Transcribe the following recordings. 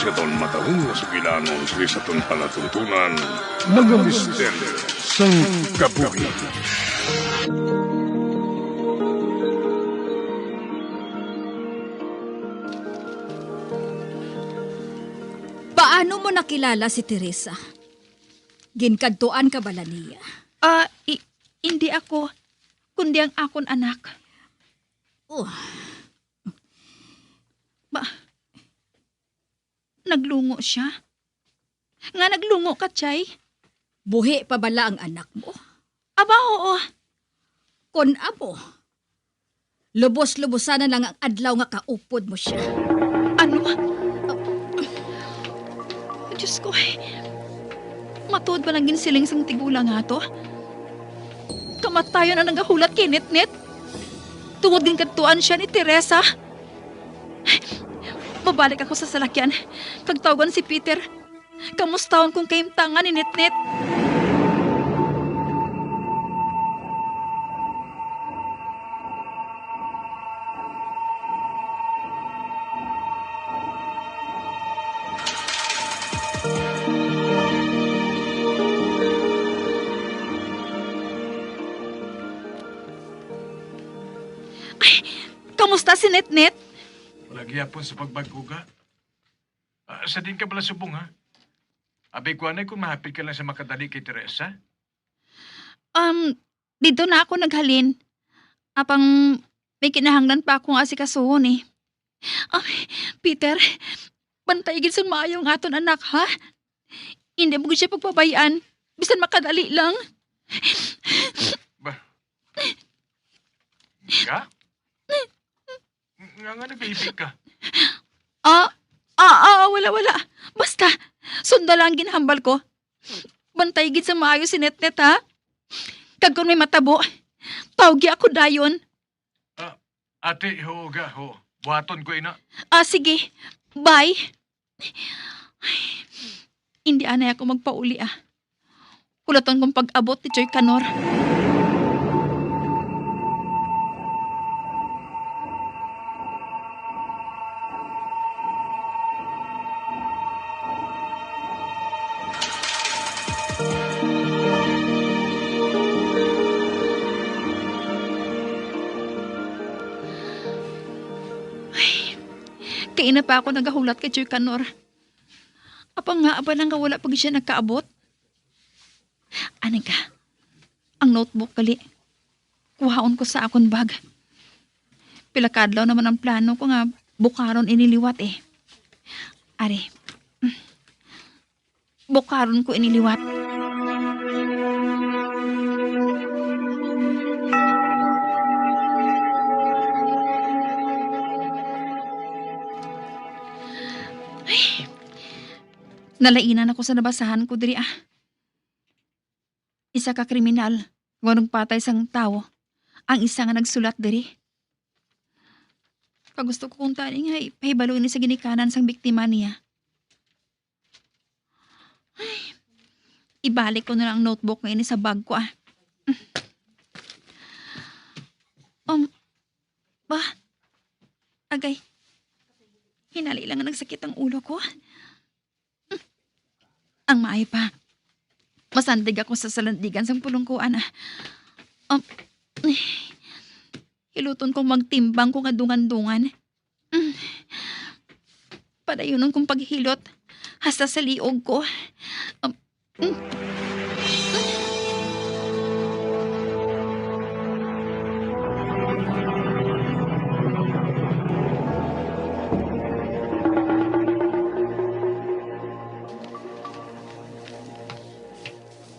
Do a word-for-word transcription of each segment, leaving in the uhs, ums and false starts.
Katon matahom nga sugilanon diri sa aton palatuntunan, mga misteryo sang kabuhi. Paano mo nakilala si Teresa? Ginkadtuan ka bala niya? Ah, i-, hindi ako, kundi ang akon anak. Oh. Ba, naglungo siya? Nga naglungo ka, Chay? Buhi pa bala ang anak mo? Aba, oo. Kon amo, lubos-lubosan na lang ang adlaw nga kaupod mo siya. Ano? Diyos ko, matuod ba lang ginsiling sang tigulang ato? Kamatayon ang nagahulat kay Netnet. Tungod ginkadtuan siya ni Teresa. Mabalik ako sa salakyan kag tawgan si Peter. Kamustahon kong kahimtangan ni Netnet. Ay, kamusta si Netnet? Wala gihapon sa pagbag-o, ga. Ah, sa diin ka bala subong, ha? Abi ko anay kung mahapit ka lang sa makadali kay Teresa. Um, dito na ako naghalin. Apang may kinahanglan pa akong asikasuhon, eh. Ah, Peter, bantay gid sang maayo ang aton anak, ha? Hindi mo gid siya pagpabay-an, bisan makadali lang. Ba? Ka? Nga, nga nagaipi ka? Ah, ah, ah, wala, wala. Basta, sunda lang ang ginhambal ko. Bantay gid sa maayo si Netnet, ha? Kag kung may matabo, tawgi ako dayon. Ah, ate, ho, ga, ho. Buhaton ko ina. Ah, sige. Bye. Hindi anay ako magpauli, ah. Hulaton kong pag-abot ni Choy Kanor. Ay, kaina pa ako nagahulat kay Choy Kanor. Apang nga ba lang nga wala pa gid siya nagkaabot? Ani ka, ang notebook gali. Kuhaon ko sa akon bag. Pila ka adlaw naman ang plano ko nga bukaron ini liwat, eh. Ari, bukaron ko ini liwat. Ay, nalainan ako sa nabasahan ko diri, ah. Isa ka kriminal nga nagpatay sang tawo ang isa nga nagsulat diri. Kagusto ko kuntani nga ipahibalo ini sa ginikanan sang biktima niya. Ay, ibalik ko na lang ang notebook nga ini sa bag ko, ah. Um, ba? Agay, hinali lang nga nagsakit ang ulo ko. Ang maayo pa, masandig ako sa salandigan sang pulungkuan, ah. Um, hiluton kong magtimbang ko nga dungan-dungan. Mm. Padayunon kong paghilot hasta sa liog ko. Um, mm.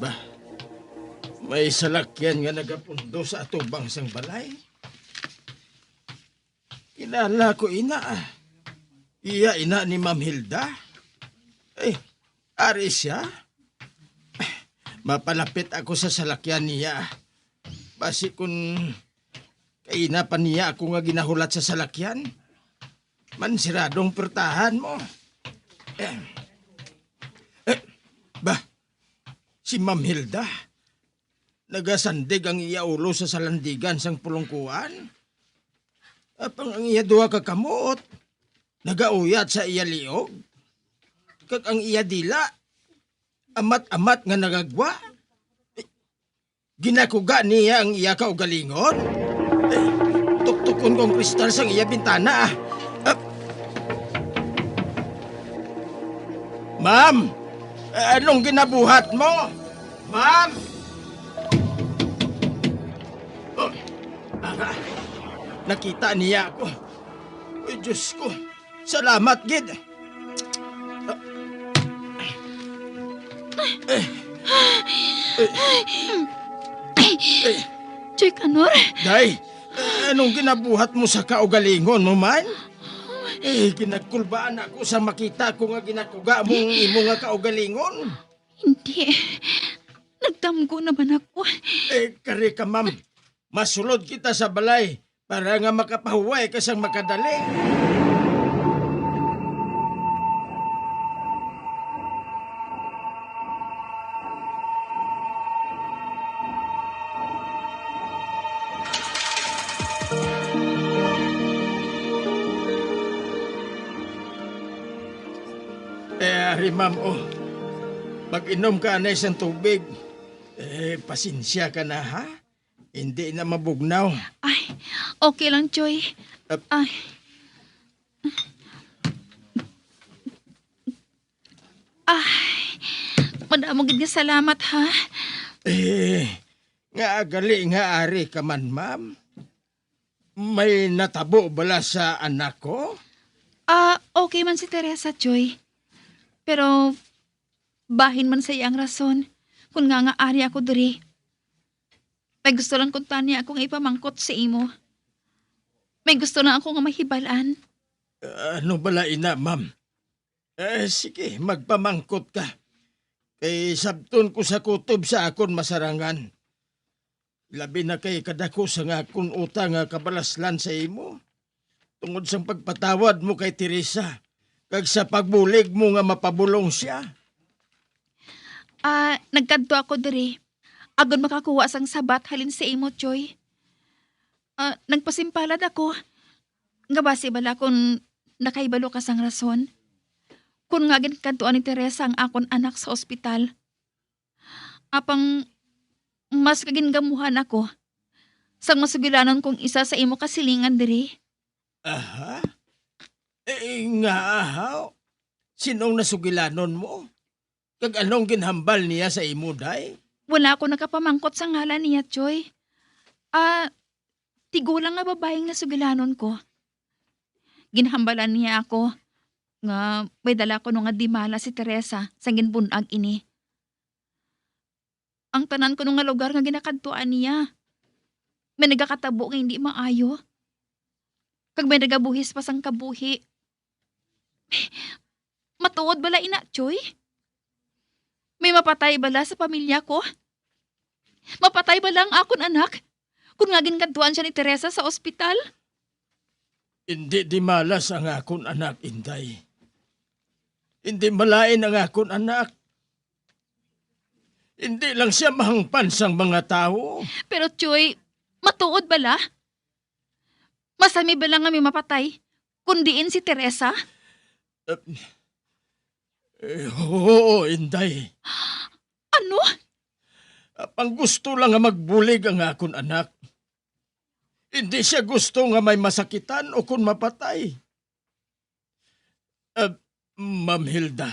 Ba, may salakyan nga nagapundo sa atubang sang balay. Kilala ko ina, ah. Iya ina ni Ma'am Hilda. Eh, ari siya. Mapalapit ako sa salakyan niya. Basi kun kaina pa niya ako nga ginahulat sa salakyan, mansiradong portahan mo. Eh, eh, ba, si Ma'am Hilda, nagasandig ang iya ulo sa salandigan sang pulungkuan. Apang ang iya duha ka kamot, nagauyat sa iya liog. kag ang iya dila, amat-amat nga nagagwa. Ginakuga niya ang iya kaugalingon. Eh, tuktukon ko ang kristal sang iya bintana, ah. Ah. Ma'am, anong ginabuhat mo? Ma'am! Oh, ah, nakita niya ako. Ay, Diyos ko. Salamat gid. Eh, eh, eh. Joy Kanor, Day, anong ginabuhat mo sa kaugalingon mo man? Eh, ginagkulbaan ako sa makita ko nga ginakuga mo ang imo nga kaugalingon. Hindi. Nagdamgo naman ako. Eh, kari ka, ma'am. Masulod kita sa balay para nga makapahuway ka sang makadali. Eh, ari, ma'am, oh. Mag-inom ka anay sang tubig. Eh, pasensya ka na, ha? Hindi na mabugnaw. Ay, okay lang, Choy. Ap- Ay. Ay, madamo gid nga salamat, ha? Eh, nga gali nga ari ka man, ma'am? May natabo bala sa anak ko? Ah, okay man si Teresa, Choy. Pero bahin man sa iya ang rason kung ngaa nga ari ako diri. May gusto lang kuntani ako nga ipamangkot sa imo. May gusto lang ako nga mahibal-an. Ano bala ina, ma'am? Eh, sige, magpamangkot ka. Kay sabton ko sa kutob sa akon masarangan. Labi na kay kadako sang akon utang nga kabalaslan sa imo, tungod sang pagpatawad mo kay Teresa, kag sa pagbulig mo nga mapabulong sia. Ah, nagkadto ako diri agod makakuha sang sabat halin sa imo, Choy. Ah, nagpasimpalad ako nga basi bala kon nakahibalo ka sang rason kon ngaa ginkadtuan ni Teresa ang akon anak sa ospital. Apang mas kagingamuhan ako sang masugilanon kong isa sa imo kasilingan diri. Aha? Eh, nga aha? Sinong nasugilanon mo? Kag anong ginhambal niya sa imo, day? Wala ako nakapamangkot sa ngalan niya, Choy. Ah, tigulang nga babaeng nasugilanon ko. Ginhambalan niya ako nga may dala kuno nga dimala si Teresa sang ginbun-ag ini. Ang tanan kuno nga lugar nga ginakadtuan niya may nagakatabo nga hindi maayo, kag may nagabuhis pa sang kabuhi. Matuod bala ina, Choy? May mapatay bala sa pamilya ko? Mapatay bala ang akon anak kon nga ginkadtuan sia ni Teresa sa ospital? Indi di malas ang akon anak, Inday. Indi malain ang akon anak. Indi lang sia mahangpan sang mga tawo. Pero, Choy, matuod bala? Masami bala nga may mapatay, kun diin si Teresa? Eh, eh, oo, Inday. Ano? Apang gusto lang nga magbulig ang akon anak. Hindi siya gusto nga may masakitan o kon mapatay. Ah, Ma'am Hilda,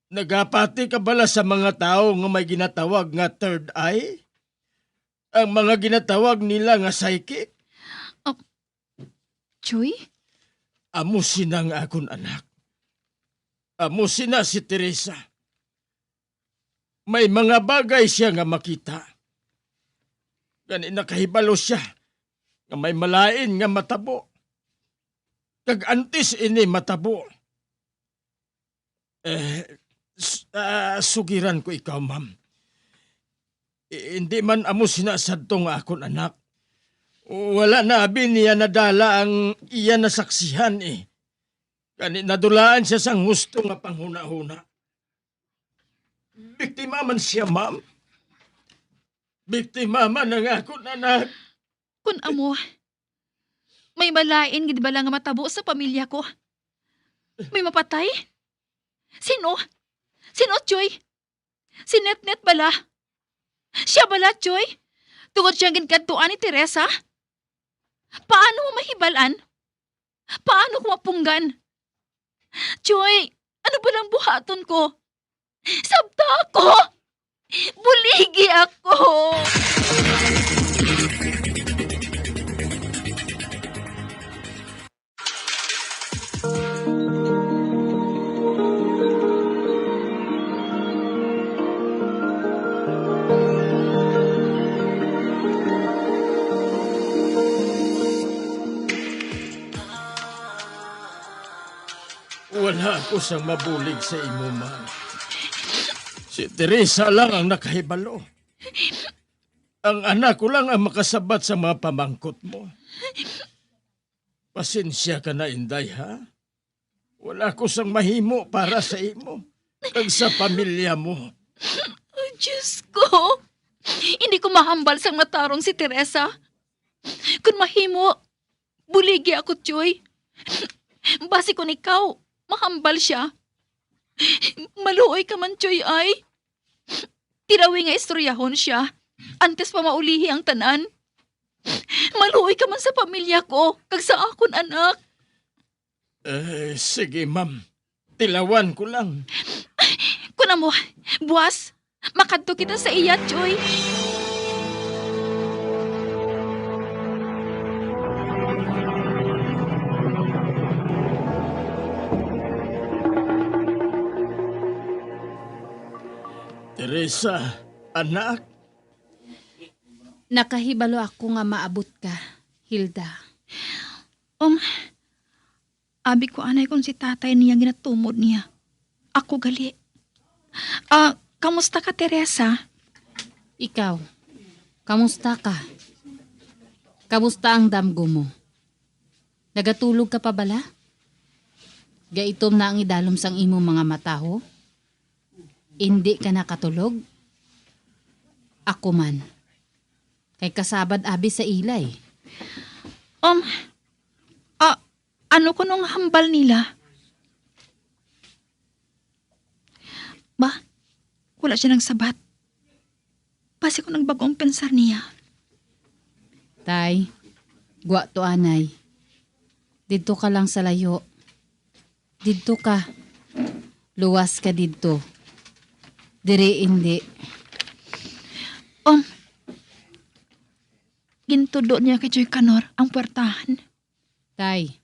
nagapati ka bala sa mga tawo nga may ginatawag nga third eye? Ang mga ginatawag nila nga psychic? Ah, Choy? Amo sina nga akon anak. Amo sina si Teresa. May mga bagay siya nga makita. Gani nakahibalo siya nga may malain nga matabo. Kag antes ini matabo, eh, s- ah, sugiran ko ikaw, ma'am. I- hindi man amo sina sadto nga akon anak. Wala na abi niya nadala ang iya nasaksihan, eh. Gani nadulaan siya sang husto nga panghunahuna. Biktima man siya, ma'am. Biktima man ang akon anak. Kun amo, may malain gid bala nga matabo sa pamilya ko? May mapatay? Sino? Sino, Choy? Si Netnet bala? Siya bala, Choy? Tungod siya ginkadtuan ni Teresa? Paano mo mahibalan? Paano ko mapunggan? Choy, ano ba lang buhaton ko? Sabta ako! Buligi ako! Wala ako sang mabulig sa imo, ma. Si Teresa lang ang nakahibalo. Ang anak ko lang ang makasabat sa mga pamangkot mo. Pasensya ka na, Inday, ha? Wala ko sang mahimo para sa imo kag sa pamilya mo. Oh, Diyos ko! Hindi ko mahambal sang matarong si Teresa. Kung mahimo, buligi ako, Choy. Basi kung ikaw, mahambal siya. Maluoy ka man, Choy, ay. Tilawi nga istoryahon siya antes pa maulihi ang tanan. Maluoy ka man sa pamilya ko kag sa akon anak. Eh, sige, ma'am. Tilawan ko lang. Kuna mo, buwas, makadto kita sa iya, Choy. Teresa, anak. Nakahibalo ako nga maabot ka, Hilda. Um, abi ko anay kung si tatay niya ginatumod niya. Ako gali. Ah, kamusta ka, Teresa? Ikaw, kamusta ka? Kamusta ang damgo mo? Nagatulog ka pa bala? Gaitom na ang idalom sang imong mga mata, ho? Indi ka nakatulog? Ako man. Kay kasabad abi sa ila, eh. Um, ah, ano kuno ang hambal nila? Ba, wala siya nagsabat. Basi ko nagbag-o ang pensar niya. Tay, gwa to, anay. Didto ka lang sa layo. Didto ka. Luwas ka didto. Diri indi. Um, gintudlo niya kay Joy Kanor ang puwertahan. Tay,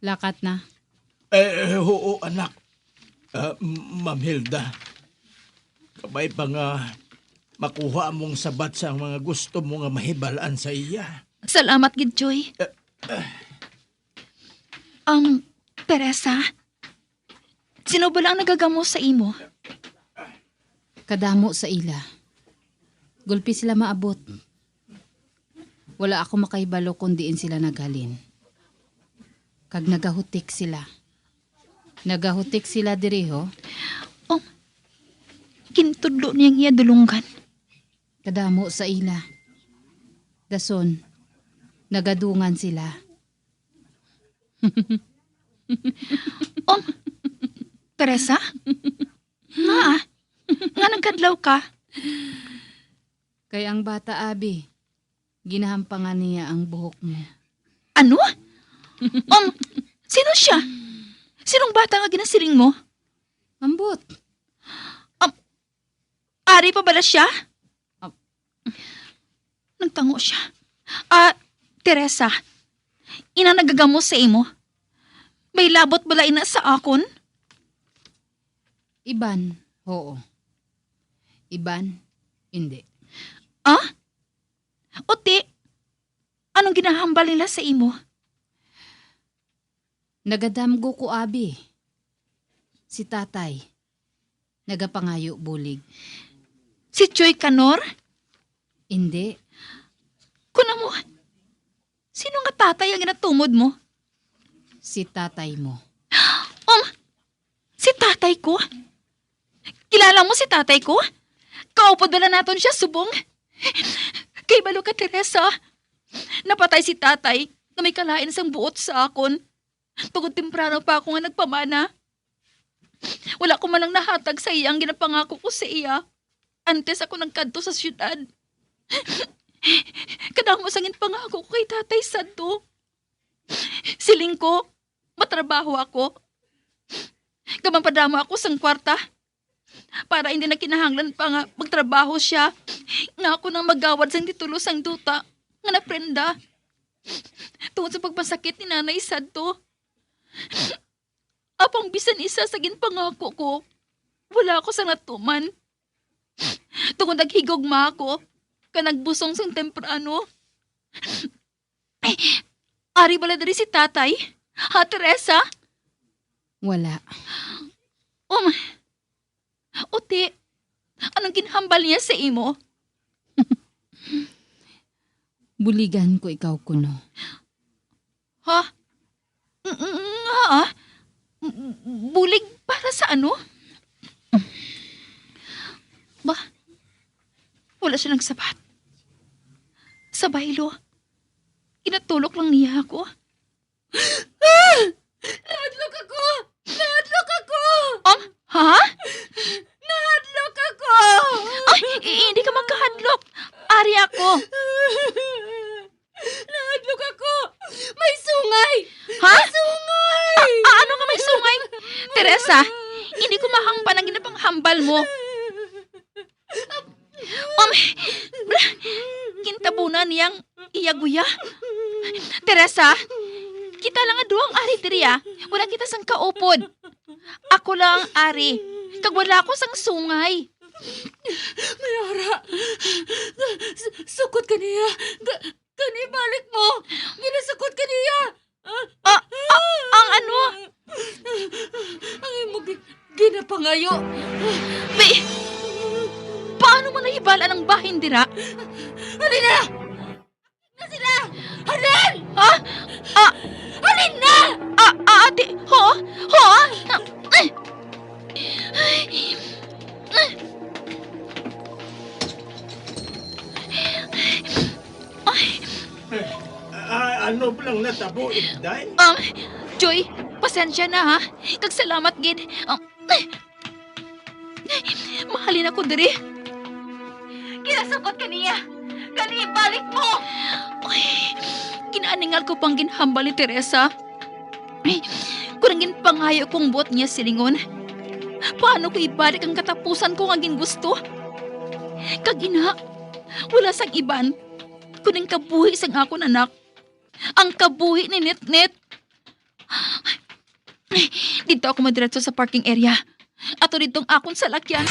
lakat na. Eh, eh, oo, anak. Ah, M-, Ma'am Hilda, kabay pa nga makuha mong sabat sa mga gusto mo nga mahibal-an sa iya. Salamat gid, Joy. Eh, eh. Um, Teresa, sino bala ang nagagamo sa imo? Kadamo sa ila. Gulpi sila maabot. Wala ako makahibalo kung diin sila naghalin. Kag nagahutik sila. Nagahutik sila diri, ho. Oh, gintudlo niya ang iya dulonggan. Kadamo sa ila. Dason, nagadungan sila. Um, Teresa? Nga, nga nagkadlaw ka? Kay ang bata, abi, ginahampangan niya ang buhok mo. Ano? Um, sino siya? Sinong bata nga ginasiling mo? Ambot. Um, ari pa bala siya? Ah. Nagtango siya. Ah, Teresa, ina nagagamo sa imo. May labot bala ina sa akon? Iban, oo. Iban, hindi. Ah? Uti, anong ginahambal nila sa imo? Nagadamgo ko, abi. Si tatay, nagapangayo bulig. Si Choy Kanor? Hindi. Kuna mo, sino nga tatay ang ginatumod mo? Si tatay mo. Um, si tatay ko? Kilala mo si tatay ko? Kaupod bala naton siya subong. Kay balo ka, Teresa. Napatay si tatay nga may kalain sang buot sa akon. Tungod temprano pa ako nga nagpamana. Wala ko man lang nahatag sa iya ang ginapangako ko sa iya antes ako nagkadto sa siyudad. Kadamo sang ginpangako ko kay Tatay Santo. Siling ko, matrabaho ako. Kag mapadamo ako sang kwarta para hindi na kinahanglan pa nga magtrabaho siya, nga ako nang magawad sang titulo sang duta nga naprenda tungod sa pagpasakit ni Nanay Santo. Apang bisan isa sa ginpangako ko, wala ako sa natuman. Tungod naghigugma ako, ka nagbusong sing temprano. Ari bala diri si tatay? Ha, Teresa? Wala. Um, Uti, anong ginhambal niya sa imo? Buligan ko ikaw kuno. Ha? Ng-, ng-, nga? Bulig para sa ano? Ba? Wala siya nagsabat. Sa baylo, ginatulok lang niya ako. Ah! Nahadlok ako! Nahadlok ako! Um, ha? Nahadlok ako! Ay, i-, hindi ka magkahadlok. Ari ako. Nahadlok ako! May sungay! Ha? May sungay! A-, a-, ano nga may sungay? Teresa, hindi ko mahangpan ang ginapanghambal mo. Um, gintabunan niya ang iya guya. Teresa, kita lang nga duha ang ari diri, ah. Wala kita sang kaupod. Ako lang ang ari, kag wala ako sang sungay. Mayara, s-, sukot ka niya. Ga-, Gani, balik mo! Ginasukot ka niya! Ah, ah, ang ano? Ang imo gi-, ginapangayo. Bi-, paano mo nahibal-an ang bahin dira? Halin na! Na sila! Halin! Ah, ah, Halin na! Ah, ah, ate, ho? Ho? Ah, eh. Ay. Ah, ano lang natabo, Inday? Um, Joy, pasensya na, ha? Kag salamat gid. Um, mahalin ako diri. Ginasukot ka niya. Gani, ibalik mo! Ay, ginaningal ko pang ginhambal ni Teresa. Ay, kung ang ginpangayo kong buot niya silingon, paano ko ibalik ang katapusan ko nga gingusto? Kag ina, wala sang iban, kundi ang kabuhi sang akon anak, ang kabuhi ni Nitnit. Dito ako madiretso sa parking area. Ato dito ang akon salakyan.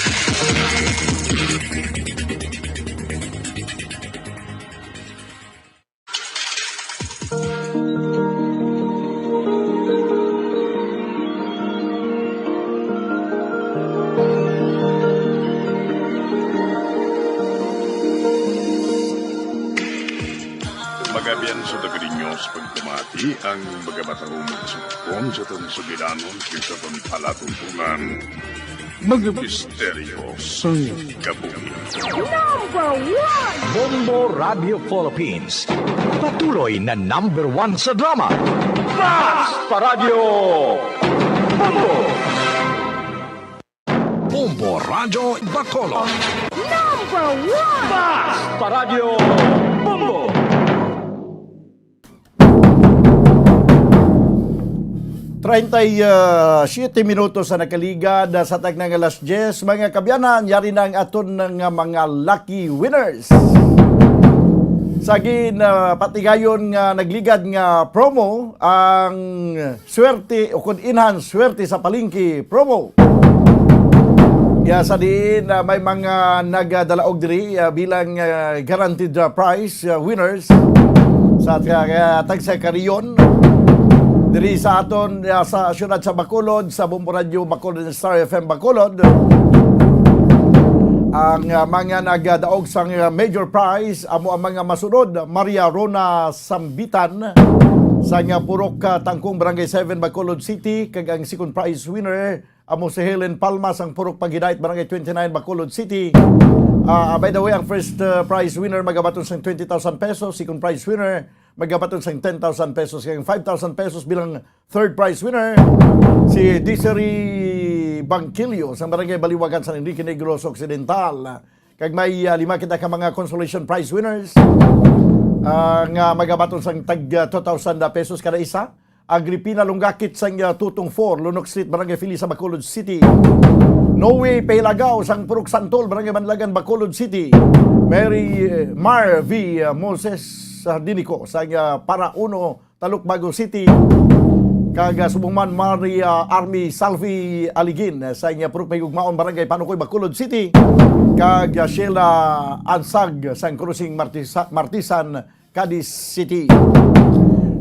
Magabian sa taga ninyo sa pagpamati ang mga matahong magsugpon sa atong sugilanon sa isa pang palatuntunan. Mga misteryo sang kabuhi. Number one! Bombo Radio Philippines. Patuloy na number one sa drama. Basta Radyo Bombo! Bombo Radio Bacolod. Number one! Basta Radyo Bombo! Treinta y siete minutos ang nakaligad, ah, sa tagna nga alas diyes. Mga kaabyanan, yari na ang aton nga mga lucky winners. Sa gin, ah, patigayon nga nagligad nga promo, ang Swerte o kun Enhance Swerte sa Palengke promo. Ya, sa diin, ah, may mga nagadalaog diri, ah, bilang, ah, guaranteed, ah, prize, ah, winners sa, ah, tagsa ka riyon diri sa aton, ah, sa siyudad sa Bacolod, sa Bombo Radio Bacolod and Star F M Bacolod. Ang, ah, mga nagadaog sang, ah, major prize amo ang mga masunod: Maria Rona Sambitan sang, ah, Purok, ah, Tangkong, Barangay seven, Bacolod City, kag ang second prize winner amo si Helen Palma sang Purok Paghidait, Barangay twenty-nine, Bacolod City. Ah, by the way, ang first, ah, prize winner magabaton sang twenty thousand pesos, second prize winner magabaton sang ten thousand pesos, kag five thousand pesos bilang third prize winner, si Desiree Bangkilyo sa Barangay Baliwagan, San Enrique Negros Occidental. Kag may, ah, lima kita ka mga consolation prize winners, ah, nga magabaton sang tag, ah, two thousand pesos kada isa. Agripina Lungakit sang, ah, Tutong four, Lunok Street, Barangay Fili sa Bacolod City. Noe Pahilagaw sang Purok Santol, Barangay Banlagan, Bacolod City. Mary, eh, Mar V, ah, Moses Sardinico sang, ah, Para Uno, Talukbago City, kag, ah, subong man Maria Army Salvi Aligin, ah, sa iya Purok Mahigugmaon, Barangay Panukoy, Bacolod City, kag, ah, Sheila Ansag sang Crossing Martisa-, Martisan, Cadiz City.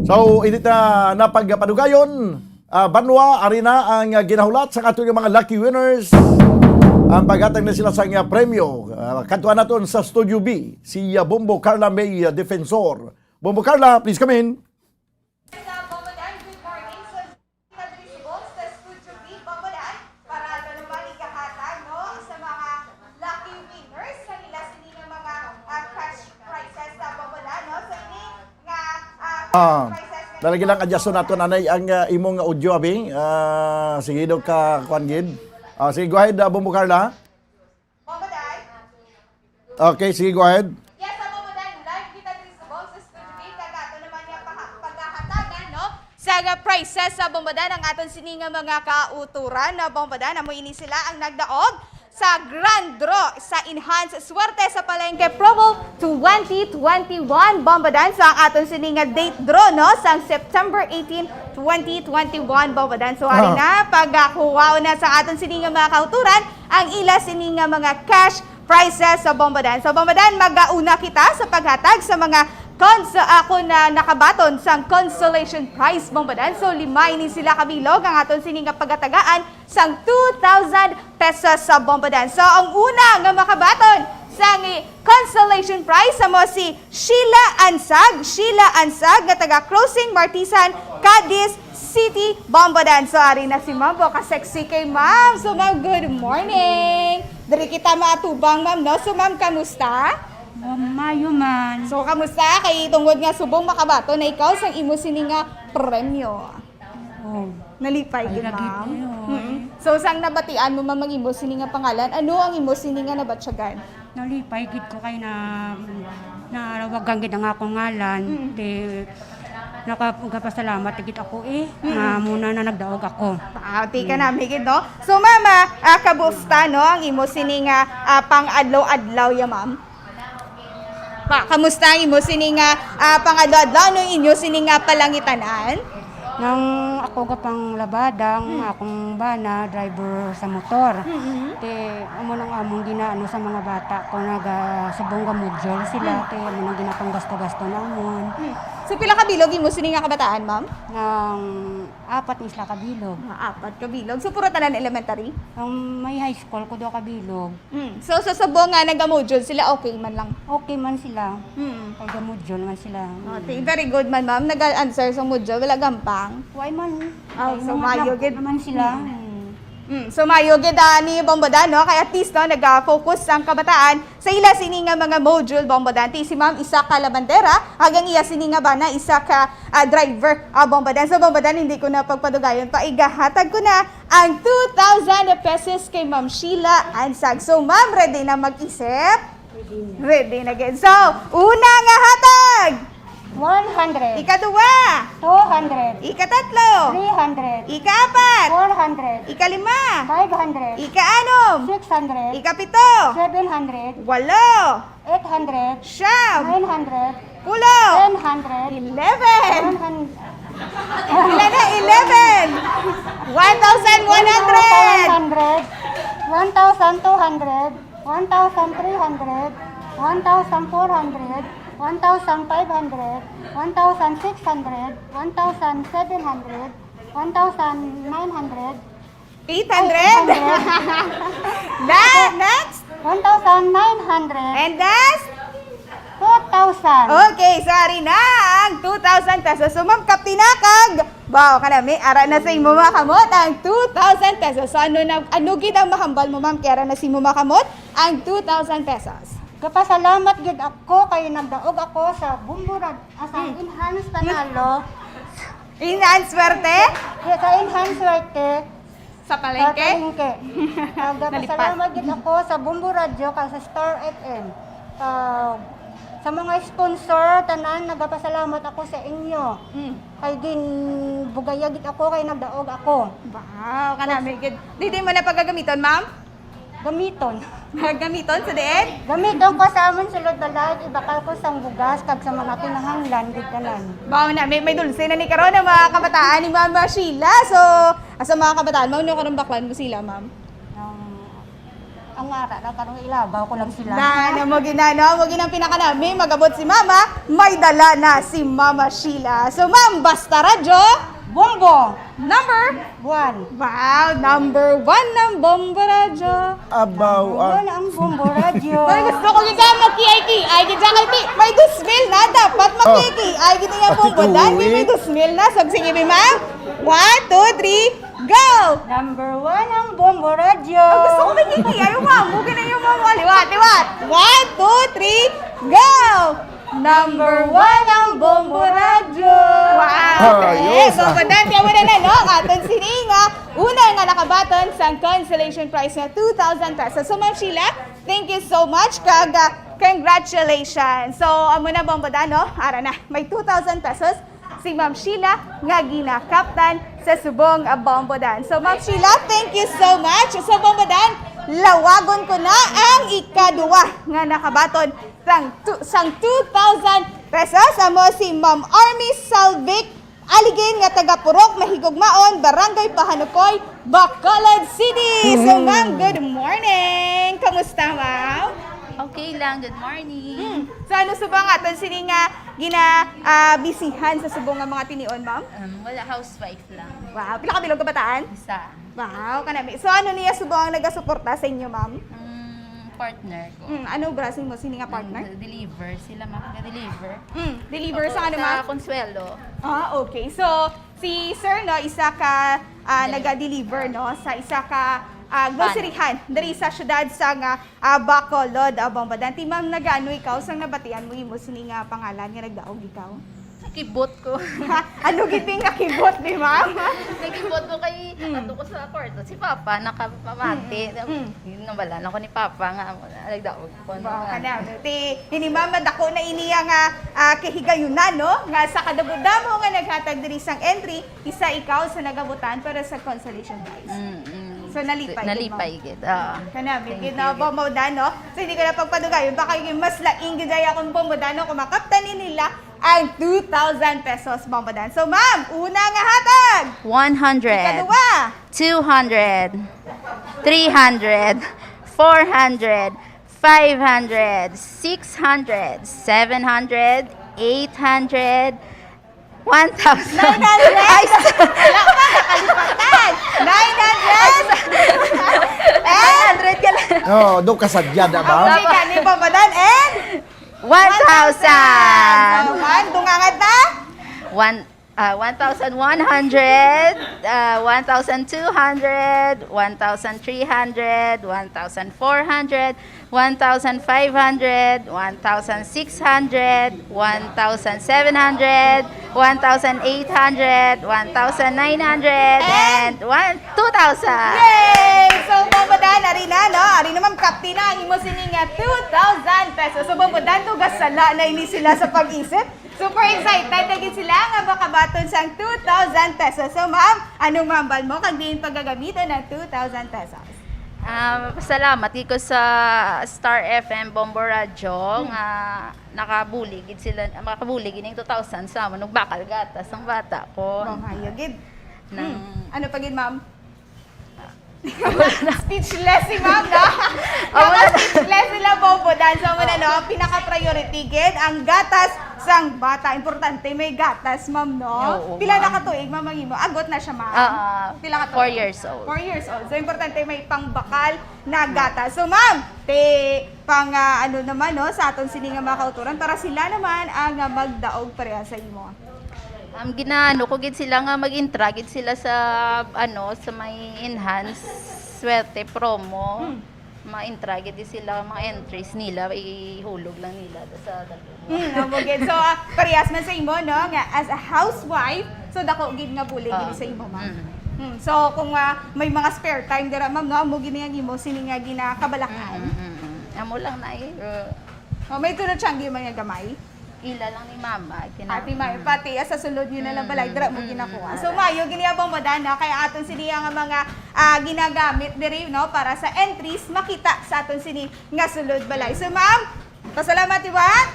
So, init na napagpadugayon, ah, banwa, ari na ang, ah, ginahulat sa aton nga mga lucky winners. Ang paghatag na sila sa nga premyo. Ah, kadtuan naton sa Studio B, si, ah, Bombo Carla May, ah, Defensor. Bombo Carla, please come in. Sa Bombodan, good morning. So, dito sa Studio B, Bombodan, para ano naman ikahatag, no, sa mga lucky winners sa nila sini nga mga, ah, cash prizes sa Bombodan, no? So, ini nga, ah, Ah, cash prizes nga lalagi lang, adjuston nato, nanay, ang, ah, imo nga audio, abi. Ah, sige, daw ka, kuan gid. Ah, sige, go ahead, ah, Bombo Carla. Bombodan? Okay, sige, go ahead. Yes, sa Bombodan, live kita diri sa Bong sa Studio B, kag ato naman nga paha-, paghahatagan, no? Sa nga prizes sa Bombodan, ang aton sini nga mga kauturan na Bombodan, amo ini sila ang nagdaog sa Grand Draw sa Enhanced Swerte sa Palengke Promo twenty twenty-one, Bombodan. So, ang aton sini nga date draw, no, sang September eighteen, twenty twenty-one, Bombodan. So, ari Ah. na, pagkakuha na sa aton sini nga mga kauturan, ang ila sini nga mga cash prizes sa Bombodan. So, Bombodan, magauna kita sa paghatag sa mga cons-, ah, kung, ah, nakabaton sang consolation prize, Bombodan. So, lima ini sila kabilog ang aton sini nga pagatagaan sang two thousand pesos sa Bombodan. So, ang una nga makabaton sang consolation prize amo si Sheila Ansag, Sheila Ansag nga taga Crossing Martisan, Cadiz City, Bombodan. So, ari na si Ma'am, po ka sexy kay Ma'am. So, Ma'am, good morning. Diri kita maatubang, Ma'am, no? So, Ma'am, kamusta? Maayo man. So, kamusta? Kay tungod nga subong makabaton na ikaw sang imo sini nga premyo. Oh. Nalipay Ay, gid, lagi ma'am. Di, oh. Mm-mm. So, sang nabatian mo, ma'am, ang imo sini nga pangalan, ano ang imo sini nga nabatyagan? Nalipay gid ko kay na, narawagan gid ang akong ngalan. Mm. Di, nakapagpasalamat gid ako eh, Mm. nga muna na nagdaog ako. Ah, ti ka Mm. nami gid, no? So, ma'am, ah, ah, kabusta, no, ang imo sini nga, ah, pang-adlaw-adlaw ya, ma'am? Pa, kamusta ang imo sini nga, ah, pang-adlaw-adlaw? Ano inyo sini nga palangitanan? Nang ako ga pang labada, ang Hmm. akong bana, driver sa motor. Mm-mm. Te, amo nang among ginaano sa mga bata ko, nagasubong ga module sila, Hmm. te, amo nang ginapanggasto-gasto namon. Hmm. So, pila ka bilog imo sini nga kabataan, ma'am? Nang apat ni sila ka bilog. Mga apat ka bilog. So, puro tanan elementary? Ang may high school ko, duha ka bilog. Mm. So, sa subong nga naga-module sila, okay man lang? Okay man sila. Mm. Kay ga-module man sila. Oh, Mm. ti-, very good man, ma'am. Nag-answer sa module, wala gampang. Why man? Oh, Kay so, mga mayo gid. Naman sila. Mm. Mm. So, mayo gid, ah, ni Bombodan, no? Kay at least, no, nag-focus ang kabataan sa ila sini nga mga module, Bombodan. Ti si ma'am, isa ka labandera, kag ang iya sini nga bana, isa ka, ah, driver, ah, Bombodan. So, Bombodan, hindi ko na pagpadugayon pa. Igahatag ko na ang two thousand pesos kay Ma'am Sheila Ansag. So, ma'am, ready na mag-isip? Ready na. Ready na gid. So, una nga hatag! One hundred. Ikaduha! Two hundred. Ikatatlo! Three hundred. Ikaapat! Four hundred. Ikalima! Five hundred. Ikaanom! Six hundred. Ikapito! Seven hundred. Walo! Eight hundred. Siyam! Nine hundred. Pulo! Ten hundred. Eleven! One hundred. Pila na? Eleven! One thousand one hundred! One thousand two hundred, one thousand three hundred, one thousand four hundred, one thousand five hundred, one thousand six hundred, one thousand seven hundred, one thousand nine hundred, Eight hundred? Eight hundred. Na, next. One thousand nine hundred. And last? Two thousand. Okay, so ari na ang two thousand pesos. So, Ma'am, kaptinakag. Wow, kana, may ara na sa imo mga kamot ang two thousand pesos. So, ano na, ano gid ang mahambal mo, Ma'am? Kay ara na sa imo mga kamot ang two thousand pesos. Kapasalamat gid ako kay nagdaog ako sa Bumburad, ah, sa Mm. Enhanced Panalo. Enhanced Swerte? Kaya sa Enhanced Swerte, Sa palengke? Sa palengke. Nagapasalamat gid ako sa Bombo Radyo kag sa Star F M. Kag sa mga sponsor, tanan, nagapasalamat ako sa inyo. Mm. Kay ginbugaya gid ako, kay nagdaog ako. Wow, kanami gid. Di, di mo na pagagamiton, ma'am? Gamiton. Gamiton sa diin? Gamiton ko sa amon sulod balay, ibakal ko sang bugas kag sa mga kinahanglan gid tanan. Mao na, may, may dulce na ni karon ang mga kabataan ni Mama Sheila. So, sa mga kabataan, mao na karon baklan mo sila, ma'am? Ang, ang ara na karon, ilabaw ko lang sila. Na, na mo gina, no? Mo ginang pinakanami, magabot si Mama, may dala na si Mama Sheila. So, ma'am, basta radyo, Bombo! Number? One. Wow, number one ng Bombo Radyo. Abaw, ah. Wala ang Bombo Radyo. Ay, gusto ko gid ka magkiay-kiay gid sa kay Ti. May dos mil na, dapat magkiay-kiay gid ang Ate Bombo Dandi. Kuwi. May dos mil na. So, sige, mi, ma'am. One, two, three, go! Number one ang Bombo Radyo. Ang gusto ko magkiay-kiay, ma'am. Huwag na yung ma'am. Liwat, liwat. One, two, three, go! Number one ang Bombo Radyo. Wow! Ayos, ah. Bombo Dandi, amo na na, no? Aton sini nga una nga nakabaton sang consolation prize nga two thousand pesos. So, Ma'am Sheila, thank you so much, kag, ah, congratulations. So, amo na, Bombo Dan, no? Ara na, may two thousand pesos si Ma'am Sheila nga ginakaptan sa subong, ah, Bombo Dan. So, Ma'am Sheila, thank you so much. So, Bombo Dan, lawagon ko na ang ikaduwa nga nakabaton sang tu-, sang two thousand pesos, amo si Ma'am Army Salvic Aligin nga taga Purok Mahigugmaon, Barangay Pahanukoy, Bacolod City. So, Mm. ma'am, good morning. Kamusta, ma'am? Okay lang, good morning. Hmm. So, ano subong aton sini nga gina, ah, bisihan sa subong nga mga tinion, ma'am? Um, wala, housewife lang. Wow, pila ka bilog kabataan? Isa. Wow, kanami. So, ano niya subong ang nagasuporta sa inyo, ma'am? Mm, partner ko. Mm, ano obra sa imo sini nga partner? Nag-deliver sila, ma'am. Nag-deliver. Mm, deliver Ako sa ano, sa ma'am? Consuelo. Ah, okay. So, si sir, no, isa ka, ah, Deliver. naga-deliver, no, sa isa ka, ah, groceryhan diri sa siyudad sa nga, ah, Bacolod, ah, Bombo Dandi. Ma'am, nagaano ikaw sang nabatian mo imo sini nga pangalan nga nagdaog ikaw? Nakibot ko. Ano gid yung nakibot, di, ma'am? Nakibot ko kay Mm. ato ko sa kwarto. Si Papa, nakapamati. Mm, mm. Yun, nabalaan ako ni Papa nga, nagdaog ko. Wow, Ano ka na. Ti, ini, ma'am, madako na iniya nga, ah, kahigayunan, no? Nga sa kadamo-damo nga naghatag diri sang entry, isa ikaw sa nagabutan para sa consolation prize. Mm, mm. So, nalipay gid, Nalipay ma'am. gid, oo. Kanami Thank gid, you, no? gid. Bombo Dan, no? So, hindi ko na pagpadugayon. Baka yung mas laing gid ay akong Bombo Dan, no? Kung makaptan ni nila ang two thousand pesos, Bombo Dan. So, ma'am, una nga hatag. One hundred. Ikaduha. Two hundred. Three hundred. Four hundred. Five hundred. Six hundred. Seven hundred. Eight hundred. One thousand. Nine hundred. Ay, sa- Wala pa, nakalipatan. Nine hundred. Nine hundred ka lang. Oh, do kasadya na ba? Okay, kani pa ba dan? And One thousand. So, one, dungangat na? One, ah, one thousand one hundred, ah, one thousand two hundred, one thousand three hundred, one thousand four hundred, one thousand five hundred, one thousand six hundred, one thousand seven hundred, one thousand eight hundred, one thousand nine hundred, And? and one, two thousand. Yay! So, Bombo Dan, ari na, no? Ari na, ma'am, kapti na ang imo sini nga two thousand pesos. So, Bombo Dan, dugasala na ini sila sa pag-isip. Super excited na gid sila nga makabaton sang two thousand pesos. So, ma'am, anong mahambal mo kag diin pagagamiton ang two thousand pesos? Ah, salamat gid ko sa Star F M Bombo Radyo Hmm. nga nakabulig gid sila, makabulig gid ning two thousand sa amon, nagbakal gatas ang bata ko. Maayo gid. Nang Hmm. Ano pa gid, ma'am? Speechless si ma'am, no? Amo na. Naka-speechless sila, Bombo Dan. So, amo na, no? Ang pinaka-priority gid, ang gatas sang bata. Importante, may gatas, ma'am, no? Oo, Pila na ma'am. ka tuig, ma'am, ang imo? Agot na siya, ma'am. Ah, Pila ka four tuig? years old. Four years old. So, importante, may pangbakal na gatas. So, ma'am, ti, pang, ah, ano naman, no, sa aton sini nga mga kauturan, para sila naman ang, ah, magdaog pareha sa imo. Ang ginaano ko gid sila nga mag-intra gid sila sa, ano, sa may enhance swerte promo. Hmm. Ma-intra gid sila, mga entries nila, ihulog lang nila sa dalo. Hmm, amo gid. So, ah, parehas man sa imo, no, nga as a housewife, so dako gid nga bulig gid Ah. sa imo, ma'am. Mm. Hmm, so, kung, ah, may mga spare time dira, ma'am, no, amo gini ang imo sini nga ginakabalakan. Mm, mm, mm. Amo lang na eh. Uh, Oh, may tunod siyang man nga gamay. Ila lang ni mama, Ate Maya, pati, ah, sa sulod niyo na lang balay, dira mo ginakuha. So, maayo gini, Bombo Dan, no? Kaya aton sini nga mga, ah, ginagamit diri, no, para sa entries, makita sa aton sini nga sulod balay. So, ma'am, pasalamat, Iwan.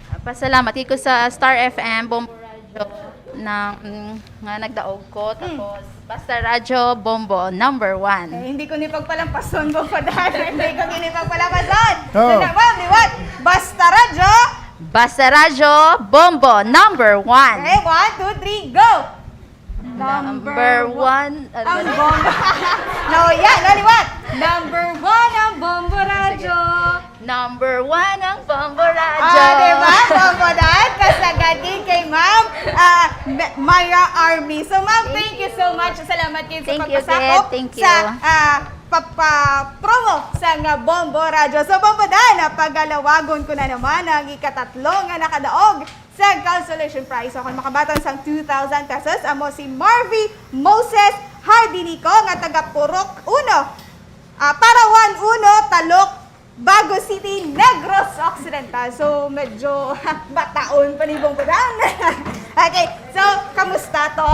Ah, pasalamat ko sa Star F M, Bombo Radio, na, mm, nga nagdaog ko. Tapos, Basta Radyo, Bombo, number one. Eh, hindi ko ni pagpalampason, Bombo Dan. Hindi ko ni pagpalampason. Oh. So, na, ma'am, liwat. Basta Radyo. Basta Radyo, Bombo, number one. Okay, one, two, three, go! Number one. Ang Bombo. No, yan, no, liwat. Number one ang Bombo Radyo. Number one ang Bombo Radyo. Ah, di ba? Bombo Dan, kasagad din kay Ma'am, ah, M-, Myra Army. So, Ma'am, thank you so much. Salamat kayo sa pagpasakop sa, ah, papa-promo sa nga Bombo Radyo. So, Bombo Dan, ah, pagalawagon ko na naman ang ikatatlo nga nakadaog sa consolation prize. So, kung makabaton sang two thousand pesos, amo si Marvy Moses Hardinico nga taga Purok Uno, ah, Parawan Uno, Talok, Bago City, Negros Occidental. So, medyo bataon pa ni Bombo Dan. Okay, so, kamusta to?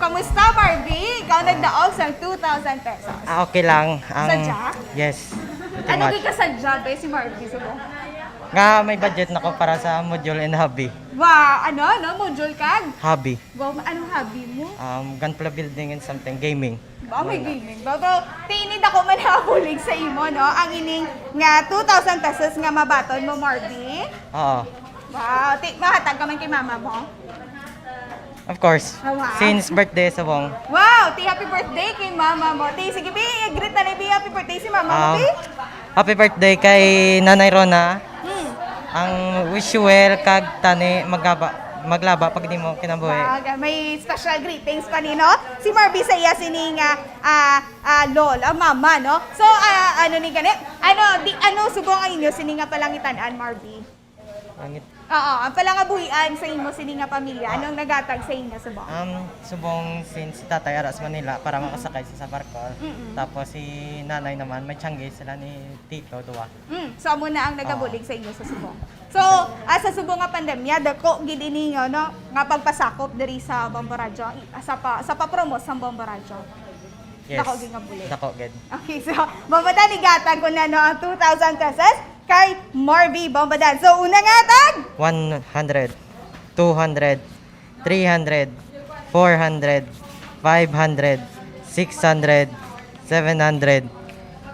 Kamusta, Marvy? Ikaw nagdaog sang two thousand pesos. Ah, okay lang. Ang, Sadya? Yes. Pretty Ano much. Gid ka sadya, be, si Marvy, subo? Nga may budget na ko para sa module and hobby. Wa, ano, ano? Module kag? Hobby. Wow, anong hobby mo? Um, gunpla building and something, gaming. Ba, may gaming ba? Pero, ti ini dako man ang bulig sa imo, no? Ang ining nga two thousand pesos nga mabaton mo, Marvy? Oo. Wow, ti, mahatag ka man kay mama mo? Of course. Ah, wow. Since birthday sa Bong. Wow, ti, happy birthday kay mama mo. Ti, sige, bi, greet na ni, bi, happy birthday si mama mo, Um, bi. Happy birthday kay Nanay Rona. Hmm. Ang wish you well, kag tani maglaba, maglaba pag di mo kinabuhi. Baga, may special greetings pa ni, no? Si Marvy sa iya sini nga, ah, ah, lola, mama, no? So, ah, ano ni gani? Ano, di, ano subong ang inyo sini nga palangitan-an, Marvy? Langit. Oo, ang palangabuhian sa imo sini nga pamilya, anong nagatag sa inyo subong? Um, subong since si tatay ara sa Manila para makasakay sa, sa barko. Mm-mm. Tapos si nanay naman, may tiyanggi sila ni tito, duwa. Mm, so amo na ang nagabulig sa inyo sa subong. So, ah, sa subong nga pandemya, dako gid ini nga, no, nga pagpasakop diri sa Bombo Radyo, i-, sa pa, sa papromo sa Bombo Radyo. Yes. Dako gid nga bulig. Dako gid. Okay, so, Bombo Dan, igatag ko na, no, ang two thousand pesos kay Marvy, Bombo Dan. So, una nga tag? One hundred, two hundred, three hundred, four hundred, five hundred, six hundred, seven hundred,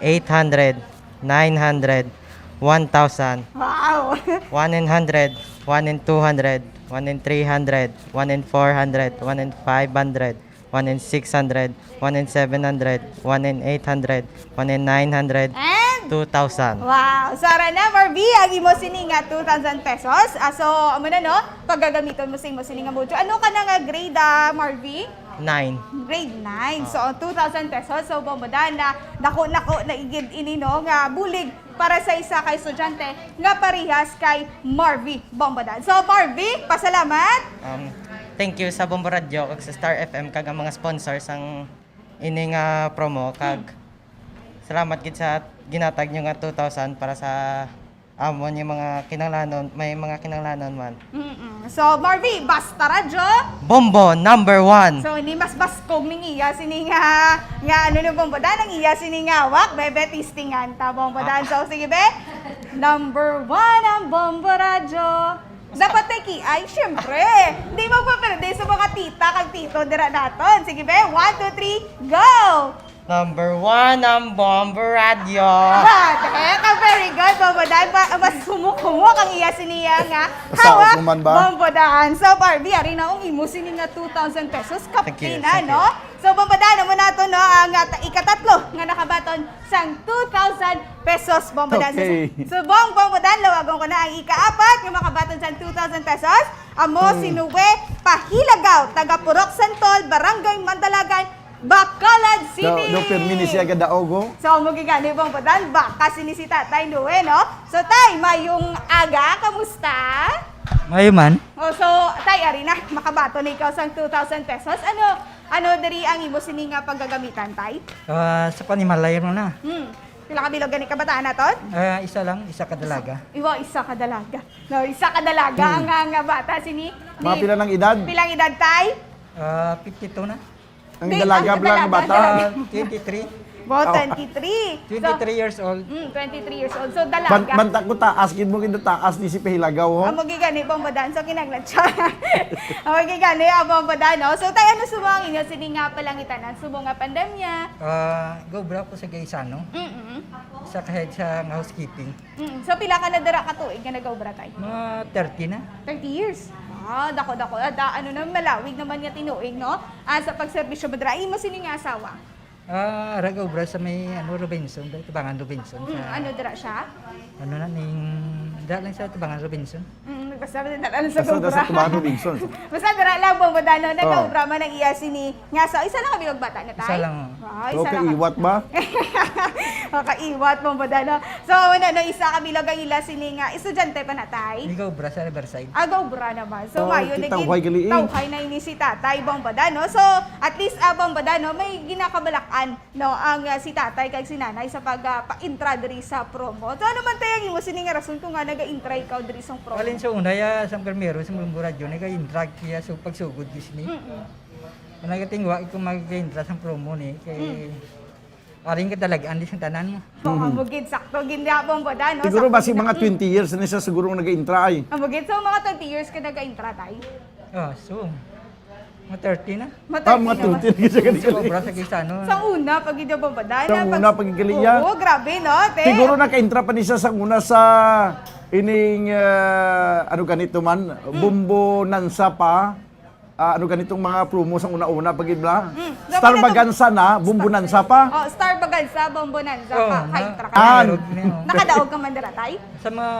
eight hundred, nine hundred, one thousand. Wow! One in hundred, one in two hundred, one in three hundred, one in four hundred, one in five hundred, one in six hundred, one in seven hundred, one in eight hundred, one in nine hundred, And? two thousand. Wow! So, ara na, Marvy, ang imo sini nga two thousand pesos. Ah, so, amo na, no? Pagagamiton mo sa imo sini nga module. Ano ka na nga grade, ah, Marvy? Nine. Grade nine. So, two thousand pesos. So, Bombo Dan, na dako-dako na igid ini, no, nga bulig para sa isa ka estudyante nga parehas kay Marvy, Bombo Dan. So, Marvy, pasalamat. Um, thank you sa Bombo Radio kag sa Star F M kag ang mga sponsors sang ini nga promo, kag Hmm. salamat gid sa ginatag nyo nga two thousand para sa amon yung mga kinahanglanon, may mga kinahanglanon man. Mm-mm. So, Marvy, basta radyo. Bombo number one. So, hindi mas baskog ning iya sini nga, nga ano ni Bombo Dan, ang iya sini nga hawak, bebe, testingan ta, Bombo Dan. So, sige, be. Number one ang Bombo Radyo. Dapat tay kiay, syempre. Di magpaperde sa mga tita kag tito dira naton. Sige, be. One, two, three, go! Number one ang Bombo Radyo. Ba, teka, very good, Bombo Dan. Pa, mas humok-humok ang iya siniya nga Basta hawak, ako man ba? Bombo Dan. So, Barbie, ari na ang imo sini nga two thousand pesos. Thank you, Kapin na, thank you. No? So, Bombo Dan, amo na to, no, ang, ah, ta-, ikatatlo nga nakabaton sang two thousand pesos, Bombo Dan. Okay. So, Bong, Bombo Dan, lawagon ko na ang ikaapat nga makabaton sang two thousand pesos. Amo Hmm. si Noe Pahilagaw, taga Purok Santol, Barangay Mandalagan, Bacolod City. Daw, daw, pirmi ni siya gadaog, oh. So, amo gid gani, Bombo Dan, baka sini si Tatay Noe, no? So, Tay, mayong aga, kamusta? Mayo man. Oh, so, Tay, ari na, makabaton na ikaw sang two thousand pesos. Ano, Ano diri ang imo sini nga paggagamitan, tay? Ah, sa panimalay mo na. Hmm. Pila ka bilog gani kabataan naton? Ah, isa lang, isa ka dalaga. Iwa, isa ka dalaga. No, isa ka dalaga Hmm. ang, ang bata sini. Mga Di- pila ng edad? Pilang edad, tay? Ah, fifty-two na. Ang Di, dalaga ang pala ang dalaga, bata. dalaga. Ah, twenty-three. Wow, Oh. twenty-three. So, Twenty-three years old. Mm, twenty-three years old. So, dalaga. Ban-, banta ko taas, gid mo gid taas ni si Pahilagaw, ho? Amo gid gani, Bombo Dan. So, kinahanglan siya. Amo gid gani, ah, Bombo Dan, no? So, tay, ano sumo ang inyo sini nga palangitanan? Sumo nga pandemya? Ah, gaobra ko sa Gaisano. Mm-mm. Sa kahead sa nga housekeeping. Mm. So, pila ka na dira ka tuig nga nagaobra, tay? Mga thirty na. Thirty years? Ah, dako-dako. Ah, da, ano na, malawig naman nga tinuig, no? Ah, sa pagserbisyo mo dira. Imo sini nga asawa? Ah, nagaobra sa may, ano, Robinson, Tubangan Robinson, Mm, sa ano dira siya? Ano na, ning, dira lang sa Tubangan Robinson. Mm, basta dira lang sa Basta dira sa Cobra. Tubangan Robinson. Basta dira lang, Bombo Dan, no? Oh. Nagaobra man ang iya sini nga asawa. Isa lang ka bilog bata na, tay? Isa lang, oh. Ah, So, isa lang ka kaiwat ba? Makaiwat, Bombo Dan, no? So, ano, no, isa ka bilog ang ila sini nga estudyante pa na, tay? Ikaw, bra, sa Riverside. Agaw, bra naman. So, Oh, ngayon, kita, naging uhay gali, eh. tawhay na ini si tatay, Bombo Dan, no? So, at least, ah, Bombo Dan, no, may ginakabalakan, no, ang, ah, si tatay kag si nanay sa pag, ah, pa-intra diri sa promo. So, ano man, tay, ang imo sini nga rason kung nga naga-intra ikaw diri sa promo? Alin sa una, ya, sa primero, sa Bombo Radyo, naga-intra siya sa pagsugod, gid sini. Mm-mm. Ang nagatingwa ko mag-intra sa promo ni, kay Mm. aring kadalagan di sa tanan mo. Oo, Mhm. amo gid, sakto gid nga, Bombo Dan, no? Siguro Sakto basi gid mga na. twenty years na siya siguro nga nag-intra ay. Amo gid, so mga twenty years ka nag-intra, tay? Ah, so, mga thirty na. Mga Ah, mga thirty na. thirty na siya Sa ganito. Cobra sa Gaisano. Sa una, pag gid, Bombo Dan, Sa na una, pag pag gali, ya. Oo, grabe, no, te? Siguro naka-intra pa ni siya sa una sa ining, ah, ano ganito man, Mm. Bombo Nansa pa. Ah, ano ganitong mga promo sa una-una, pag gid bla? Mm. Extravaganza na, Bombo Nansa pa. Oh, Extravaganza, Bombo Nansa Oh, pa. na- Kay truck. Ah. Nakadaog ka man dira, tay? Sa mga,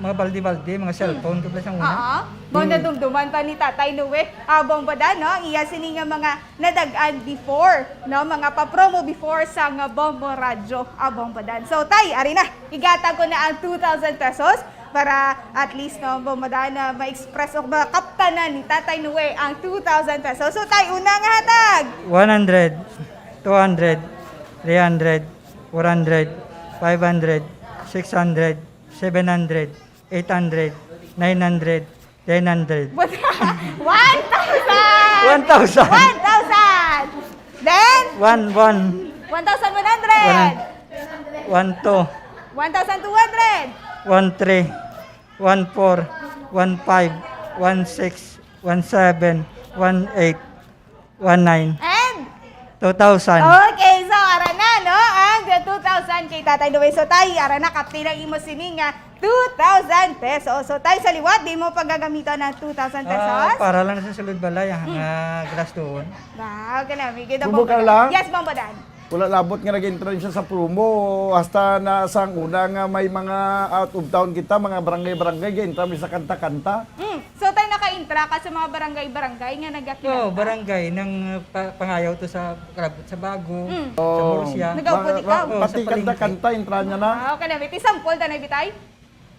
mga balde-balde, mga cellphone, kabla sa una. Oo. Mo Hmm. nadumduman pa ni Tatay Noe, ah, Bombo Dan, no? Ang iya sini nga mga nadag-an before, no? Mga pa-promo before sa nga Bombo Radyo, ah, Bombo Dan. So, tay, ari na. Igatag ko na ang two thousand pesos para at least, no, Bombo Dan, na ma-express o makaptanan ni Tatay Noe ang two thousand pesos. So, tay, una nga hatag. One hundred, two hundred, three hundred, four hundred, five hundred, six hundred, seven hundred, eight hundred, nine hundred, ten hundred. One thousand! One thousand! One thousand! Then? One, one. One thousand one hundred! One, one, two. One thousand two hundred! One, three. One, four. One, five. One, six. One, seven. One, eight. One nine. And? Two thousand. Okay, so ara na, no? Ang two thousand kay Tatay Luis. So, tay, ara na, kapti na imo sini nga two thousand pesos. So, tay, sa liwat, di mo pagagamitan ang two thousand pesos? Ah, para lang sa sulod balay, ah, Hmm. nga gastuhon. Wow, kanami. Gid ang Bumbo ka pagpag- lang? Yes, Bombo Dan. Wala labot nga nag-entrance siya sa promo. Hasta na sa una nga may mga out of town kita, mga barangay-barangay, ga-entra mi sa kanta-kanta. Mm. So, tay, naka-intra ka sa mga barangay-barangay nga nagakilala? Oo, barangay nang, uh, pa-, pangayaw to sa Kalabot sa Bago, Mm. sa Oo. Murcia. Nag-upod Ma-, ikaw? ma-, Oo, sa pati palengke. Kanta-kanta, intra niya na. Ah, okay na, bitay. Sample, tanay, bitay.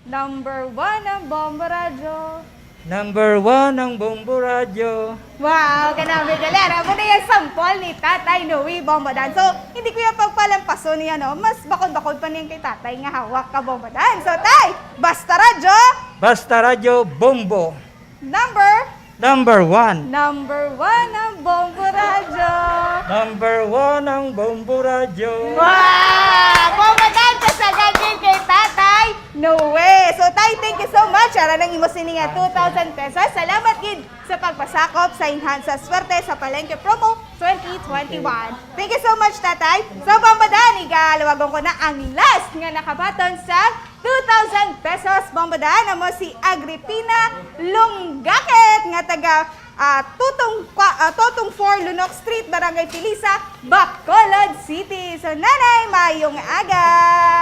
Number one ang Bombo Radyo. Number one ang Bombo Radyo. Wow, kanami gali. Ara mo na yung sample ni Tatay Noe Bombo Dan. So, hindi ko yung pagpalampason niya, no? Mas bakod-bakod pa niyan kay Tatay nga hawak ka, Bombo Dan. So, Tay, basta radyo. Basta radyo, Bombo. Number? Number one. Number one ang Bombo Radyo. Number one ang Bombo Radyo. Wow! Bombo Dan, kasagagin kay Tatay Noe. So, Tay, thank you so much. Ara nang imo sini nga two thousand pesos. Salamat gid sa pagpasakop sa Enhance sa Swerte sa Palengke Promo twenty twenty-one. Thank you so much, Tatay. So, Bombo Dan, igalawagon ko na ang last nga nakabaton sa two thousand pesos, Bombo Dan, amo si Agripina Lunggakit nga taga, ah, Tutong pa-, ah, Tutong four Lunok Street, Barangay Pilisa, Bacolod City. So, Nanay, mayong aga.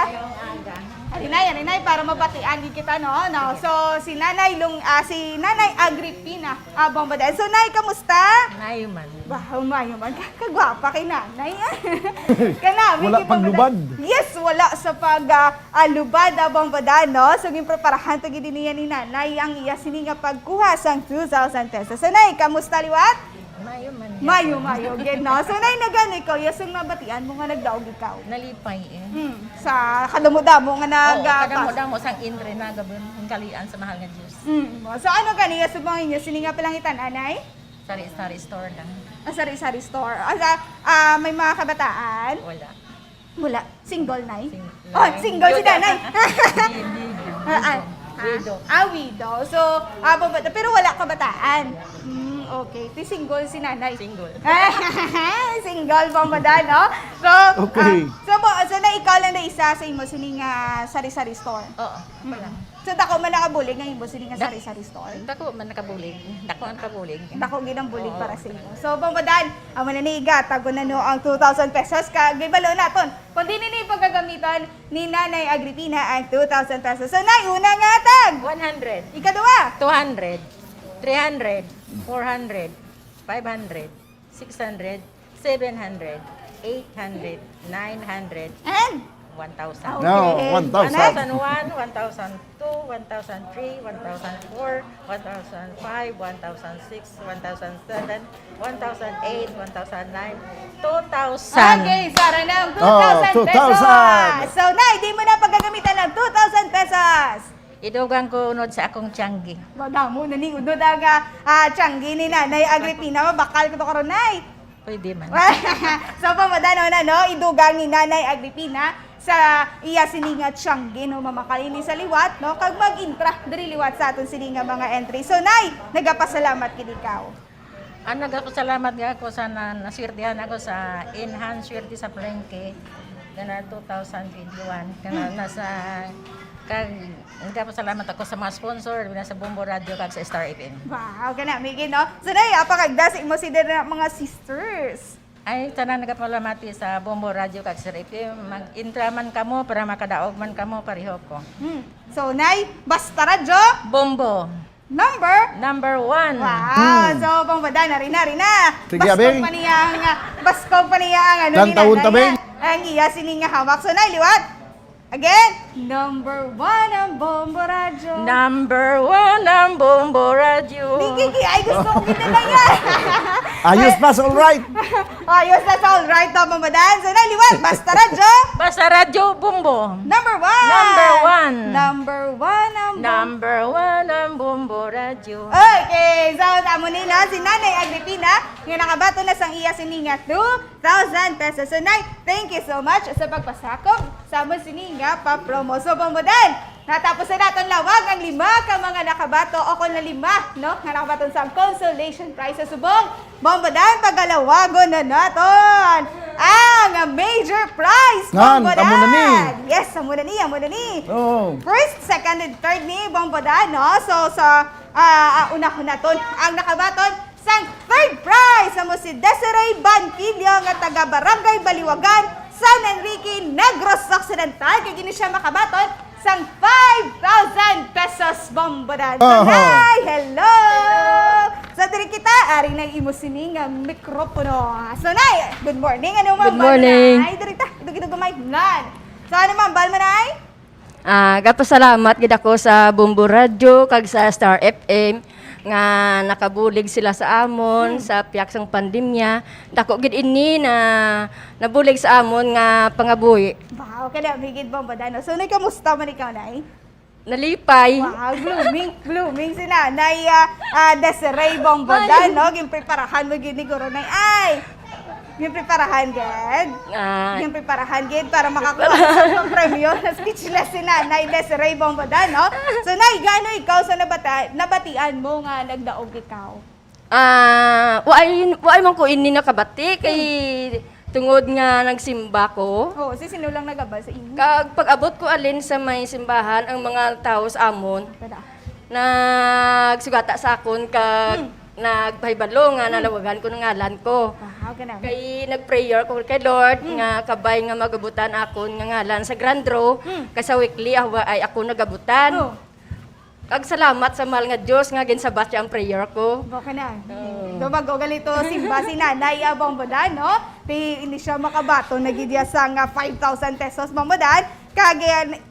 Mayong aga. Arinay, arinay, para mabatian gid kita, no? No. So, si Nanay Lung-, ah, si Nanay Agripina, ah, Bombo Dan. So, Nay, kamusta? Maayo man. Wow, maayo man. Ka-, kagwapa kay Nanay. Kanami Wala gid pang Bombo Dan. Lubad. Yes, wala sa pag, ah, ah, lubad, ah, Bombo Dan, no? So, ginpreparahan to gid niya ni Nanay ang iya sini nga pagkuha sang two thousand pesos. So, Nay, kamusta liwat? Mayo man. Mayo, mayo, gid, no? So, Nay, nagani ko, yes, ang nabatian mo nga nagdaog ikaw. Nalipay, eh. Hmm, sa kadamo-damo nga Oo, nagapas- kadamo-damo sang intre na gabon, ang kalian sa mahal nga Diyos. Hmm, so, ano gani, yes, subong inyo, sini nga palangitan, anay? Sari-sari store lang. Ah, sari-sari store. Ah, sa, ah, may mga kabataan? Wala. Wala. Single, Nay? Sing-, Oh, Nay. Single si Widow. Nanay. Hindi, hindi. Ah, ah, Widow. Ah, widow. So, ah, baba-, pero wala kabataan. Hmm, okay. Ti single si Nanay. Single. Single, Bombo Dan, no? So, Okay. ah, so, bo-, so, na ikaw lang na isa sa imo sining, ah, sari-sari store? Oo, ako Hmm. lang. So, dako man nakabulig nga imo sini nga Dak-, sari-sari store? Dako man nakabulig. Dako ang kabulig. Dako gid ang bulig Oo, para sa imo. dako. So, Bombo Dan, amo na ni, igatag ko na no ang two thousand pesos ka, gibalo naton. Kung di nini pagkagamitan ni Nanay Agripina ang two thousand pesos. So, Nay, una nga hatag. One hundred. Ikaduha. Two hundred. Three hundred. Four hundred. Five hundred. Six hundred, seven hundred, eight hundred, nine hundred, And? one thousand. Okay. No, one thousand. One thousand one, one thousand two, one thousand three, one thousand four, one thousand five, one thousand six, one thousand seven, one thousand eight, one thousand nine, two thousand. Okay, Sarah, now, Oh, two thousand pesos. two thousand. So, Nay, di mo na pagagamitan ng two thousand pesos. Idugang ko unod sa akong tiyanggi. Madamo na ni unod ang, ah, ah, tiyanggi ni Nanay Agripina. Mabakal ko to karon, Nay. Pwede man. So, Bombo Dan, no, idugang ni Nanay Agripina sa iya sini nga tiyanggi, no, mamakal ini sa liwat, no, kag mag-intra diri liwat sa aton sini nga mga entry. So, Nay, nagapasalamat gid ikaw. Ang nagapasalamat nga ako sa na-, naswertihan ako sa Enhance Swerte sa Palengke, kana two thousand twenty-one, kana Hmm. nasa, kag nagapasalamat ako sa mga sponsor, na sa Bombo Radio kag sa Star F M. Wow, kana, Miggy, no? So, Nay, apakagda sa imo si dira mga sisters. Ay, tanan nagapalamati sa Bombo Radio kag Star F M. Mag-intra man kamo para makadaog man kamo, pareho ko. Hmm. So, Nay, basta radyo. Bombo. Number? Number one. Wow. Hmm. So, Bombo Dan, ari na, ari na. Sige, Baskog Abing. pa niya ang, ah, baskog pa niya ang, ano, Lantawon ni ta, Nanay, Bing. ah, ang iya sini nga hawak. So, Nay, liwat. Again, number one ang Bombo Radyo. Number one ang Bombo Radyo. Di, Kiki, ay, gusto ko kita na yan. Ayos pa, all right. Ayos na sa all right, no, Bombo Dan. So, Nay, liwat, basta radyo. Basta radyo, Bombo. Number one. Number one. Number one ang Bombo. Number one ang Bombo Radyo. Okay, so, amo ni na si Nanay Agripina, nga nakabaton na sang iya sini nga two thousand pesos. So, Nay, thank you so much sa pagpasakop sa amon sini nga pa-promo. So, Bombo Dan, natapos na naton lawag ang lima ka mga nakabato o kon na lima, no, nga nakabaton sa consolation prize sa subong. Bombo Dan, pagalawagon na naton ang major prize, Ngan, Bombo amo na ni. Dan. Yes, amo na ni, amo na ni. Oo. First, second, and third ni Bombo Dan, no? So, sa, ah, ah, unahon naton ang nakabaton sang third prize, amo si Desiree Banquillo nga taga Barangay Baliwagan, San Enrique, Negros Occidental. Kag ini siya makabaton sang five thousand pesos, Bombo Dan. Aha. Nay, hello! So, diri kita, ari na imo sini nga mikropono. So, Nay, good morning. Ano, Good ma'am, morning. Nay? Diri ta, idog-idog gamay. Nan. So, ano, ma'am, bal mo, Nay? Ah, gapasalamat gid ako sa Bombo Radyo kag sa Star F M nga nakabulig sila sa amon Hmm. sa piyak sang pandemya. Dako gid ini na nabulig sa amon nga pangabuhi. Wow, kada migid, Bombo Dan, no? So, Nay, kamusta man ikaw, Nay? Nalipay. Wow, blooming, blooming si Nanay, ah, ah, Desiree Bombo Dan, no? Ginpreparahan mo gid ni Guro, Nay. Ay! Ginpreparahan gid? Ah. Ginpreparahan gid para makakuha sa premyo. Speechless si Nanay Desiree Bombo Dan, no? So, Nay, gaano ikaw sa nabata-, nabatian mo nga nagdaog ikaw? Ah, waay, waay man ko ini nakabati kay Hmm. tungod nga nagsimba ko. Oo, si sino lang nagabal sa inyo? Kag pag-abot ko alin sa may simbahan, ang mga tawo sa amon Kada. nagsugata sa akon kag Hmm. nagpahibalo nga Hmm. nalawagan ko ng ngalan ko. Wow, kana. Kay nag-prayer ko kay Lord Hmm. nga kabay nga magabutan akon nga ngalan sa grand draw, Hmm. kay sa weekly, ah, waay ako nagabutan. Oh. Kag salamat sa mahal nga Dios nga ginsabat siya ang prayer ko. Bo ka na. Oo. Dumago gali to simba si Nanay, ah, Bombo Dan, no? Ti, hindi siya makabaton na gid iya sa nga five thousand pesos, Bombo Dan. Kag,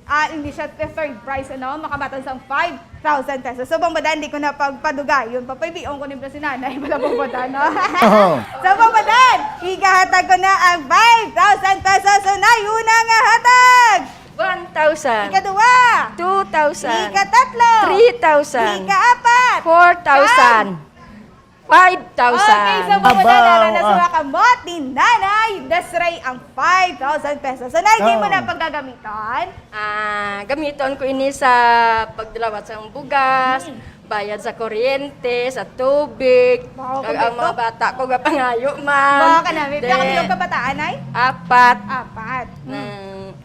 ah, hindi siya the third prize, ano, makabaton sang five thousand pesos. So, Bambadan, di ko na pagpadugayon, papaibion ko ni si Nanay, wala, Bambadan, no? Oo. So, Bambadan, igahatag ko na ang five thousand pesos. So, Nay, una nga hatag! One thousand. Ikaduwa. Two thousand. Ikatatlo. Three thousand. Ikaapat. Four thousand. Five thousand. Okay, so, Bambadan, Abaw, nara na sa ah. mga kamot ni Nanay Desiree ang five thousand pesos. So, Nay, di mo Oo. na paggagamiton? Ah, gamiton ko ini sa pagdalawat sa bugas, Mm. bayad sa kuryente, sa tubig, Wow, kag ang kompleto. mga bata ko gapangayo man. Wow, kanami. Pila ka Then, bilog ka bataan, Nay? Apat. Apat. Mm. Nang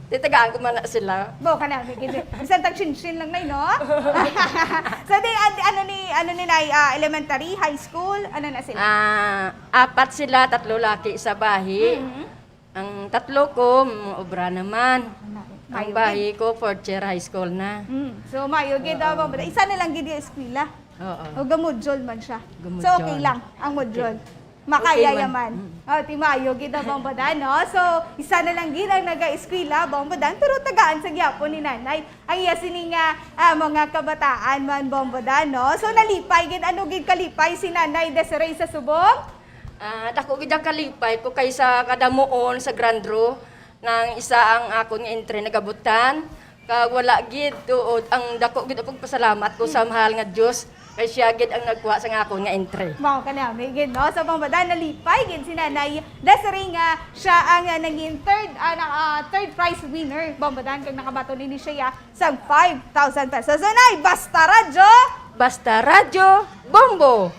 titagaan ko man na sila. Bo, kanami, gid. Bisan tag shin-shin lang, Nay, no? So, di, ad-, ano ni, ano ni, Nay, ah, elementary, high school, ano na sila? Ah, apat sila, tatlo laki sa bahi. Mhm. Ang tatlo ko, mm, obra naman. Ang Mayo, bahi gid. ko, fourth year high school na. Mm. So, mayo, gid, Oo. ah, Bambadan. Isa na lang, gid, yung eskwela. Oo. O, gamodule man siya. Gamodule. So, okay lang, ang module. Okay. Makaya Okay man. yaman. Mm. Oh, ti mayo gid ang Bambadan, no? So, isa na lang gid ang naga-eskwela, Bambadan, pero tagaan sa gyapon ni Nanay. Ang iya sini nga, ah, mga kabataan man, Bambadan, no? So, nalipay gid, ano gid kalipay si Nanay Desiree sa subong? Ah, dako gid ang kalipay ko kay sa kadamuon sa Grand Draw, nang isa ang akon nga entry nagabutan. Kag wala gid, tuod, ang dako gid ang pagpasalamat ko sa mahal nga Dios, kay siya gid ang nagkuha sa nga akon nga entry. Mao kanami gid, no? Sa Bambadan, nalipay gid si Nanay Desiree nga siya ang, ah, naging third, ah, na, ah, third prize winner, Bambadan, kag nakabaton ini siya sang five thousand pesos. So, Nay, basta radyo! Basta radyo, bombo!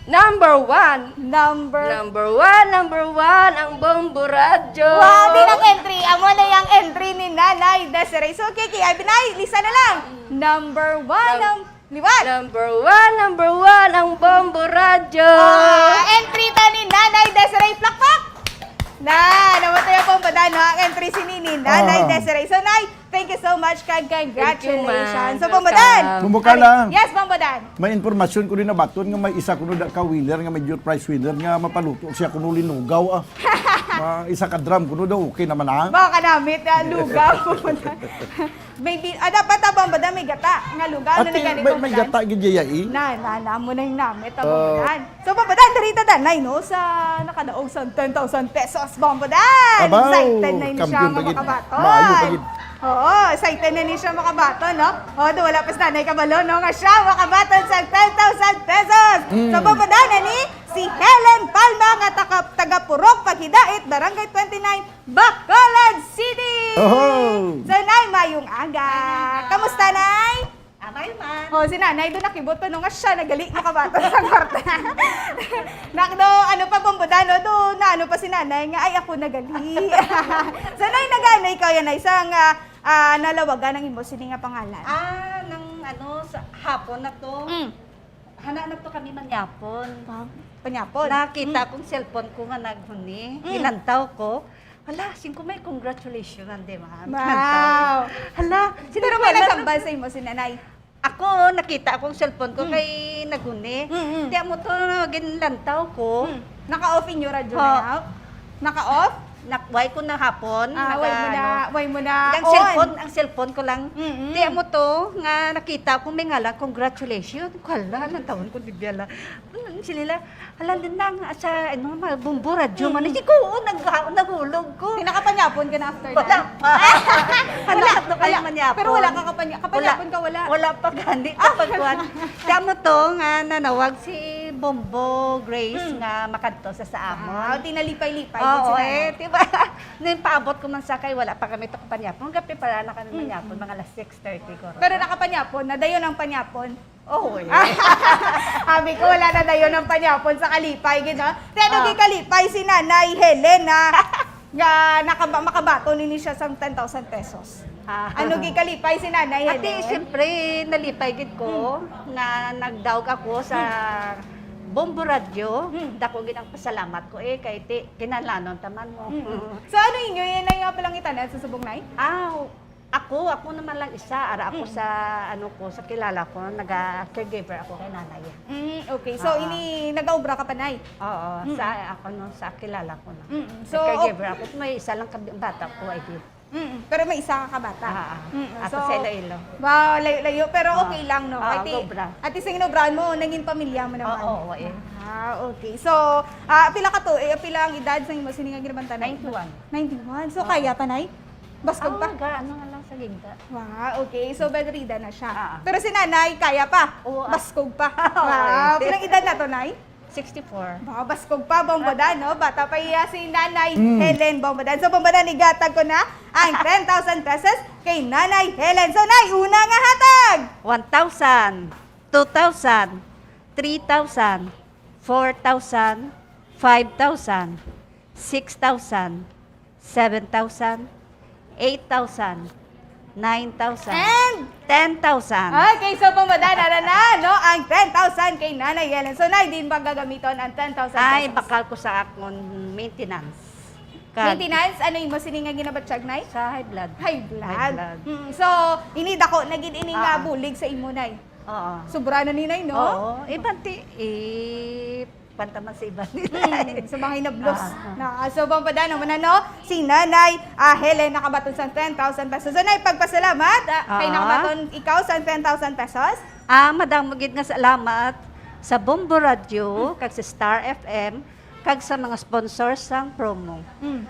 Number one. Number Number one, number one, ang Bombo Radyo. Wow, di nang entry. Amo na yung entry ni Nanay Desiree. So, Kiki, ay, Binay, lisa na lang. Number one, Num- ang liwat. Number one, number one, ang Bombo Radyo. Ah, entry to ni Nanay Desiree. Plakpak! Na, namatay ang Bombo Dan, no? Ang entry si Nini, Nanay Ah. Desiree. So, Nay, thank you so much, kag Thank you, congratulations. ma'am. So, Bombo Dan. Welcome. Bumbo ka Ay, lang. Yes, Bombo Dan. May impormasyon ko din nabaton nga may isa kuno da ka winner nga major prize winner nga mapaluto siya kuno linugaw, ah. Ma-, isa ka drum kuno daw, okay naman, ah. Baka namit, ah, lugaw. Maybe, ah, dapat, ah, Bombo Dan, may gata nga lugaw. Ano Ate, na gani, may, Bombo may Dan? gata gid, yaya, eh. Na, na, na, mo na yung namit, ah, Ah. Bombo Dan. So, Bombo Dan, diri ta danay, no, sa nakadaog sa ten thousand pesos, Bombo Dan. Abaw, Excited na ni siya kampiyon pa gid. makabaton. Maayo pa gid. Oo, excited na ni siya makabaton, no? O, do, wala pa si Nanay kabalo, no, nga siya makabaton sa ten thousand pesos. Mm. So, Bombo Dan, ani, si Helen Palma nga taka-, taga Purok Paghidait, Barangay twenty-nine, Bacolod City. Oho. So, Nay, mayong aga. Mayong aga. Kamusta, Nay? Amay man. Oh, si Nanay, do nakibot pa no nga siya nagali makabaton sa kwarta. Nak, do, ano pa, Bombo Dan, no? Do, na ano pa si Nanay nga, "Ay, ako nagali." So, Nay, nag-ano ikaw yan, Nay, sa nga, ah, nalawagan ang imo sini nga pangalan? Ah, nang ano, sa hapon na to. Mm. Hana na to kami manyapon. Pa-, panyapon? Nakita Mm. kong cellphone ko nga naghuni. Mm. Nilantaw ko. Hala, singko may congratulations, di ba? Wow. Hala, Pero may nagkambal sa imo si Nanay? Ako, nakita akong cellphone ko Mm. kay naghuni. Mm, mm. Di amo to, ginlantaw ko. Mm. Naka-off inyo radyo Ha. na, ha? Naka-off? Nak-, way ko na hapon, Ah, way mo naka-, na, ano. way mo na Ang on. cellphone, ang cellphone ko lang. Mm, mm. Di amo to, nga nakita ko may ngalan, congratulations. Hala, nagtawon ko, di biya la. Mm, sila, Hala, din lang, sa, ano, ma-, Bombo Radyo man. Mm. Hindi ko, oh, nag-, naghulog ko. Di nakapanyapon ka na after Wala that? pa. Wala, Wala, ano kayo wala. manyapon? Pero wala ka kapanya-, kapanyapon Wala. ka, wala? Wala pa gani, Ah, kapag wala. kuwan. Kamo to nga nanawag si Bombo Grace Mm. nga makadto sa, sa amon. Ah, tinalipay-lipay Oo, yun sila, eh, no? di ba? Nung paabot ko man sa kay, wala pa kami to kapanyapon. Gabi para na kami Mm. manyapon, mga alas six thirty ko. Pero nakapanyapon, nadayon ang panyapon. Oo, eh. Abi ko, wala na dayon ang panyapon sa kalipay, gid, no? Pero Ah. di kalipay si Nanay Helen, ah, nga nakaba-, makabaton ini siya sang ten thousand pesos. Ah. Ano gi kalipay si Nanay Ate, Helen? siyempre, nalipay gid ko Hmm. nga nagdaog ako sa Hmm. Bombo Radyo. Hmm. Dako gid ang pasalamat ko, eh, kay ti-, kinahanglanon ta man mo. Hmm. So, ano inyo, yan na yung palangitan sa subong, Nay? Ah, Ako, ako naman lang isa, ara ako Mm. sa, ano ko, sa kilala ko, naga-caregiver ako kay nanay. Mm, okay. So, Ah. ini, nag-aobra ka pa, Nay? Oo, Mm. sa, ako, no, sa kilala ko na. Mm, so, Nag-caregiver ok- ako. May isa lang kab-, bata ko, ay di. Mm, pero may isa ka kabata. Ah, ah. Mm, Ako so, sa Iloilo. Wow, layo-layo, pero Ah. okay lang, no? Oo, Ati, sobra. Ati sing nobran mo, nangin pamilya mo naman. Oo, oo, eh. Ah, okay. So, ah, pila ka to? Eh, pila ang edad sa imo? Sini nga ginabantayan? Ninety-one. Ninety-one. So, Oo. kaya pa, Nay? Baskog Ah, pa? ga, ano nga lang sa gigda. Wow, okay. So, bedridden na siya. Ah, ah. Pero si Nanay, kaya pa? Oo, ah. Baskog pa. Oo, Wow. eh. Pilang edad na to, Nay? Sixty-four. Ba, baskog pa, Bombodan, no? Bata pa iya si Nanay Mm. Helen Bombodan. So, Bombodan, igatag ko na ang ten thousand pesos kay Nanay Helen. So, Nay, una nga hatag! One thousand, two thousand, three thousand, four thousand, five thousand, six thousand, seven thousand, eight thousand, nine thousand, And? ten thousand. Okay, so Bombodan, ara na, no? Ang ten thousand kay Nanay Helen. So, Nay, din ba gagamiton ang ten thousand pesos? Ay, bakal ko sa akon maintenance. Kag Maintenance? Ano imo sini nga ginabatyag, Nay? Sa high blood. High blood. High blood. Mm, so, ini dako na gid ini nga Ah. bulig sa imo, Nay. Oo. Sobra na ni, Nay, no? Oo. Iban ti, i-, pantaman sa iban nila. Mm, sa mga hinablos. Ah. Na, so, Bombodan, amo na, no? Si Nanay, ah, Helen nakabaton sang ten thousand pesos. So, Nay, pagpasalamat, ah, kay Ah. nakabaton ikaw sang ten thousand pesos. Ah, madamo gid nga salamat sa Bombo Radio, kag sa Star F M, kag sa mga sponsors sang promo. Mm.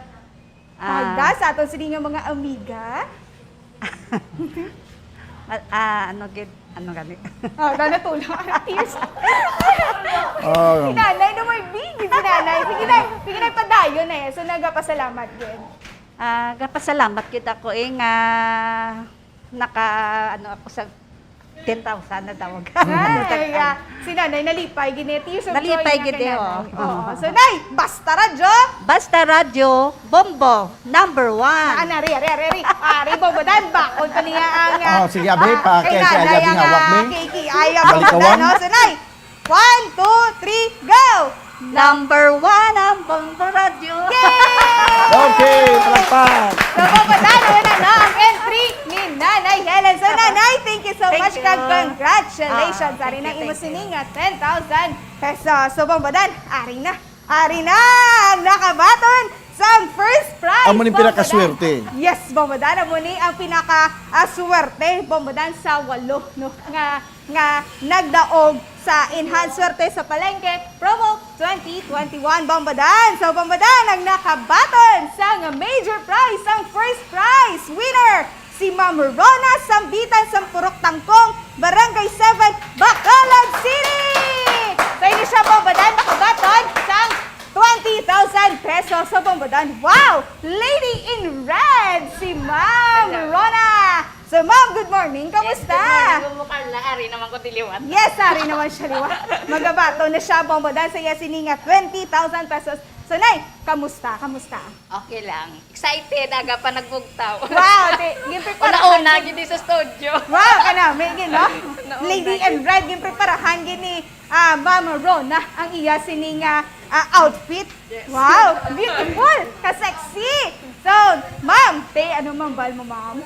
Ah. Pagda sa aton sini nga mga amiga. Ma- ah, ano gid, ano gani? Ah, gana tulang. Tears. Oh. Si Nanay na may bigid si Nanay. Sige na, sige na, padayon na eh. So, nagapasalamat gid. Ah, gapasalamat gid ako eh nga naka, ano ako sa ten thousand na tawag. Ay, ah, si Nanay nalipay gid eh. Tears of joy Nalipay na gid kay eh, Nanay. oh. Oo. So, Nay, basta radyo. Basta radyo, Bombo, number one. Ah, nari, ari, ari, ari. Ari, Bombodan, bakol ko niya ang, ah, Oh, sige, abi, ah, pa, kay kay, kay, Nanay abi, ang, hawak ah, mi. K K I, ang Balik Bombodan, kawang. no? So, Nay, one, two, three, go! Number one ang Bombo Radyo. Yay! Okay, palakpak. So, Bombodan, ano na, no? Ang entry ni Nanay Helen. So, Nanay, thank you so Thank much, you. kag congratulations. Ah, Ari thank na you, imo thank you. sining nga ten thousand pesos. So, Bombodan, ari na. Ari na ang nakabaton sang first prize, Amo ni Bombodan. pinakaswerte. Yes, Bombodan. Amo ni ang pinakaswerte, Bombodan, sa walo, no? Nga, nga nagdaog sa Enhanced Swerte sa Palengke Promo twenty twenty-one, Bombodan. So, Bombodan ang nakabaton sang major prize, ang first prize winner, si Ma'am Rona Sambitan sang Purok Tangkong, Barangay seven, Bacolod City! So, ini siya, Bombodan, nakabaton sang twenty thousand pesos. So, Bombodan, wow! Lady in red, si Ma'am Hello. Rona. So, Ma'am, good morning. Kamusta? Yes, good morning, Ma'am Carla. Ari naman ko diliwan. Yes, ari naman siya liwat. Magabaton na siya, Bombodan, sa iya sini nga twenty thousand pesos. So, Nay, kamusta? Kamusta? Okay lang. Excited, aga pa nagbugtaw. Wow, di, ginpreparahan Una-una, gid. gid sa studio. Wow, kanami gid, no? Una-una Lady gid. in red, ginpreparahan gid ni, ah, Ma'am Rona ang iya sini nga, ah, outfit. Yes. Wow, beautiful, ka-sexy. So, ma'am, te, ano mang bal mo, ma'am?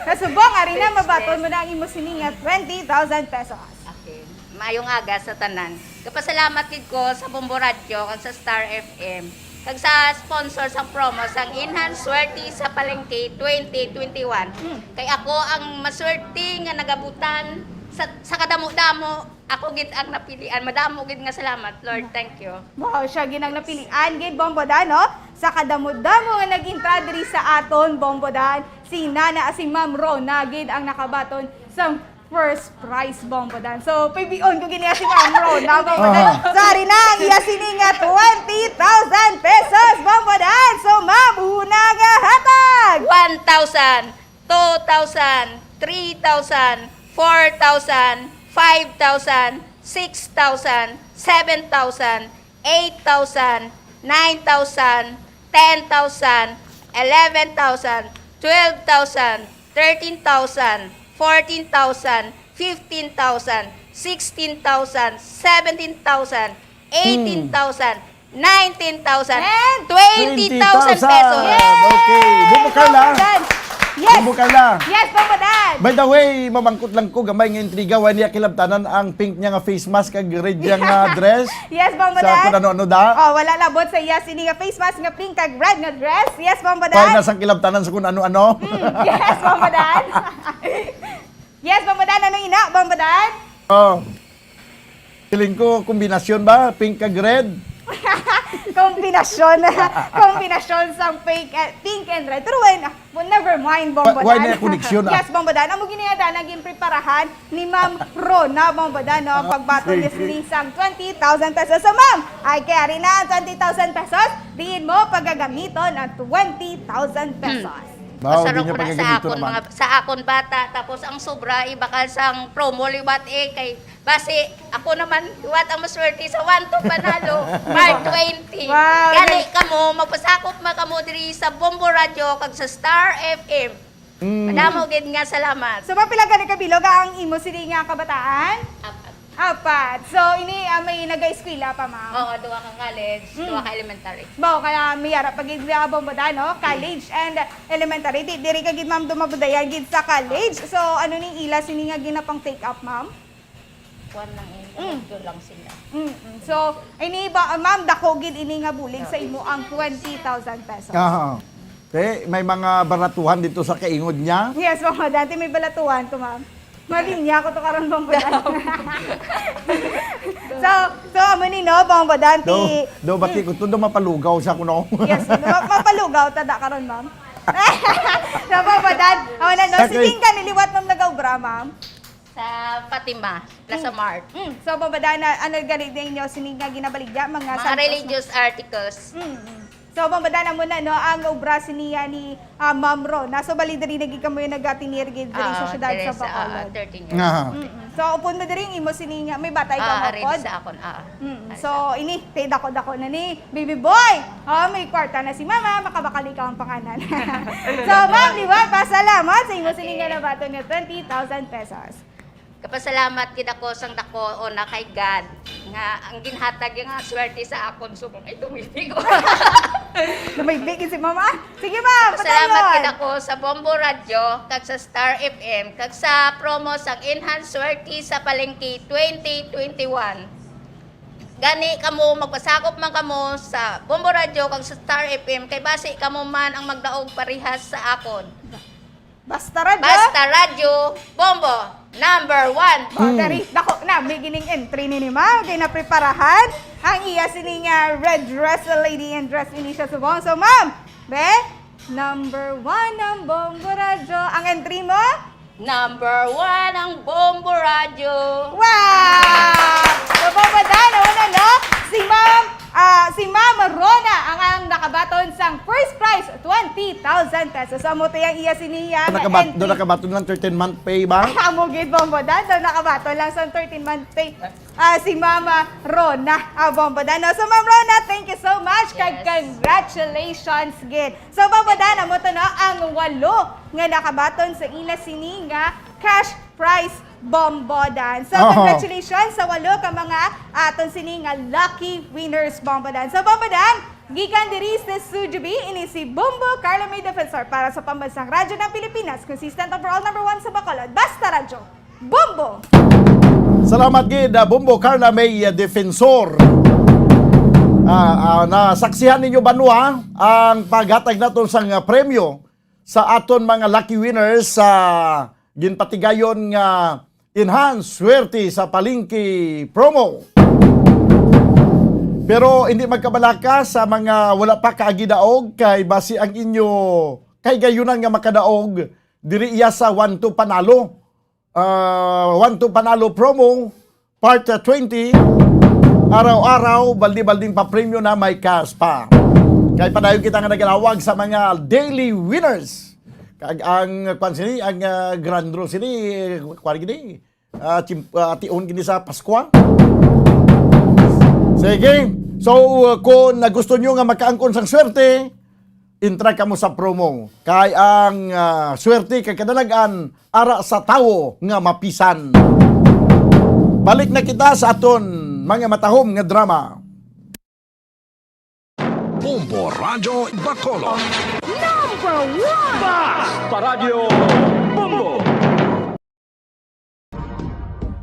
Sa subong, ari na, Thanks, mabaton thanks. mo na ang imo sini nga twenty thousand pesos. Okay. Maayong aga sa tanan. Kapasalamat gid ko sa Bombo Radyo kag sa Star F M kag sa sponsor sa promo sang Enhance Swerte sa Palengke twenty twenty-one. Mm. Kay ako ang maswerte nga nagabutan sa, sa kadamo-damo, ako gid ang napilian. Madamo gid nga salamat, Lord. Thank you. Wow, siya gid ang napilian gid, Bombo Dan, no? Sa kadamo-damo nga nag-entra diri sa aton, Bombo Dan, si Nana, si Ma'am Rona gid ang nakabaton sa first prize, Bombo Dan. So, paybion ko gid niya si Ma'am Rona, Bombo Dan. Aha. So, ari na ang iya sini nga twenty thousand pesos, Bombo Dan. So, ma'am, una nga hatag. One thousand, two thousand, three thousand, four thousand, five thousand, six thousand, seven thousand, eight thousand, nine thousand, ten thousand, eleven thousand, twelve thousand, thirteen thousand, fourteen thousand, fifteen thousand, sixteen thousand, seventeen thousand, eighteen thousand, nineteen thousand, And twenty thousand pesos. Twenty thousand. Yay! Okay. Bumukal, ha? Bombo Dan. Yes! Bumbo Carla. Yes, Bombo Dan! By the way, mamangkot lang ko, gamay nga intriga, wala niya kilabtanan ang pink niya nga face mask kag red niya nga dress. Yes, Bombo Dan. Sa kung ano-ano da. Oh, wala labot sa iya sini nga face mask nga pink kag red nga dress. Yes, Bombo Dan. Kaya nasang kilabtanan sa kung ano-ano. Mm, yes, Bombo Dan. Yes, Bombo Dan. Ano ina, Bombo Dan? Oh. Feeling ko, kombinasyon ba? Pink kag red? Kombinasyon. Kombinasyon sang pink, eh, pink and red. Pero when, well, never mind, Bombo Dan. Why may connection, ah? Yes, Bombo Dan. Amo gini nga naging preparahan ni Ma'am Rona, Bombo Dan, no? Ang pagbaton ni Sige. Sini sang twenty thousand pesos. So, ma'am, ay kaya rin na ang twenty thousand pesos. Diin mo pagagamiton ang twenty thousand pesos. Wow, Pasarong di niya ko na sa pagagamiton akon, naman. Mga, sa akon bata, tapos ang sobra, ibakal sang promo liwat eh, kay basi, ako naman, liwat ang maswerte sa one to panalo, March twenty. Wow, Gani nag- kamo, magpasakop man kamo diri sa Bombo Radio kag sa Star F M. Mm. Madamo gid nga salamat. So, mapila gani ka bilog ang imo sini nga kabataan? Apat. Apat. So, ini, ah, may nag-eskwela pa, ma'am? Oo, duha ka college, Mm. duha ka elementary. Mao, kaya may ara pa gid nga Bombo Dan, no? College and elementary. Di, diri ka gid, ma'am, dumabudayan gid sa college. So, ano ni ila sini nga ginapang take up, ma'am? Kuwan lang eh, Mm. module lang sila. Mm-mm. So, ini ba, ah, ma'am, dako gid ini nga bulig sa imo ang twenty thousand pesos. Aha. Eh, may mga baratuhan dito sa kaingod niya. Yes, Bombo Dan, ti may balatuhan to, ma'am. Malinya ko to karon, Bombo Dan. So, so, amo ni, no, Bombo Dan, ti Do, do, bati ko to, do mapalugaw sa kuno. Yes, ma-, mapalugaw ta da karon, ma'am. So, Bombo Dan, amo na, no? Sa Sige, kay- kani liwat, ma'am, nagaobra, ma'am? Sa Fatima, Plaza Mm. Mart. Mm. So, Bombo Dan, na, ano gani ninyo sini nga ginabaligya, mga Mga santos religious articles. Mm, mm. So, Bombo Dan, amo na, no, ang obra siniya ni, ah, Ma'am Rona. So, bali diri na gid kamo yung nag-atinir gid diri sa Ah, syudad diri sa sa, ah, Bacolod. Thirteen years. Aha. Mm, mm. So, upon mo diri, imo sini nga, may bata ikaw Ah, nga ari pod? Sa akon, ah. Mm, Ari so, sa akon. Ini, kay dako-dako na ni Baby Boy. Oh, may kwarta na si Mama, makabakal ikaw ang panganan. So, Ma'am, di ba? Pasalamat sa imo sini nga Okay. nabaton nga twenty thousand pesos. Kapasalamat gid ako sang dako una kay God nga ang ginhatag niya nga swerte sa akon subong ay tumitig. Lumaybi gid si Mama. Sige, ma'am, Kapasalamat padayon. gid ako sa Bombo Radio kag sa Star F M kag sa promo sang Enhance Swerte sa Palengke twenty twenty-one. Gani kamo, magpasakop man kamo sa Bombo Radio kag sa Star F M kay basi kamo man ang magdaog parehas sa akon. Basta Radyo. Basta Radyo, Bombo, number one. Oh, Hmm. dari, dako na, may gining entry ni, ni ma'am, kay napreparahan ang iya sini nga red dress, lady in dress ini siya subong. So, ma'am, be, number one ang Bombo Radyo. Ang entry mo? Number one ang Bombo Radyo. Wow! So, Bombo Dan, ano na, no? Si Ma'am, ah, si Ma'am Rona ang, ang nakabaton sang first prize, twenty thousand pesos. So, amo to yung iya siniya nga Nakabat-, entry. Doon nakabaton lang thirteen month pay ba? Amo gid, Bombo Dan. Doon nakabaton lang sang thirteen month pay. Ah, si Mama Rona, ah, Bombo Dan, no? So, Ma'am Rona, thank you so much, kag Yes. congratulations gid. So, Bombo Dan, amo to, no, ang walo nga nakabaton sa ila sini nga cash prize, Bombo Dan. So, Oho. congratulations sa walo ka mga aton sini nga lucky winners, Bombo Dan. So, Bombo Dan, gikan diri sa Sujubi, ini si Bombo Carla May Defensor para sa Pambansang Radyo ng Pilipinas, consistent overall number one sa Bacolod. Basta Radyo. Bombo! Salamat gid, ah, Bombo Carla May, ah, Defensor. Ah, ah, nasaksihan ninyo, banwa, ang paghatag naton sang, ah, premyo sa aton mga lucky winners sa ginpatigayon nga Enhance Swerte sa Palengke promo. Pero hindi magkabalaka sa mga wala pa kaagi daog, kay basi ang inyo kahigayunan nga makadaog diri iya sa One to Panalo. Ah, One to Panalo promo, part twenty, araw-araw, baldi-balding papremyo na may cash pa. Kay padayon kita nga nagalawag sa mga daily winners. Kag ang, kwan sini, ang, ah, grand draw sini, kwan gini, ah, chim-, ah, ation gini sa Paskwa. Sige. So, uh, kung gusto nyo nga makaangkon sang swerte, entra kamo sa promo. Kay ang, ah, swerte kay kadalagan ara sa tawo nga mapisan. Balik na kita sa aton mga matahom nga drama. Bombo Radyo Bacolod. Number one! Basta Radyo Bombo!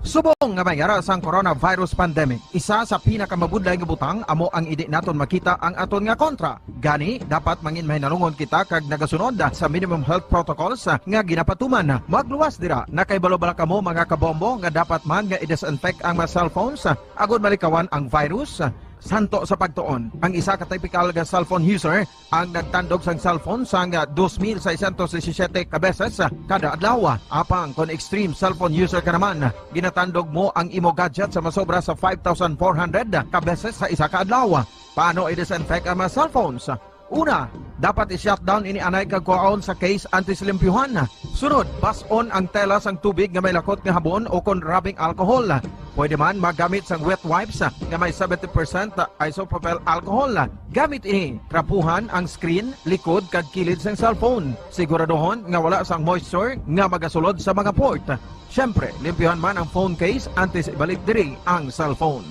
Subong nga may ara sang coronavirus pandemic, isa sa pinakamabudlay nga butang amo ang indi naton makita ang aton nga kontra. Gani, dapat mangin mahinalungon kita kag nagasunod sa minimum health protocols nga ginapatuman. Magluwas dira, nakahibalo bala kamo, mga kabombo, nga dapat man nga i-disinfect ang mga cellphones agud malikawan ang virus? Santo sa pagtuon, ang isa ka typical nga cellphone user ang nagtandog sang cellphone sang dos mil seiscientos disisiete ka beses kada adlaw. Apang kon extreme cellphone user ka naman, ginatandog mo ang imo gadget sa masobra sa five thousand four hundred ka beses sa isa ka adlaw. Paano i-disinfect ang mga cellphones? Una, dapat i-shutdown ini anay kag kuhaon sa case antes limpyuhan. Sunod, bas-on ang tela sang tubig nga may lakot nga habon o kon rubbing alcohol. Pwede man magamit sang wet wipes nga may seventy percent isopropyl alcohol. Gamit ini, trapuhan ang screen, likod, kag kilid sang cellphone. Siguraduhon nga wala sang moisture nga magasulod sa mga port. Siyempre, limpyuhan man ang phone case antes ibalik diri ang cellphone.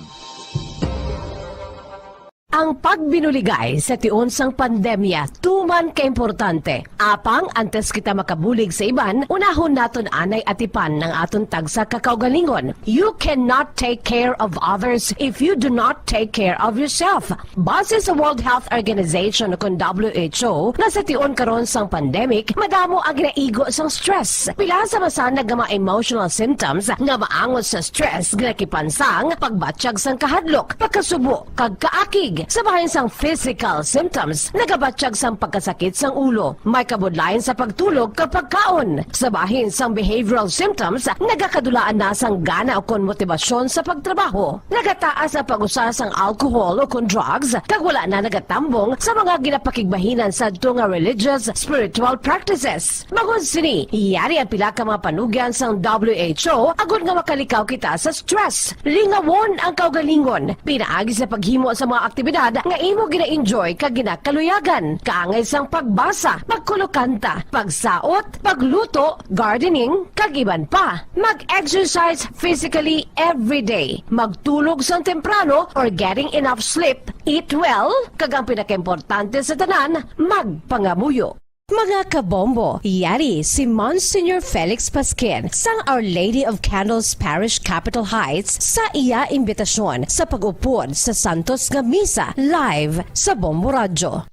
Ang pagbinuligay sa tion sang pandemya tuman ka importante. Apang antes kita makabulig sa iban, unahon naton anay atipan ang aton tagsa ka kaugalingon. You cannot take care of others if you do not take care of yourself. Base sa World Health Organization o kon W H O, nga sa tion karon sang pandemic, madamo ang ginaigo sang stress. Pila sa masanag nga mga emotional symptoms nga maangot sa stress ginakipan sang pagbatyag sang kahadlok, pagkasubo, kag kaakig. Sa bahin sang physical symptoms, nagabatyag sang pagkasakit sang ulo, may kabudlayan sa pagtulog kag pagkaon. Sa bahin sang behavioral symptoms, nagakadulaan na sang gana ukon motibasyon sa pagtrabaho. Nagataas ang pag-usa sang alcohol ukon drugs, kag wala na nagatambong sa mga ginapakigbahinan sadto nga religious, spiritual practices. Bangod sini, yari ang pila ka mga panugyan sang W H O agod nga makalikaw kita sa stress. Lingawon ang kaugalingon pinaagi sa paghimo sa mga aktibidad nga imo gina-enjoy kag ginakaluyagan, kaangay sang pagbasa, pagkulokanta, pagsaot, pagluto, gardening, kag iban pa. Mag-exercise physically every day. Magtulog sang temprano or getting enough sleep. Eat well, kag ang pinakaimportante sa tanan, magpangamuyo. Mga kabombo, yari si Monsignor Felix Pasquin sang Our Lady of Candles Parish, Capitol Heights, sa iya imbitasyon sa pag-upod sa Santos nga Misa live sa Bombo Radyo.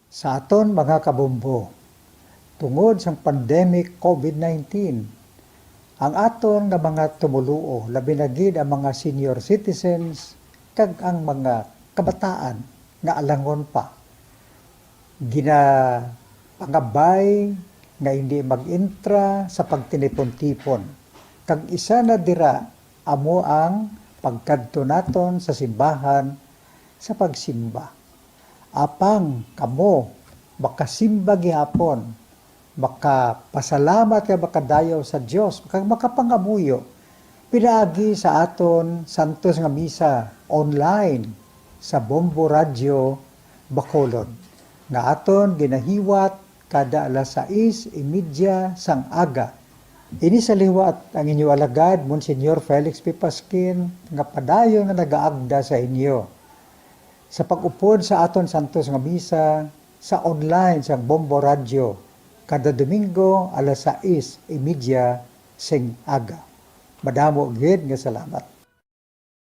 Sa aton mga kabombo, tungod sang pandemic COVID nineteen, ang aton nga mga tumoluo, labi na gid ang mga senior citizens kag ang mga kabataan nga alangon pa, ginapangabay nga hindi mag-intra sa pagtinipon-tipon, kag isa na dira amo ang pagkadto naton sa simbahan sa pagsimba. Apang kamo makasimba gihapon, makapasalamat kag makadayaw sa Dios, kag makapangamuyo pinaagi sa aton santos nga misa online sa Bombo Radyo Bacolod, nga aton ginahiwat kada alas sais y media sang aga. Ini sa liwat ang inyo alagad, Monsignor Felix P. Pasquin, nga padayon nga nagaagda sa inyo sa pag-upod sa aton santos nga misa sa online sang Bombo Radyo kada Domingo alas sais y media sing aga. Madamo gid nga salamat.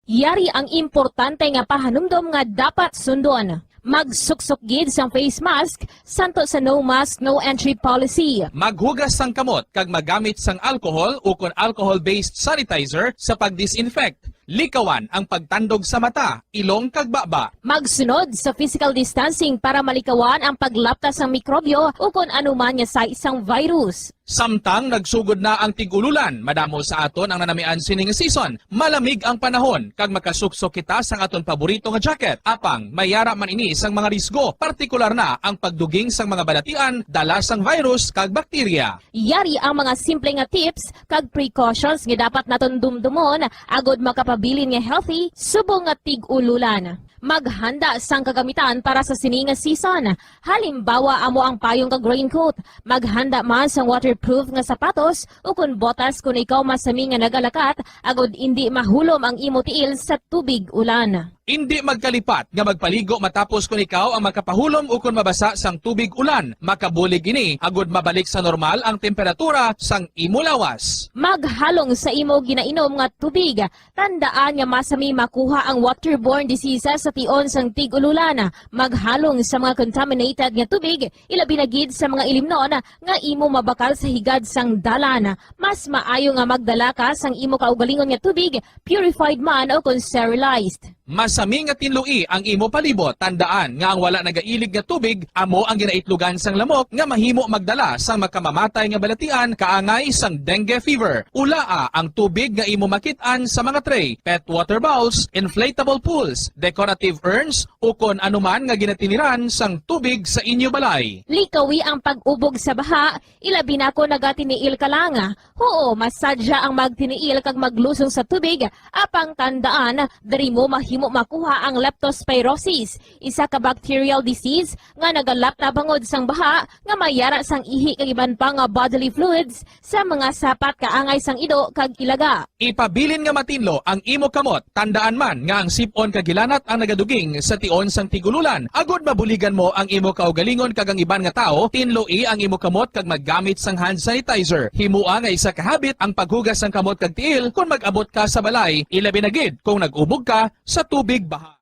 Yari ang importante nga pahanumdom nga dapat sundon. Magsuksok gid sang face mask santo sa no mask, no entry policy. Maghugas sang kamot kag magamit sang alcohol ukon alcohol-based sanitizer sa pag-disinfect. Likawan ang pagtandog sa mata, ilong kag baba. Magsunod sa physical distancing para malikawan ang paglapta sang mikrobyo ukon anuman nga sais sang virus. Samtang nagsugod na ang tig-ululan, madamo sa aton ang nanamian sini nga season. Malamig ang panahon, kag makasuksok kita sang aton paborito nga jacket. Apang, may ara man ini sang mga risgo, partikular na ang pagduging sang mga balatian dala sang virus kag bakterya. Yari ang mga simple nga tips kag precautions nga dapat naton dumdumon agod makapabilin nga healthy subong nga tig-ululan. Maghanda sang kagamitan para sa sini nga season. Halimbawa, amo ang payong kag raincoat. Maghanda man sang waterproof nga sapatos ukon botas kon ikaw masami nga nagalakat, agod indi mahulom ang imo tiil sa tubig ulan. Indi magkalipat nga magpaligo matapos kon ikaw ang makapahulom ukon mabasa sang tubig ulan. Makabulig ini agod mabalik sa normal ang temperatura sang imo lawas. Maghalong sa imo ginainom nga tubig. Tandaan nga masami makuha ang waterborne diseases sa tion sang tig-ululan. Maghalong sa mga contaminated nga tubig, ilabi na gid sa mga ilimnon nga imo mabakal sa higad sang dalan. Mas maayo nga magdala ka sang imo kaugalingon nga tubig, purified man o kon sterilized. Masami nga tinloi ang imo palibot. Tandaan nga ang wala nagailig nga tubig amo ang ginaitlogan sang lamok nga mahimo magdala sang makamamatay nga balatian kaangay sang dengue fever. Ulaa ang tubig nga imo makit-an sa mga tray, pet water bowls, inflatable pools, decorative urns, ukon anuman nga ginatiniran sang tubig sa inyo balay. Likawi ang pag-ubog sa baha, ilabi na kon nagatiniil ka lang. Huo, masadya ang magtiniil kag maglusong sa tubig, apang tandaan, diri mo mahimo makuha ang leptospirosis, isa ka bacterial disease nga nagalap na bangod sang baha nga may yara sang ihi kag iban pa nga bodily fluids sa mga sapat kaangay sang ido kag ilaga. Ipabilin nga matinlo ang imo kamot. Tandaan man nga ang sip-on kag hilanat ang nagaduging sa tion sang tig-ululan. Agod mabuligan mo ang imo kaugalingon kag ang iban nga tawo, tinloi ang imo kamot kag maggamit sang hand sanitizer. Himoa nga isa ka habit ang paghugas sang kamot kag tiil kon mag-abot ka sa balay, ilabi na gid kon nag-ubog ka sa tubig baha.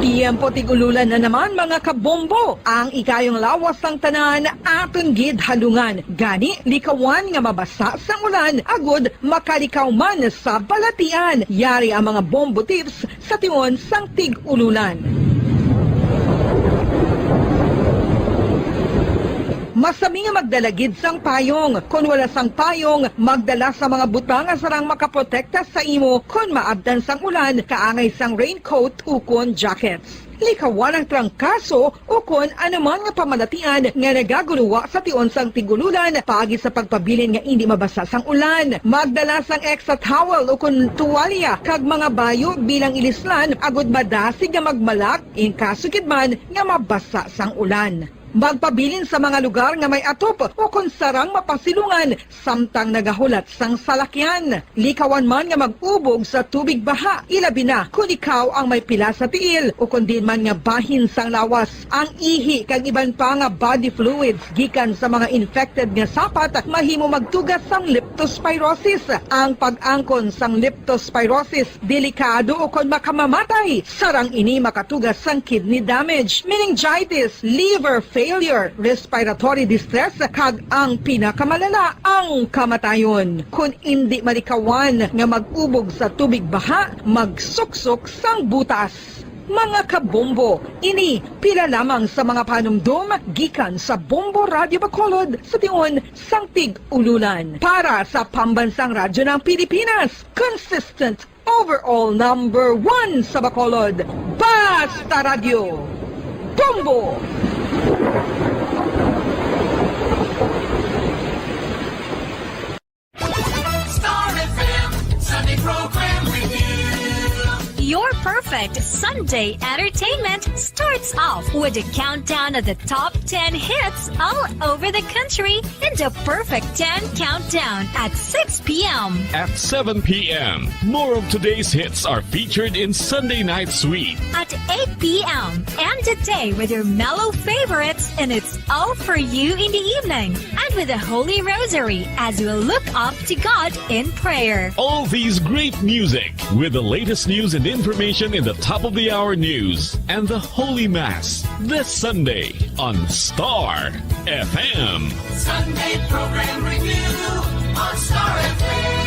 Tiyempo tig-ululan na naman, mga kabombo. Ang ikayong lawas sang tanan aton gid halungan. Gani, likawan nga mabasa sang ulan agud makalikaw man sa balatian. Yari ang mga bombo tips sa tion sang tig-ululan. Masami nga magdala gid sang payong. Kon wala sang payong, magdala sa mga butang nga sarang makaprotekta sa imo kon maabtan sang ulan, kaangay sang raincoat ukon jackets. Likawan ang trangkaso ukon anuman nga pamalatian nga nagagulowa sa tion sang tig-ululan paagi sa pagpabilin nga indi mabasa sang ulan. Magdala sang extra towel ukon tuwalya kag mga bayo bilang ilislan agud madasig nga magmalak in kaso gid man nga mabasa sang ulan. Magpabilin sa mga lugar nga may atop ukon sarang mapasilungan samtang nagahulat sang salakyan. Likawan man nga mag-ubog sa tubig baha, ilabi na kon ikaw ang may pila sa tiil ukon diin man nga bahin sang lawas. Ang ihi kag iban pa nga body fluids gikan sa mga infected nga sapat mahimo magtuga sang leptospirosis. Ang pag-angkon sang leptospirosis delikado ukon makamamatay, sarang ini makatuga sang kidney damage, meningitis, liver failure, respiratory distress, kag ang pinakamalala, ang kamatayon. Kon indi malikawan nga mag-ubog sa tubig baha, magsuksok sang butas. Mga kabombo, ini pila lamang sa mga panumdom gikan sa Bombo Radyo Bacolod sa tion sang tig-ululan. Para sa Pambansang Radyo ng Pilipinas, consistent overall number one sa Bacolod, Basta Radyo, Bombo! Star F M Sunday Program Review. Your perfect Sunday entertainment starts off with a countdown of the top ten hits all over the country in the Perfect ten Countdown at six p m. At seven p m, more of today's hits are featured in Sunday Night Sweet. At eight p m, end the day with your mellow favorites, and it's all for you in the evening. And with the Holy Rosary as we look up to God in prayer. All these great music with the latest news and information in the top of the hour news and the Holy Mass this Sunday on Star F M. Sunday Program Review on Star F M.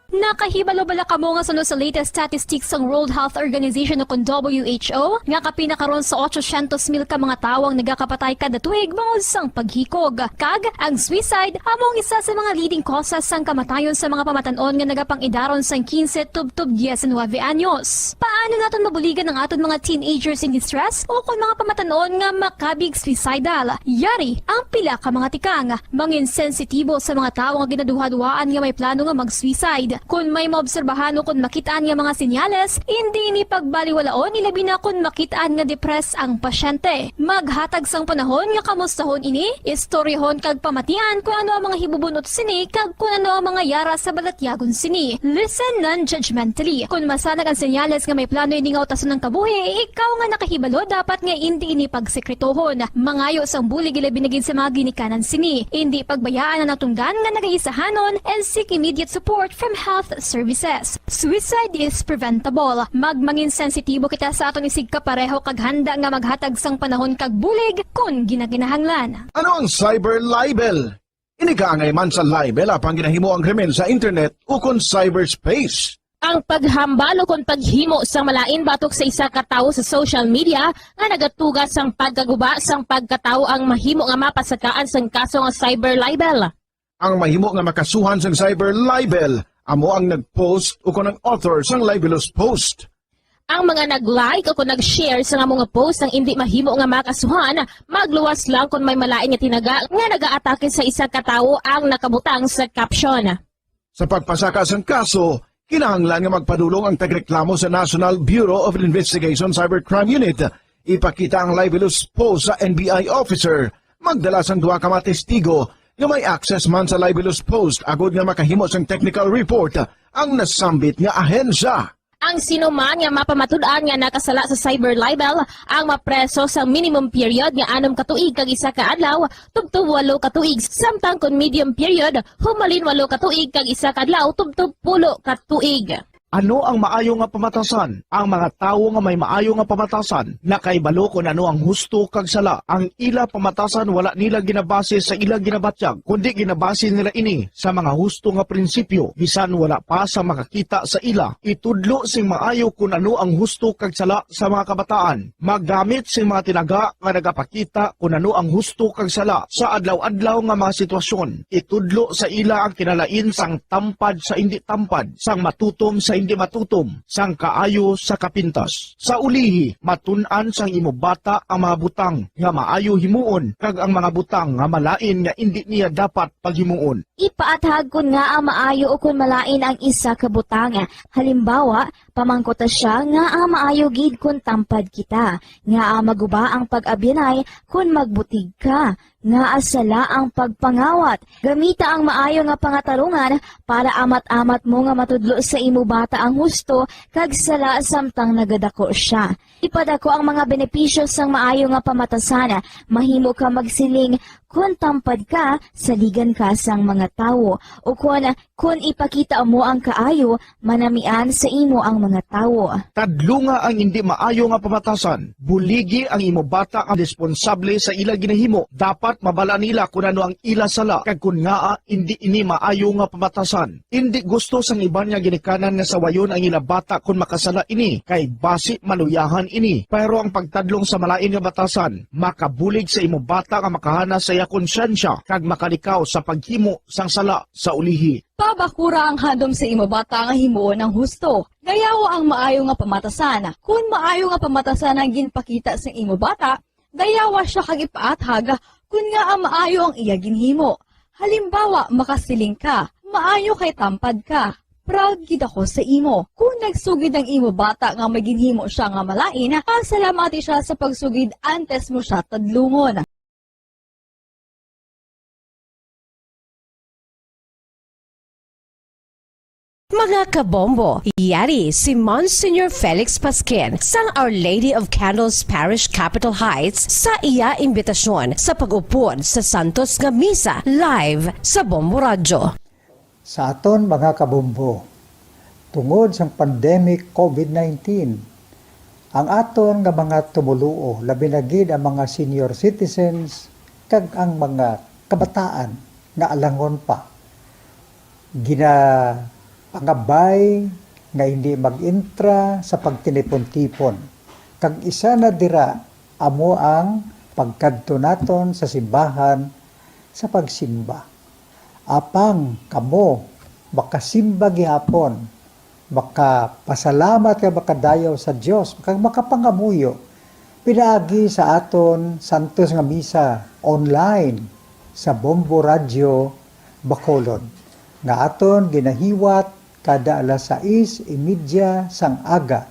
Nakahibalo bala kamo nga suno sa latest statistics sang World Health Organization o kon W H O nga kapin na karon sa ochocientos mil ka mga tawo ang nagakapatay kada tuig bangod sang paghikog? Kag ang suicide amo ang isa sa mga leading causes sang kamatayon sa mga pamatan-on nga nagapang-idaron sang quince tubtob diecinuebe anyos. Paagi Ano naton mabuligan ang aton mga teenagers in distress o kon mga pamatan-on nga makabig suicidal? Yari ang pila ka mga tikang. Mangin sensitibo sa mga tawo nga ginaduhaduhaan nga may plano nga mag-suicide. Kon may maobserbahan o kon makit-an nga mga senyales, indi ini pagbaliwalaon, ilabi na kon makit-an nga depressed ang pasyente. Maghatag sang panahon nga kamustahon ini, istoryahon kag pamatian kon ano ang mga hibubunot sini kag kon ano ang mga yara sa balatyagon sini. Listen non-judgmentally. Kon masanag ang senyales nga may plano ini nga utason ang kabuhi, ikaw nga nakahibalo dapat nga indi ini pagsekretohon. Mangayo sang bulig, ilabi na gid sa mga ginikanan sini. Indi pagbayaan ang natungdan nga nagaisahanon and seek immediate support from health services. Suicide is preventable. Magmangin sensitibo kita sa aton isigkapareho kag handa nga maghatag sang panahon kag bulig kon ginakinahanglan. Ano ang cyber libel? Ini kaangay man sa libel apang ginahimo ang krimen sa internet ukon cyberspace. Ang paghambal ukon paghimo sang malain batok sa isa ka tawo sa social media nga nagatuga sang pagkaguba sang pagkatawo ang mahimo nga mapasakaan sang kaso nga cyber libel. Ang mahimo nga makasuhan sang cyber libel amo ang nag-post ukon ang author sang libelous post. Ang mga nag-like o kon nag-share sa amo nga post ang indi mahimo nga makasuhan, magluwas lang kon may malain nga tinaga nga nagaatake sa isa ka tawo ang nakabutang sa caption. Sa pagpasaka sang kaso, kinahanglan nga magpadulong ang tagreklamo sa National Bureau of Investigation Cybercrime Unit. Ipakita ang libelous post sa N B I officer. Magdala sang duha ka mga testigo nga may access man sa libelous post agod nga makahimo sang technical report ang nasambit nga ahensya. Ang sino man nga mapamatud-an nga nakasala sa cyber libel ang mapreso sang minimum period nga anom ka tuig kag isa ka adlaw tubtob walo ka tuig, samtang kon medium period, humalin walo ka tuig kag isa ka adlaw tubtob pulo ka tuig. Ano ang maayo nga pamatasan? Ang mga tawo nga may maayo nga pamatasan nakahibalo kon ano ang husto kag sala. Ang ila pamatasan wala nila ginabase sa ila ginabatyag, kundi ginabase nila ini sa mga husto nga prinsipyo, bisan wala pa sa makakita sa ila. Itudlo sing maayo kon ano ang husto kag sala sa mga kabataan. Maggamit sing mga tinaga nga nagapakita kon ano ang husto kag sala sa adlaw-adlaw nga mga sitwasyon. Itudlo sa ila ang kinalain sang tampad sa indi tampad, sang matutom sa indi matutom, sang kaayo sa kapintas. Sa ulihi, matun-an sang imo bata ang mga butang nga maayo himuon kag ang mga butang nga malain nga indi niya dapat paghimuon. Ipaathag kon ngaa maayo ukon malain ang isa ka butang. Halimbawa, pamangkuta sia ngaa maayo gid kon tampad kita, ngaa maguba ang pag-abyanay kon magbutig ka, ngaa sala ang pagpangawat. Gamita ang maayo nga pangatarungan para amat-amat mo nga matudlo sa imo bata ang husto kag sala samtang nagadako sia. Ipadako ang mga benepisyo sang maayo nga pamatasan. Mahimo ka magsiling, "Kon tampad ka, saligan ka sang mga tawo," ukon, "Kon ipakita mo ang kaayo, manamian sa imo ang mga tawo." Tadlunga ang indi maayo nga pamatasan. Buligi ang imo bata nga responsable sa ila ginahimo. Dapat mabala nila kon ano ang ila sala kag kon ngaa indi ini maayo nga pamatasan. Indi gusto sang iban nga ginikanan nga sawayon ang ila bata kon makasala ini, kay basi maluyahan ini. Pero ang pagtadlong sa malain nga batasan makabulig sa imo bata nga makahana sa iya konsyensya kag makalikaw sa paghimo sang sala sa ulihi. Pabakura ang handom sa imo bata nga himuon ang husto. Dayawa ang maayo nga pamatasan. Kon maayo nga pamatasan ang ginpakita sa imo bata, dayawa sia kag ipaathag kon ngaa maayo ang iya ginhimo. Halimbawa, makasiling ka, "Maayo kay tampad ka. Proud gid ako sa imo." Kon nagsugid ang imo bata nga may ginhimo sia nga malain, pasalamati sia sa pagsugid antes mo sia tadlungon. Mga kabombo, yari si Monsignor Felix Pasquin sang Our Lady of Candles Parish, Capitol Heights, sa iya imbitasyon sa pag-upod sa santos nga misa live sa Bombo Radyo. Sa aton mga kabombo, tungod sang pandemic COVID nineteen, ang aton nga mga tumoluo, labi na gid ang mga senior citizens kag ang mga kabataan nga alangon pa, ginapangabay nga hindi mag-entra sa pagtinipon-tipon, kag isa na dira amo ang pagkadto naton sa simbahan sa pagsimba. Apang kamo makasimba gihapon makapasalamat kag makadayaw sa Dios, kag makapangamuyo pinaagi sa aton santos nga misa online sa Bombo Radio Bacolod, nga aton ginahiwat kada alas sais y media sang aga.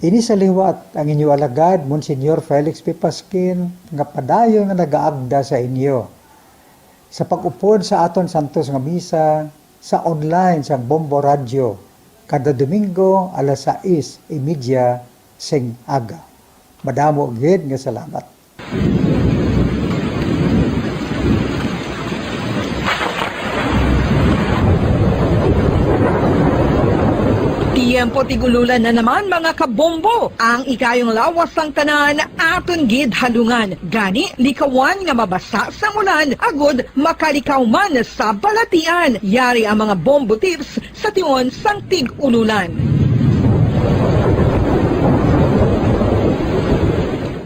Ini sa liwat ang inyo alagad, Monsignor Felix P. Pasquin, nga padayon nga nagaagda sa inyo sa pag-upod sa aton santos nga misa sa online sang Bombo Radio kada Domingo alas sais y media sing aga. Madamo gid nga salamat. Tiyempo tig-ululan na naman, mga kabombo. Ang ikayong lawas sang tanan aton gid halungan. Gani, likawan nga mabasa sang ulan agud makalikaw man sa balatian. Yari ang mga bombo tips sa tion sang tig-ululan.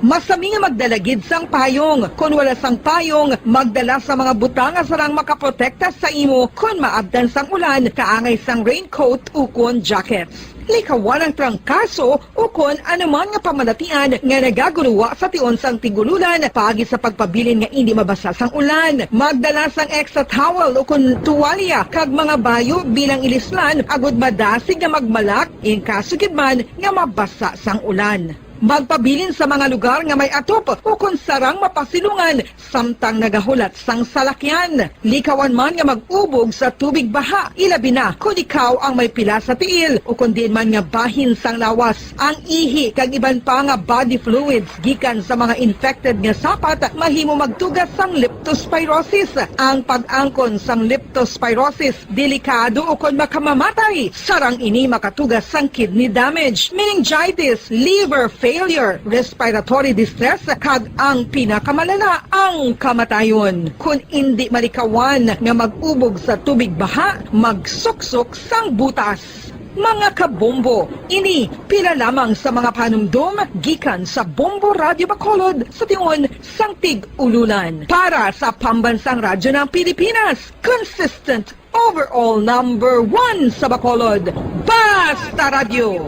Masami nga magdala gid sang payong. Kon wala sang payong, magdala sa mga butang nga sarang makaprotekta sa imo kon maabtan sang ulan, kaangay sang raincoat ukon jackets. Likawan ang trangkaso ukon anuman nga pamalatian nga nagaguruwa sa tion sang tig-ululan paagi sa pagpabilin nga indi mabasa sang ulan. Magdala sang extra towel ukon tuwalya kag mga bayo bilang ilislan agud madasig nga magmalak in kaso gid man nga mabasa sang ulan. Magpabilin sa mga lugar nga may atop ukon sarang mapasilungan samtang nagahulat sang salakyan. Likawan man nga mag-ubog sa tubig baha, ilabi na kon ikaw ang may pila sa tiil ukon diin man nga bahin sang lawas. Ang ihi kag iban pa nga body fluids gikan sa mga infected nga sapat mahimo magtuga sang leptospirosis. Ang pag-angkon sang leptospirosis delikado ukon makamamatay. Sarang ini makatuga sang kidney damage, meningitis, liver failure, respiratory distress, kag ang pinakamalala, ang kamatayon. Kon indi malikawan nga mag-ubog sa tubig baha, magsuksok sang butas. Mga kabombo, ini pila lamang sa mga panumdom gikan sa Bombo Radio Bacolod sa tion sang tig-ululan. Para sa Pambansang Radyo ng Pilipinas, consistent overall number one sa Bacolod, Basta Radyo,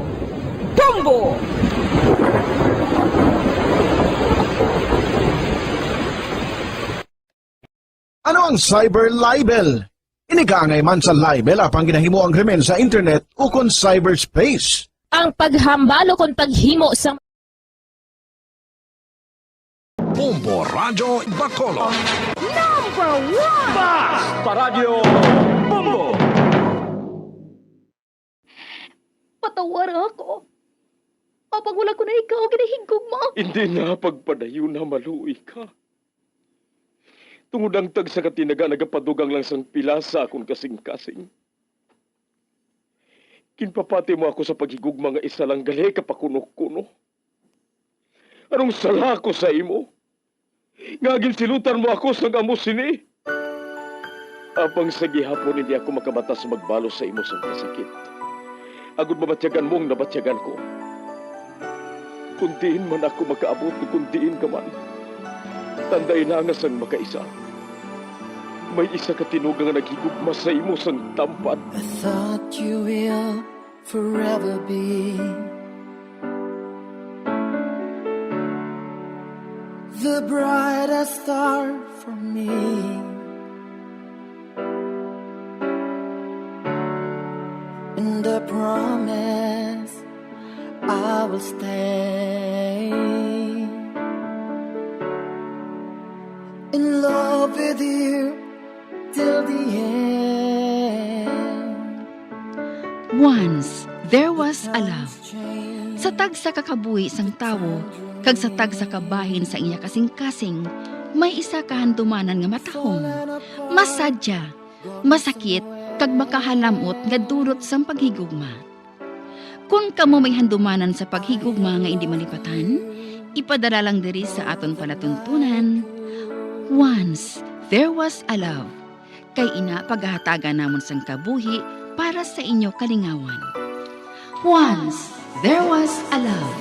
Bombo! Ano ang cyber libel? Ini kaangay man sa libel apang ginahimo ang krimen sa internet ukon cyberspace. Ang paghambal ukon paghimo sang Bombo Radyo Bacolod. Number one! Basta Radyo Bombo! Patawara ako. Apang wala ko na ikaw ginahigugma. Hindi na pagpadayon na maluoy ka. Tungod ang tagsa ka tinaga nagapadugang lang sang pila sa akon kasing-kasing. Ginpapati mo ako sa paghigugma nga isa lang gali ka pakuno-kuno. Anong sala ko sa imo? Nga ginsilutan mo ako sang amo sini? Apang sa gihapon hindi ako makabatas magbalos sa imo sang kasakit, agod mabatyagan mo ang nabatyagan ko. Kon diin man ako makaabot, kon diin ka man, tanday na nga sang makaisa, may isa ka tinuga nga naghigugma sa imo sang tampad. I thought you will forever be the brightest star for me. And I promise I will stay in love with you till the end. Once, there was a love. Sa tagsa ka kabuhi sang tawo kag sa tagsa ka bahin sa iya kasing-kasing, may isa ka handumanan nga matahom, masadya, masakit, kag makahalam-ot nga dulot sang paghigugma. Kon kamo may handumanan sa paghigugma nga indi malipatan, ipadala lang diri sa aton palatuntunan. Once, there was a love. Kay ina pagahatagan namon sang kabuhi para sa inyo kalingawan. Once there was a love.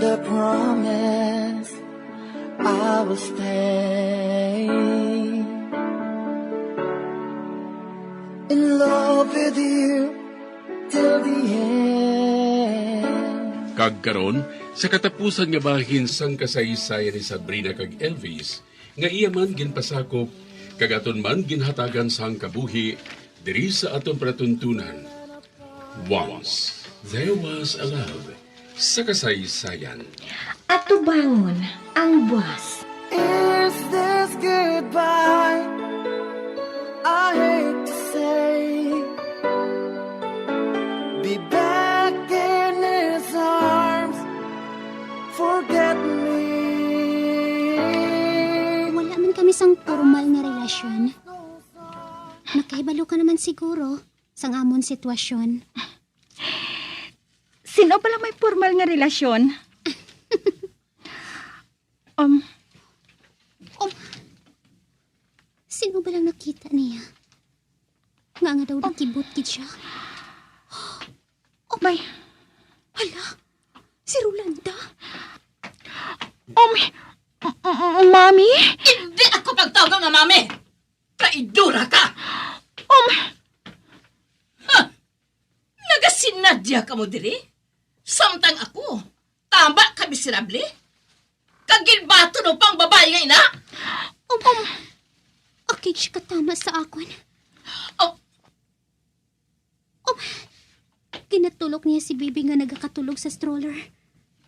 I promise I will stay in love with you till the end. Kag karon, sa katapusan nga bahin sang kasaysayan ni Sabrina kag Elvis, nga iya man ginpasakop, kag aton man ginhatagan sang kabuhi diri sa aton palatuntunan. Once There Was a Love sa kasaysayan. Atubangon ang buwas. Is this goodbye? I hate to say. Be back in his arms. Forget me. Wala man kami sang formal nga relasyon. Nakahibalo ka naman siguro sang amon sitwasyon. Sino bala may formal nga relasyon? Um, Um, sino ba lang nakita niya? Nga nga daw nakibot gid siya. Oh my. Hala, si Rolanda. Um, m- m- Mami? Hindi ako pagtawag nga mami! Traidora ka! Um, Ha! Nagasinadya ka mo diri? Samtang ako, tama ka miserable? Kag ginbaton mo pang babae nga ina? Um, um, akig siya katama sa akon. Oh. Um, ginatulok niya si Bibi nga nagakatulog sa stroller.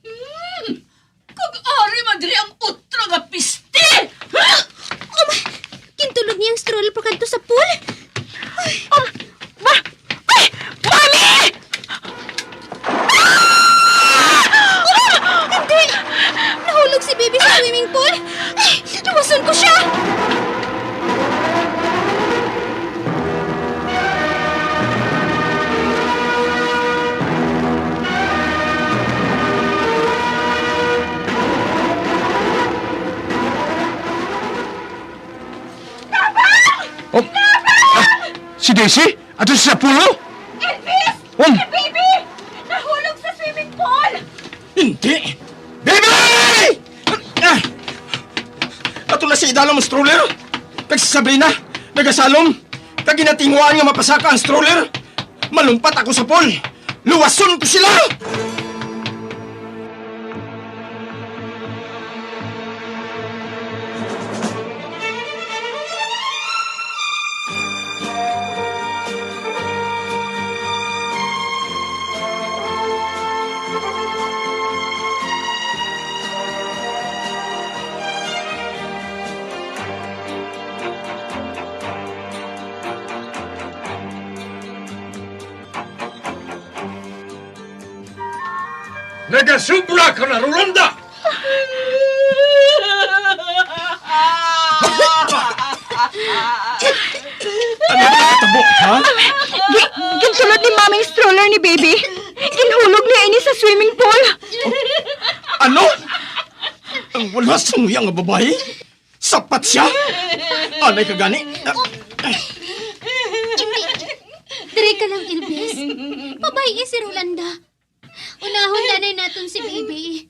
Hmm. Kag ari man diri ang utro nga piste! Um, gintulod niya ang stroller pakadto sa pool. Ay! Um, ma- Ay! Mami! Ah! Um, hindi! Nahulog si Bibi sa swimming pool! Ay! Luwason ko siya! Oh, ah, si Daisy? Ato sa pulo? Elvis! Um! Si Bibi! Nahulog sa swimming pool! Hindi! Bibi! Ah! Ato na si Idalom ang stroller. Kag si Sabrina, nagasalom. Kag ginatinguan nga mapasaka ang stroller. Malumpat ako sa pool. Luwason ko sila! Nagasubra ka na, Rolanda! Ano ba natabo, ha? Gi-, gintulod ni Mami ang stroller ni Baby. Ginhulog niya ini sa swimming pool. Ano? Ang wala sang iya nga babayi? Sapat siya? Anay ka gani? Diri ka lang, Elvis. Babayi si Rolanda. Unahon danay naton si Baby.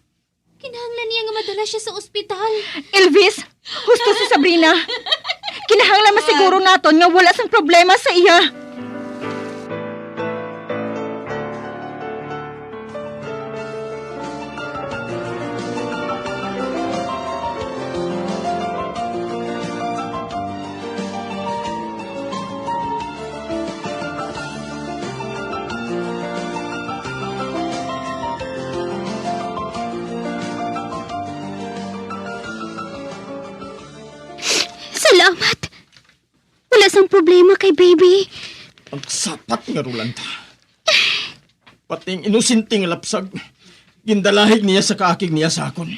Kinahanglan niya nga madala siya sa ospital. Elvis, husto si Sabrina. Kinahanglan masiguro naton nga wala sang problema sa iya. Salamat. Wala sang problema kay Baby. Ang sapat nga Rolanda. Pati ang inosente nga lapsag, gindalahig niya sa kaakig niya sa akon.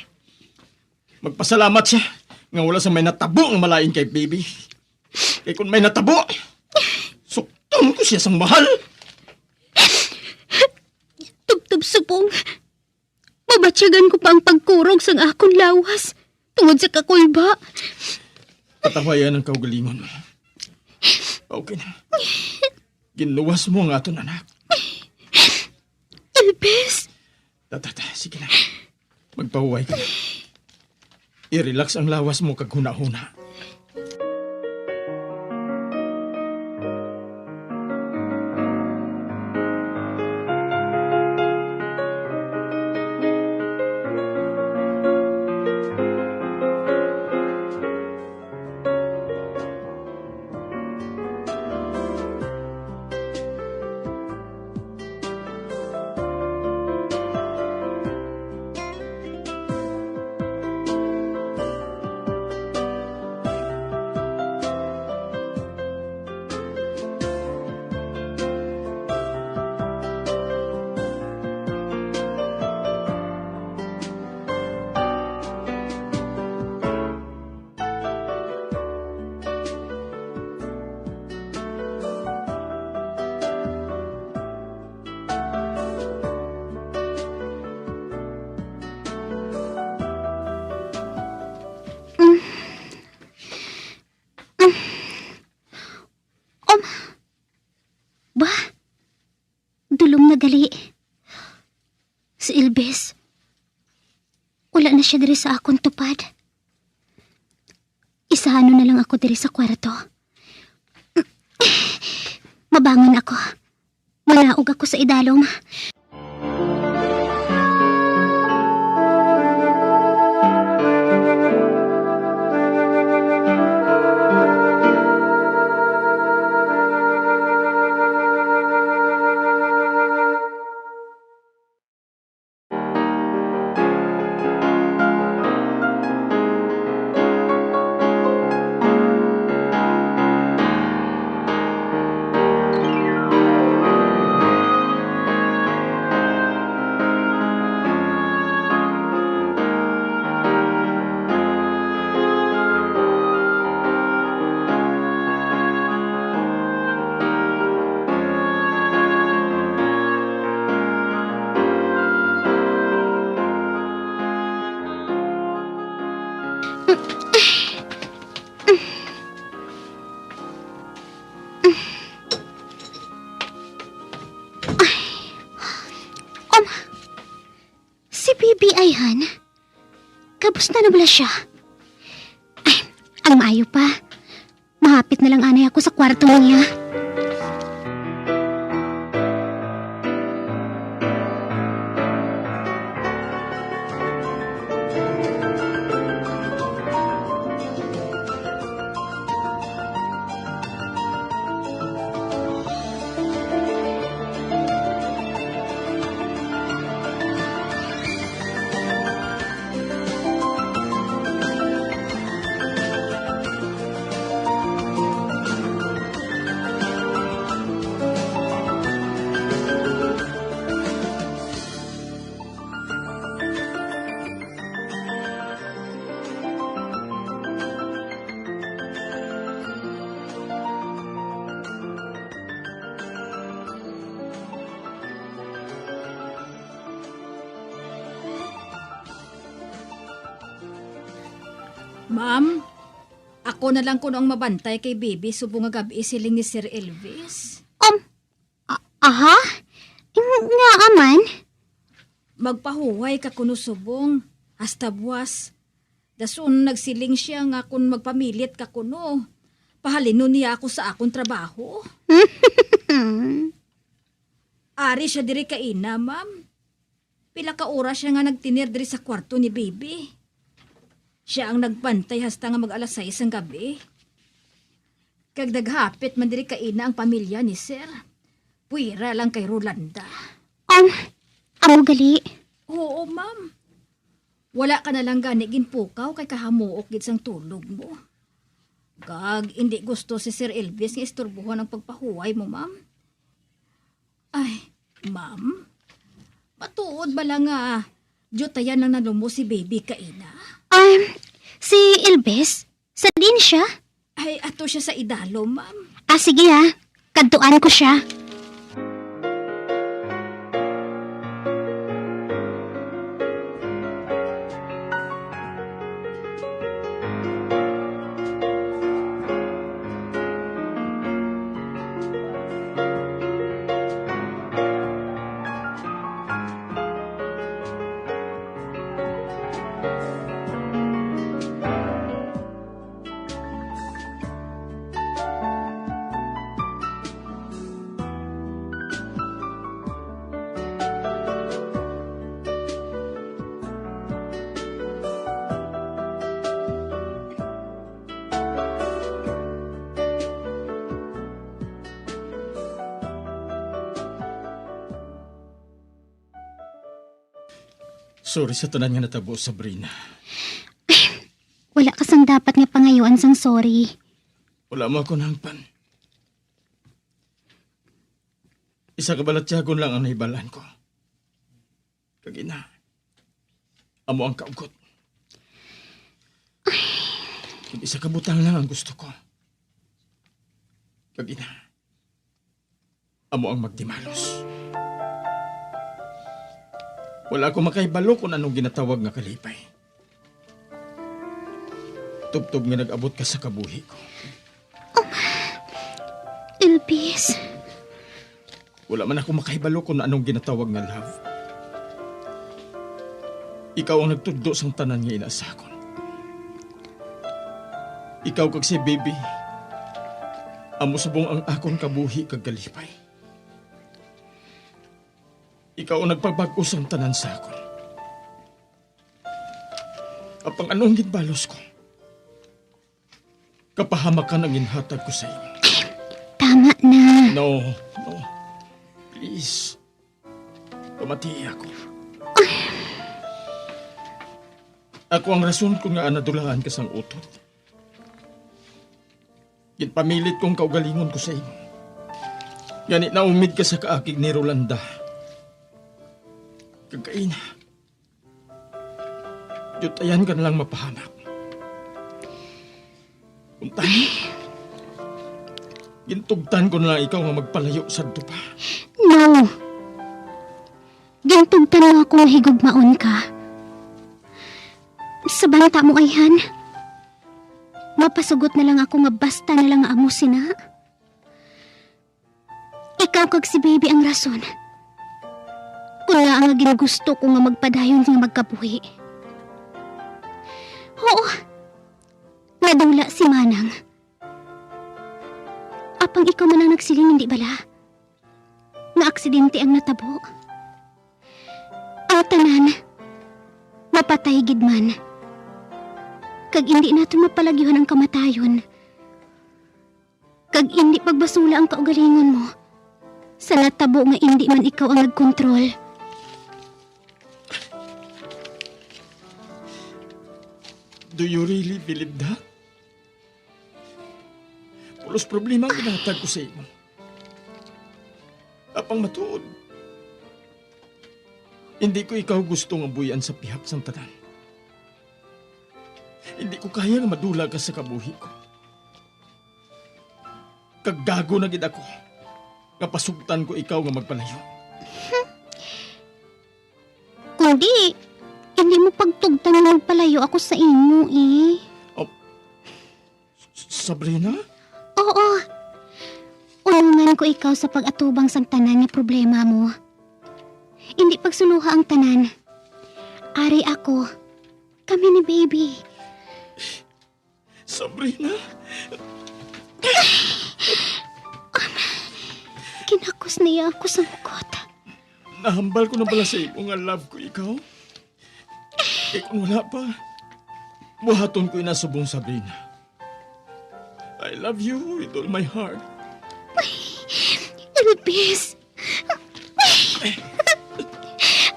Magpasalamat siya nga wala sang may natabo nga malain kay Baby. Kay kung may natabo, sukton ko siya sang mahal. Tubtob subong, mabatyagan ko pa ang pagkurog sang akon lawas tungod sa kakulba. Patawayan ang kaugalingon mo. Okay na. Ginluwas mo ang aton anak. Elvis! Ta, ta, ta, sige na. Magpahuway ka. I-relax ang lawas mo kag hunahuna. Um, ba? Dulom na gali. Si Elvis, wala na siya diri sa akon tupad. Isahanon na lang ako diri sa kwarto. Mabangon ako. Manaog ako sa idalom. Um, si Bibi ayhan? Kabus na na bala siya? Ay, ang maayo pa. Mahapit na lang anay ako sa kwarto niya. Ma'am, ako na lang kuno ang mabantay kay Bibi subong nga gab-i, siling ni Sir Elvis. Um, a-, aha? Ng-, ngaa man? Magpahuway ka kuno subong, hasta buwas. Dason nagsiling siya nga kon magpamilit ka kuno, pahalinon niya ako sa akon trabaho. Ari siya diri kaina, ma'am. Pila ka oras siya nga nagtener diri sa kwarto ni Bibi. Siya ang nagbantay hasta nga mag-alas sais sang gab-i. Kag naghapit man diri kaina ang pamilya ni Sir. Puwera lang kay Rolanda. Um, amo gali? Oo, ma'am. Wala ka na lang gani ginpukaw kay kahamuok gid sang tulog mo. Kag indi gusto si Sir Elvis nga isturbohon ang pagpahuway mo, ma'am. Ay, ma'am, matuod bala nga diyutayan lang na lumo si Bibi kaina? Um, si Elvis? Sa diin siya? Ay, ato siya sa idalom, ma'am. Ah, sige ha. Kadtuan ko siya. Sorry sa tanan nga natabo, Sabrina. Wala ka sang dapat nga pangayuan sang sorry. Wala mo ako nahangpan. Isa ka balatyagon lang ang nahibalaan ko. Kag ina, amo ang kaugot. Kag isa ka butang lang ang gusto ko. Kag ina, amo ang magtimalos. Wala ko makahibalo kung anong ginatawag nga kalipay. Tubtob nga nag-abot ka sa kabuhi ko. Elvis. Wala man ako makahibalo kung anong ginatawag nga love. Ikaw ang nagtudlo sang tanan nga ina sa akon. Ikaw kag si baby, amo subong ang akon kabuhi kag kalipay. Ikaw ang nagpabag-o sang tanan sa akon. Apang anong ginbalos ko? Kapahamakan ang ginhatag ko sa imo. Tama na. No, no. Please. Pamati ako. Ako ang rason kung ngaa nadulaan ka sang utod. Ginpamilit kong kaugalingon ko sa imo. Gani naumid ka sa kaakig ni Rolanda. Kag kaina, diyutayan ka na lang mapahamak. Kuntani, gintugtan ko na lang ikaw nga magpalayo sadto pa. No. Gintugtan mo ako nga higugmaon ka. Sa banta mo, ayhan, mapasugot na lang ako nga basta na lang nga amo sina. Ikaw kag si baby ang rason kung ngaa nga gingusto ko nga magpadayon nga magkabuhi. Oo, nadula si Manang. Apang ikaw man ang nagsiling, hindi bala, nga aksidente ang natabo? Ang tanan mapatay gid man, kag indi naton mapalagyuhan ang kamatayon. Kag indi pagbasula ang kaugalingon mo sa natabo nga indi man ikaw ang nagkontrol. Do you really believe that? Pulos problema ang ginhatag ko sa imo. Apang matuod, hindi ko ikaw gusto nga buy-an sa pihak sang tanan. Hindi ko kaya nga madula ka sa kabuhi ko. Kag gago na gid ako nga pasugtan ko ikaw nga magpalayo. Kung di, hindi mo pagtugtan nga magpalayo ako sa imo, eh. Oh, S-, Sabrina? Oo. Unungan ko ikaw sa pag-atubang sang tanan nga problema mo. Hindi pagsuluha ang tanan. Ari ako. Kami ni baby. Sabrina? Kinakos niya ako sa mukot. Nahambal ko na bala sa imo nga love ko ikaw? Eh, kung wala pa, buhaton ko ina subong, Sabrina. I love you with all my heart. Elvis!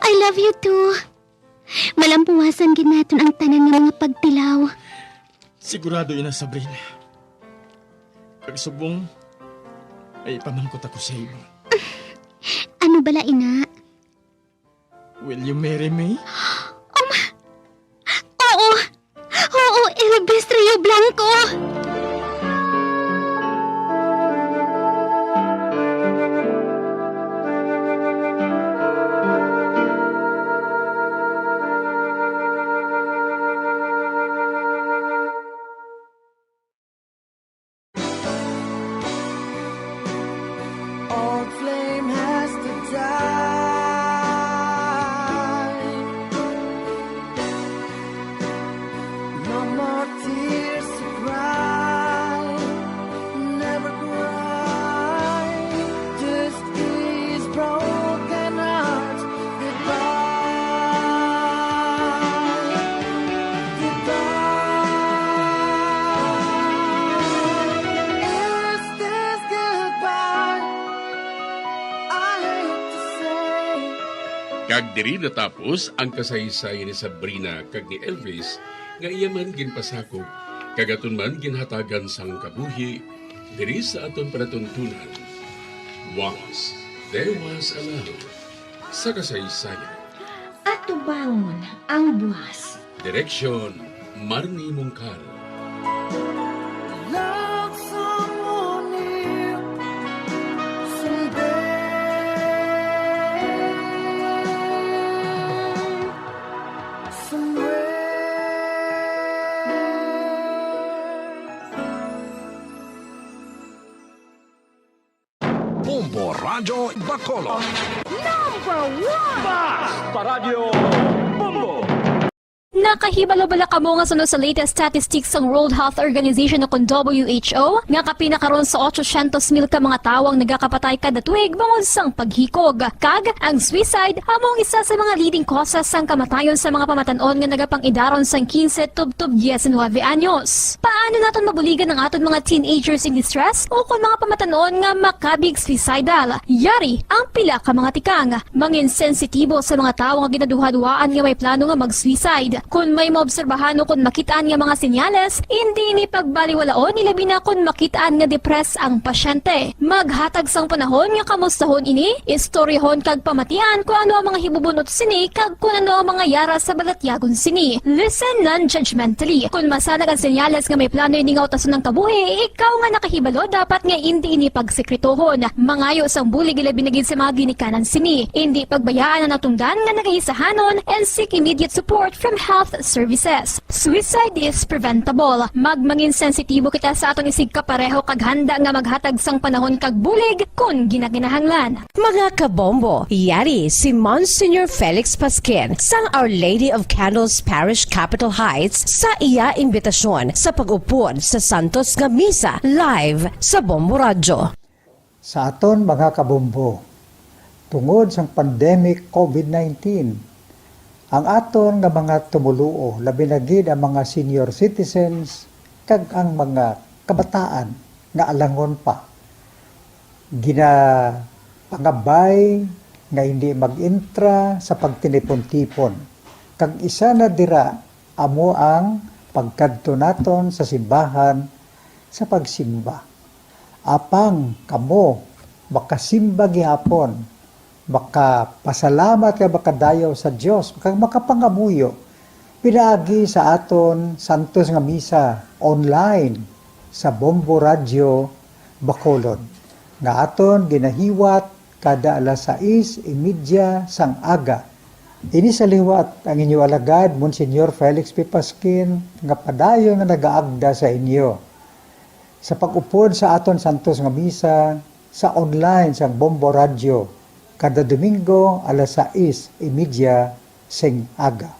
I love you too. Malampuwasan gid naton ang tanan nga mga pagtilaw. Sigurado ina, Sabrina. Kag subong, ay ipamangkot ako sa imo. Ano bala ina? Will you marry me? Oo! Oo, Elvis Rio Blanco! Old flame has to die. Kag diri natapos ang kasaysayan ni Sabrina kag ni Elvis, nga iya man ginpasakop, kag aton man ginhatagan sang kabuhi diri sa aton palatuntunan. Once there was a love sa kasaysayan. Atubangon ang buwas. Direksyon, Marnie Mungkal. Bombo Radyo Bacolod. Number one! Basta Radyo Bombo! Nakahibalo bala kamo nga suno sa latest statistics sang World Health Organization o kon W H O nga kapin na karon sa otsosyentos mil ka mga tawo ang nagakapatay kada tuig bangod sang paghikog? Kag ang suicide amo ang isa sa mga leading causes sang kamatayon sa mga pamatan-on nga nagapang-idaron sang quince tubtob diecinuebe anyos. Paano naton mabuligan ang aton mga teenagers in distress o kon mga pamatan-on nga makabig suicidal? Yari ang pila ka mga tikang. Mangin sensitibo sa mga tawo nga ginaduhaduhaan nga may plano nga mag-suicide. Kon may maobserbahan o kon makit-an nga mga senyales, indi ini pagbaliwalaon, ilabi na kon makit-an nga depressed ang pasyente. Maghatag sang panahon nga kamustahon ini, istoryahon kag pamatian kon ano ang mga hibubunot sini kag kon ano ang mga yara sa balatyagon sini. Listen non-judgmentally. Kon masanag ang senyales nga may plano ini nga utason ang kabuhi, ikaw nga nakahibalo dapat nga indi ini pagsekretohon. Mangayo sang bulig, ilabi na gid sa mga ginikanan sini. Indi pagbayaan ang natungdan nga nagaisahanon and seek immediate support from health services. Suicide is preventable. Magmangin sensitibo kita sa aton isigkapareho kag handa nga maghatag sang panahon kag bulig kon ginakinahanglan. Mga kabombo, yari si Monsignor Felix Pasquin sang Our Lady of Candles Parish, Capitol Heights, sa iya imbitasyon sa pag-upod sa Santos nga Misa live sa Bombo Radyo. Sa aton mga kabombo, tungod sang pandemic covid nineteen, ang aton nga mga tumoluo, labi na gid ang mga senior citizens kag ang mga kabataan nga alangon pa, ginapangabay nga hindi mag-intra sa pagtinipon-tipon, kag isa na dira amo ang pagkadto naton sa simbahan sa pagsimba. Apang kamo makasimba gihapon, makapasalamat kag makadayaw sa Dios, kag makapangamuyo pinaagi sa aton santos nga misa online sa Bombo Radyo Bacolod, nga aton ginahiwat kada alas sais y media sang aga. Ini sa liwat ang inyo alagad, Monsignor Felix P. Pasquin, nga padayon nga nagaagda sa inyo sa pag-upod sa aton santos nga misa sa online sang Bombo Radyo kada Domingo alas sais y media sing aga.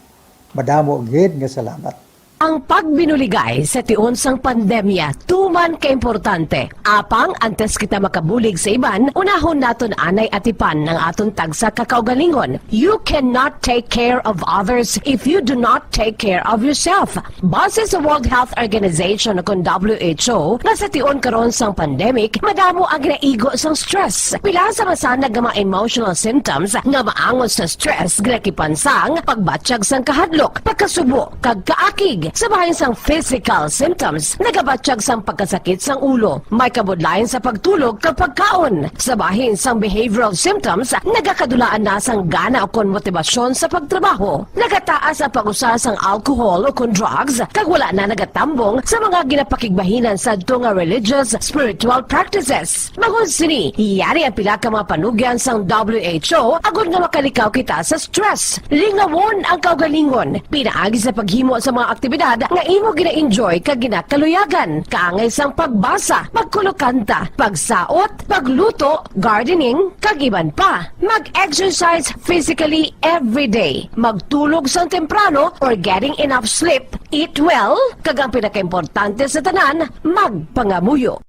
Madamo gid nga salamat. Ang pagbinuligay sa tion sang pandemya tuman ka importante. Apang antes kita makabulig sa iban, unahon naton anay atipan ang aton tagsa ka kaugalingon. You cannot take care of others if you do not take care of yourself. Base sa World Health Organization o kon W H O, nga sa tion karon sang pandemic, madamo ang ginaigo sang stress. Pila sa masanag nga mga emotional symptoms nga maangot sa stress ginakipan sang pagbatyag sang kahadlok, pagkasubo, kag kaakig. Sa bahin sang physical symptoms, nagabatyag sang pagkasakit sang ulo, may kabudlayan sa pagtulog kag pagkaon. Sa bahin sang behavioral symptoms, nagakadulaan na sang gana o kon motibasyon sa pagtrabaho. Nagataas ang pag-usa sang alcohol o kon drugs, kag wala na nagatambong sa mga ginapakigbahinan sadto nga religious, spiritual practices. Bangod sini, yari ang pila ka mga panugyan sang W H O agod nga makalikaw kita sa stress. Lingawon ang kaugalingon pinaagi sa paghimo sa mga aktibidad nga imo gina-enjoy kag ginakaluyagan, kaangay sang pagbasa, pagkulokanta, pagsaot, pagluto, gardening, kag iban pa. Mag-exercise physically every day. Magtulog sang temprano or getting enough sleep. Eat well, kag ang pinakaimportante sa tanan, magpangamuyo.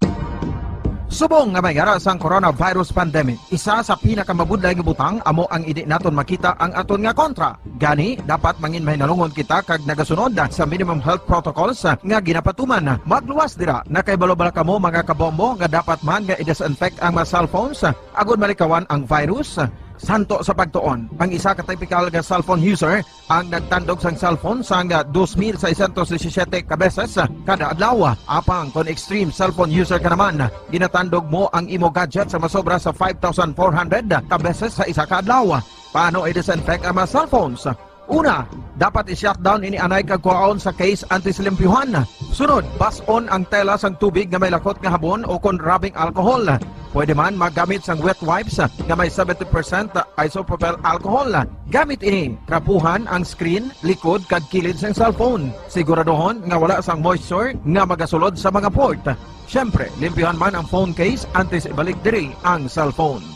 Subong nga may yara sang coronavirus pandemic, isa sa pinakamabudlay nga butang amo ang indi naton makita ang aton nga kontra. Gani, dapat mangin mahinalungon kita kag nagasunod sa minimum health protocols nga ginapatuman. Magluwas dira, nakahibalo bala kamo, mga kabombo, nga dapat man nga i-disinfect ang mga cellphones agod malikawan ang virus? Santo sa pagtuon, ang isa ka tipikal nga cellphone user ang nagtandog sang cellphone sang, ah, dos mil seiscientos disisiete ka beses, ah, kada adlaw. Apang kon extreme cellphone user ka naman, ginatandog mo ang imo gadget sa masobra sa five thousand four hundred ka beses sa isa ka adlaw. Paano i-disinfect ang mga cellphones? Una, dapat i-shutdown ini anay kag kuhaon sa case antes limpyuhan. Sunod, bas-on ang tela sang tubig nga may lakot nga habon o kon rubbing alcohol. Pwede man maggamit sang wet wipes nga may seventy percent isopropyl alcohol. Gamit ini, trapuhan ang screen, likod, kag kilid sang cellphone. Siguraduhon nga wala sang moisture nga magasulod sa mga port. Siyempre, limpyuhan man ang phone case antes ibalik diri ang cellphone.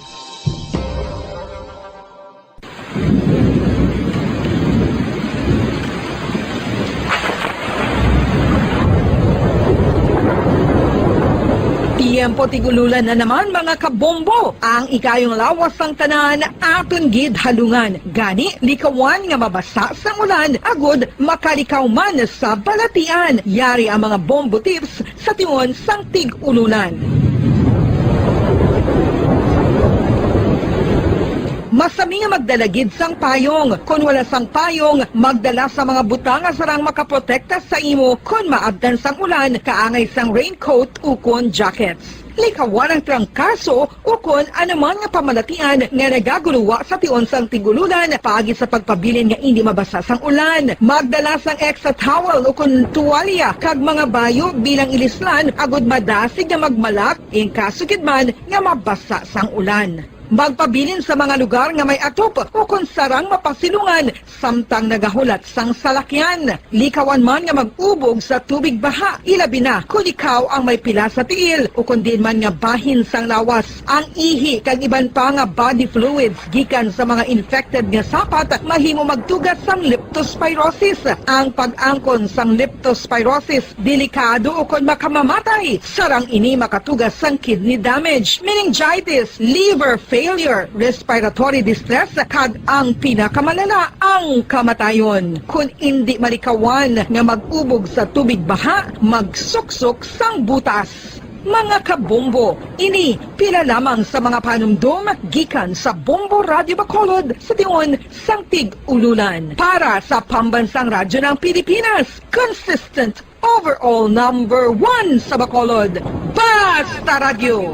Tiyempo tig-ululan na naman, mga kabombo. Ang ikayong lawas sang tanan aton gid halungan. Gani, likawan nga mabasa sang ulan agud makalikaw man sa balatian. Yari ang mga bombo tips sa tion sang tig-ululan. Masami nga magdala gid sang payong. Kon wala sang payong, magdala sa mga butang nga sarang makaprotekta sa imo kon maabtan sang ulan, kaangay sang raincoat ukon jackets. Likawan ang trangkaso ukon anuman nga pamalatian nga nagaguluwa sa tion sang tig-ululan paagi sa pagpabilin nga indi mabasa sang ulan. Magdala sang extra towel ukon tuwalya kag mga bayo bilang ilislan agud madasig nga magmalak in kaso gid man nga mabasa sang ulan. Magpabilin sa mga lugar nga may atop ukon sarang mapasilungan samtang nagahulat sang salakyan. Likawan man nga mag-ubog sa tubig baha, ilabi na kon ikaw ang may pila sa tiil ukon diin man nga bahin sang lawas. Ang ihi kag iban pa nga body fluids gikan sa mga infected nga sapat mahimo magtuga sang leptospirosis. Ang pag-angkon sang leptospirosis delikado ukon makamamatay. Sarang ini makatuga sang kidney damage, meningitis, liver failure, respiratory distress, kag ang pinakamalala, ang kamatayon. Kon indi malikawan nga mag-ubog sa tubig baha, magsuksok sang butas. Mga kabombo, ini pila lamang sa mga panumdom gikan sa Bombo Radio Bacolod sa tion sang tig-ululan. Para sa Pambansang Radyo ng Pilipinas, consistent overall number one sa Bacolod, Basta Radyo,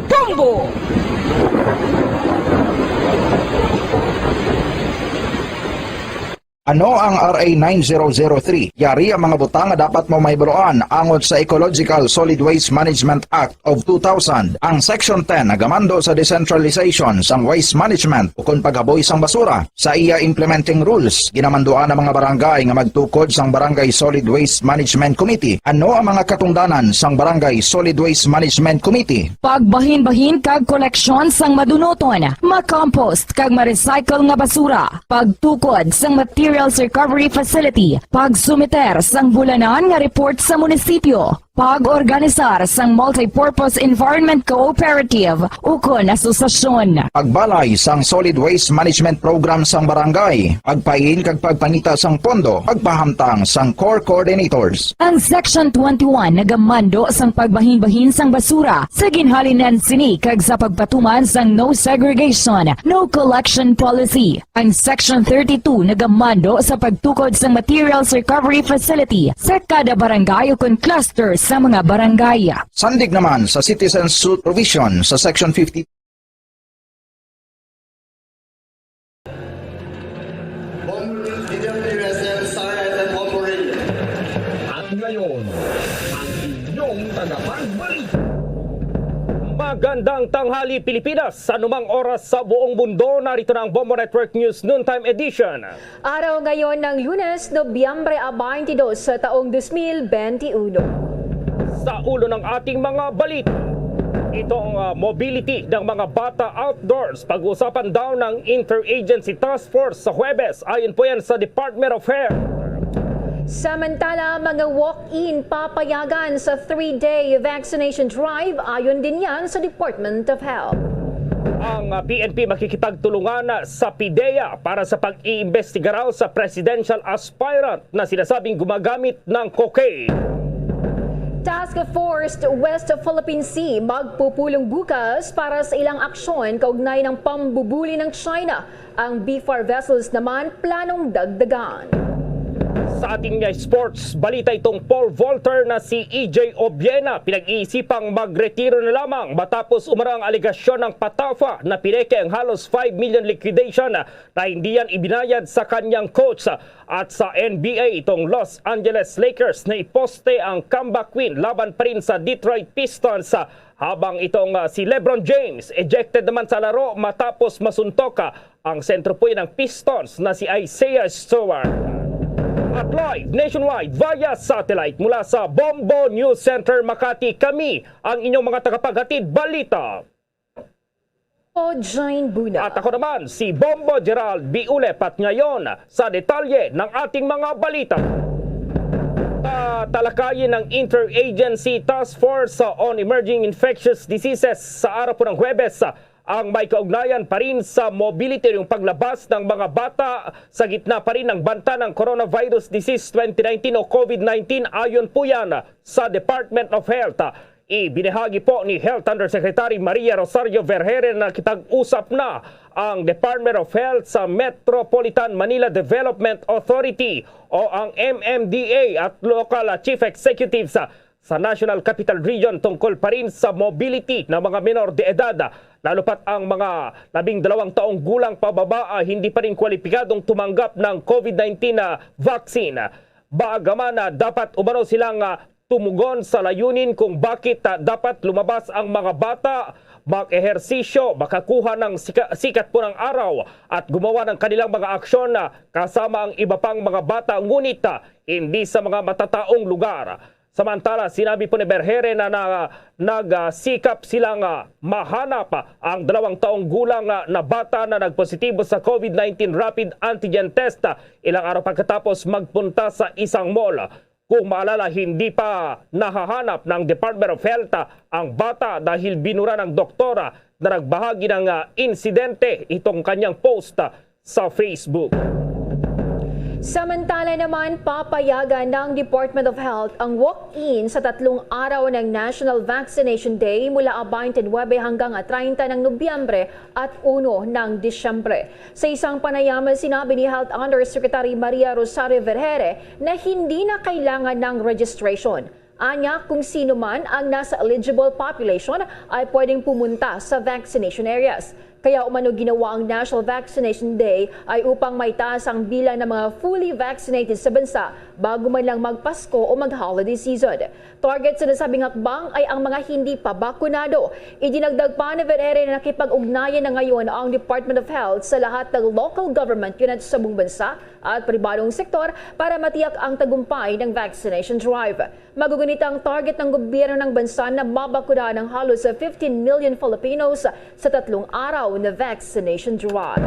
Bombo! Ano ang R A nine zero zero three? Yari ang mga butang nga dapat mo mahibaluan angot sa Ecological Solid Waste Management Act of two thousand. Ang Section ten nagamando sa decentralization sang waste management ukon paghaboy sang basura. Sa iya implementing rules, ginamanduan ang mga barangay nga magtukod sang Barangay Solid Waste Management Committee. Ano ang mga katungdanan sang Barangay Solid Waste Management Committee? Pagbahinbahin kag koleksyon sang madunuton, makompost kag ma-recycle nga basura, pagtukod sang materials recovery facility, pagsumiter sang bulanan nga report sa munisipyo, pag-organisar sang multipurpose environment cooperative ukon asosasyon. Pagbalay sang solid waste management program sang barangay, pagpain kag pagpangita sang pondo, pagpahamtang sang core coordinators. Ang Section twenty-one nagamando sang pagbahinbahin sang basura sa ginhalinan sini kag sa pagpatuman sang no segregation, no collection policy. Ang Section thirty-two nagamando sa pagtukod sang materials recovery facility sa kada barangay ukon cluster sa mga barangay. Sandig naman sa citizen suit provision sa Section fifty. Bomborillo, D W S M, Star F M, Bomborillo. At ngayon, ang inyong tagapagbalik. Magandang tanghali, Pilipinas! Sa anumang oras sa buong mundo, narito na ang Bombo Network News Noontime Edition. Araw ngayon ng Lunes, Nobyembre a baintidos sa taong dos mil benti uno. Sa ulo ng ating mga balita, itong, ah, mobility ng mga bata outdoors, pag-uusapan daw ng Interagency Task Force sa Huwebes, ayon po yan sa Department of Health. Samantala, mga walk-in papayagan sa three-day vaccination drive, ayon din yan sa Department of Health. Ang, ah, P N P makikipagtulungan sa PDEA para sa pag-iimbestiga raw sa presidential aspirant na sinasabing gumagamit ng cocaine. Task Force West Philippine Sea magpupulong bukas para sa ilang aksyon kaugnay ng pambubuli ng China. Ang B far vessels naman planong dagdagan. Sa ating, uh, sports balita, itong pole vaulter na si E J Obiena pinag-iisipang magretiro na lamang matapos umano ang alegasyon ng PATAFA na pineke ang halos five million liquidation na hindi yan ibinayad sa kanyang coach. At sa N B A, itong Los Angeles Lakers na iposte ang comeback win laban pa rin sa Detroit Pistons, ah, habang itong, ah, si LeBron James ejected naman sa laro matapos masuntok, ah, ang sentro point ng Pistons na si Isaiah Stewart. At live nationwide via satellite mula sa Bombo News Center Makati, kami ang inyong mga tagapaghatid balita. O Jane Buna. At ako naman, si Bombo Gerald Biulep, at ngayon, sa detalye ng ating mga balita. Tatalakayin ng Interagency Task Force on Emerging Infectious Diseases sa araw po ng Huwebes ang may kaugnayan pa rin sa mobility o yung paglabas ng mga bata sa gitna pa rin ng banta ng coronavirus disease twenty nineteen o COVID nineteen, ayon po yan sa Department of Health. Ibinahagi po ni Health Undersecretary Maria Rosario Vergere na nakipag-usap na ang Department of Health sa Metropolitan Manila Development Authority o ang M M D A at local chief executives sa National Capital Region tungkol pa rin sa mobility ng mga menor de edad, lalo pat ang mga labing dalawang taong gulang pababa, ah, hindi pa rin kwalipikadong tumanggap ng COVID nineteen na vaccine. Bagaman na dapat umano silang, ah, tumugon sa layunin kung bakit, ah, dapat lumabas ang mga bata, mag-ehersisyo, makakuha ng sika-, sikat po ng araw at gumawa ng kanilang mga aksyon, ah, kasama ang iba pang mga bata, ngunit, ah, hindi sa mga matataong lugar. Samantala, sinabi po ni Vergere na, na nagsikap silang, ah, mahanap, ah, ang dalawang taong gulang, ah, na bata na nagpositibo sa COVID nineteen rapid antigen test, ah, ilang araw pagkatapos magpunta sa isang mall. Kung maalala, hindi pa nahahanap ng Department of Health, ah, ang bata dahil binura ng doktora na nagbahagi ng, ah, insidente itong kanyang post, ah, sa Facebook. Samantala naman, papayagan ng Department of Health ang walk-in sa tatlong araw ng National Vaccination Day mula baintinuwebe hanggang treinta ng Nobyembre at uno ng Disyembre. Sa isang panayam, sinabi ni Health Undersecretary Maria Rosario Vergere na hindi na kailangan ng registration. Anya, kung sino man ang nasa eligible population ay pwedeng pumunta sa vaccination areas. Kaya umano ginawa ang National Vaccination Day ay upang maitaas ang bilang ng mga fully vaccinated sa bansa bago man lang magpasko o mag-holiday season. Target sa nasabing hakbang ay ang mga hindi pa bakunado. Idinagdag pa ni Vergere na nakipag-ugnayan na ngayon ang Department of Health sa lahat ng local government units sa buong bansa at pribadong sektor para matiyak ang tagumpay ng vaccination drive. Magugunit ang target ng gobyerno ng bansa na mabakunahan ang halos fifteen million Filipinos sa tatlong araw na vaccination drive.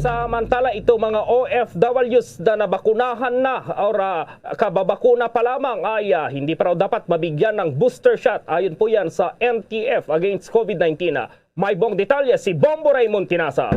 Samantala, ito mga O F Ws na nabakunahan na or, ah, kababakuna pa lamang ay, ah, hindi pa raw dapat mabigyan ng booster shot. Ayon po yan sa N T F against COVID nineteen. May buong detalye si Bombo Raymond Tinasa.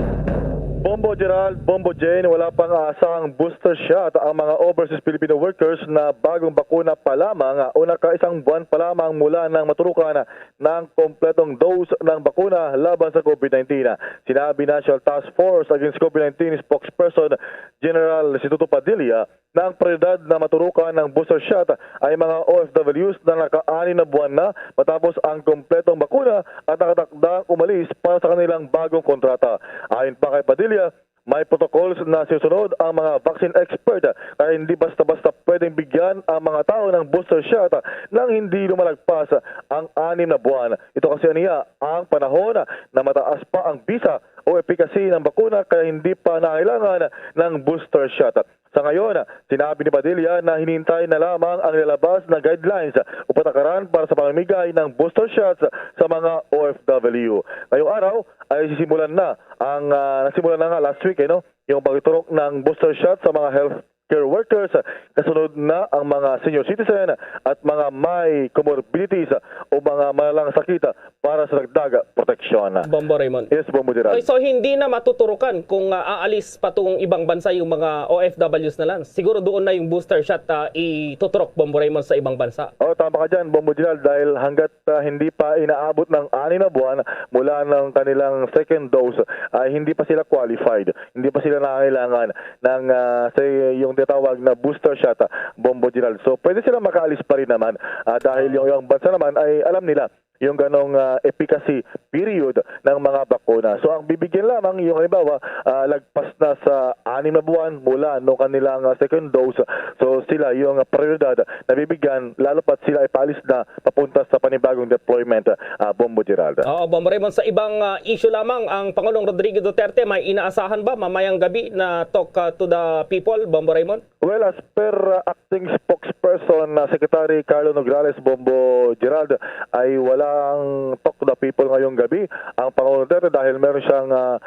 Bombo Gerald, Bombo Jane, wala pang aasahang booster shot ang mga overseas Filipino workers na bagong bakuna pa lamang o nakaisang buwan pa lamang mula nang maturukan ng kompletong dose ng bakuna laban sa COVID nineteen. Sinabi National Task Force Against COVID nineteen spokesperson General Restituto Padilla na ang prioridad na maturukan ng booster shot ay mga O F Ws na naka-anim na buwan na matapos ang kompletong bakuna at nakatakdang umalis para sa kanilang bagong kontrata. Ayon pa kay Padilla, may protocols na sinusunod ang mga vaccine expert, kaya hindi basta-basta pwedeng bigyan ang mga tao ng booster shot nang hindi lumalagpas ang anim na buwan. Ito kasi niya ang panahon na mataas pa ang bisa o efficacy ng bakuna, kaya hindi pa nangailangan ng booster shot. Sa ngayon, sinabi ni Padilla na hinihintay na lamang ang lalabas na guidelines o patakaran para sa pamimigay ng booster shots sa mga O F W. Ngayong araw ay sisimulan na ang, ah, nasimulan na nga last week, eh, no? Yung pagturok ng booster shot sa mga health healthcare workers, kasunod na ang mga senior citizen at mga may comorbidities o mga malalang sakit para sa dagdag proteksyon. Bombo Raymond. Yes, Bombo Gerald. Okay, so hindi na matuturukan kung, ah, aalis pa tong ibang bansa yung mga O F Ws na lang. Siguro doon na yung booster shot, ah, ituturok, Bombo Raymond, sa ibang bansa. Oh, tama ka dyan, Bombo Gerald, dahil hanggat, ah, hindi pa inaabot ng anim na buwan mula ng kanilang second dose, ay hindi pa sila qualified. Hindi pa sila nangangailangan ng, ah, sa yung tinatawag na booster shot, ah, Bombo Gerald. So, pwede sila makaalis pa rin naman, ah, dahil yung, yung bansa naman ay alam nila yung ganong, ah, efficacy period ng mga bakuna. So, ang bibigyan lamang yung halimbawa, ah, lagpas na sa anim na buwan mula no kanilang, ah, second dose. So, sila yung, ah, prioridad na bibigyan, lalo pat sila ay paalis na papunta sa panibagong deployment, ah, Bombo Gerald. Oo, Bombo Raymond. Sa ibang, ah, issue lamang, ang Pangulong Rodrigo Duterte may inaasahan ba mamayang gabi na talk, ah, to the people, Bombo Raymond? Well, as per, uh, acting spokesperson na Secretary Carlo Nograles, Bombo Gerald, ay walang talk the people ngayong gabi ang Pangulong Duterte dahil meron siyang, uh,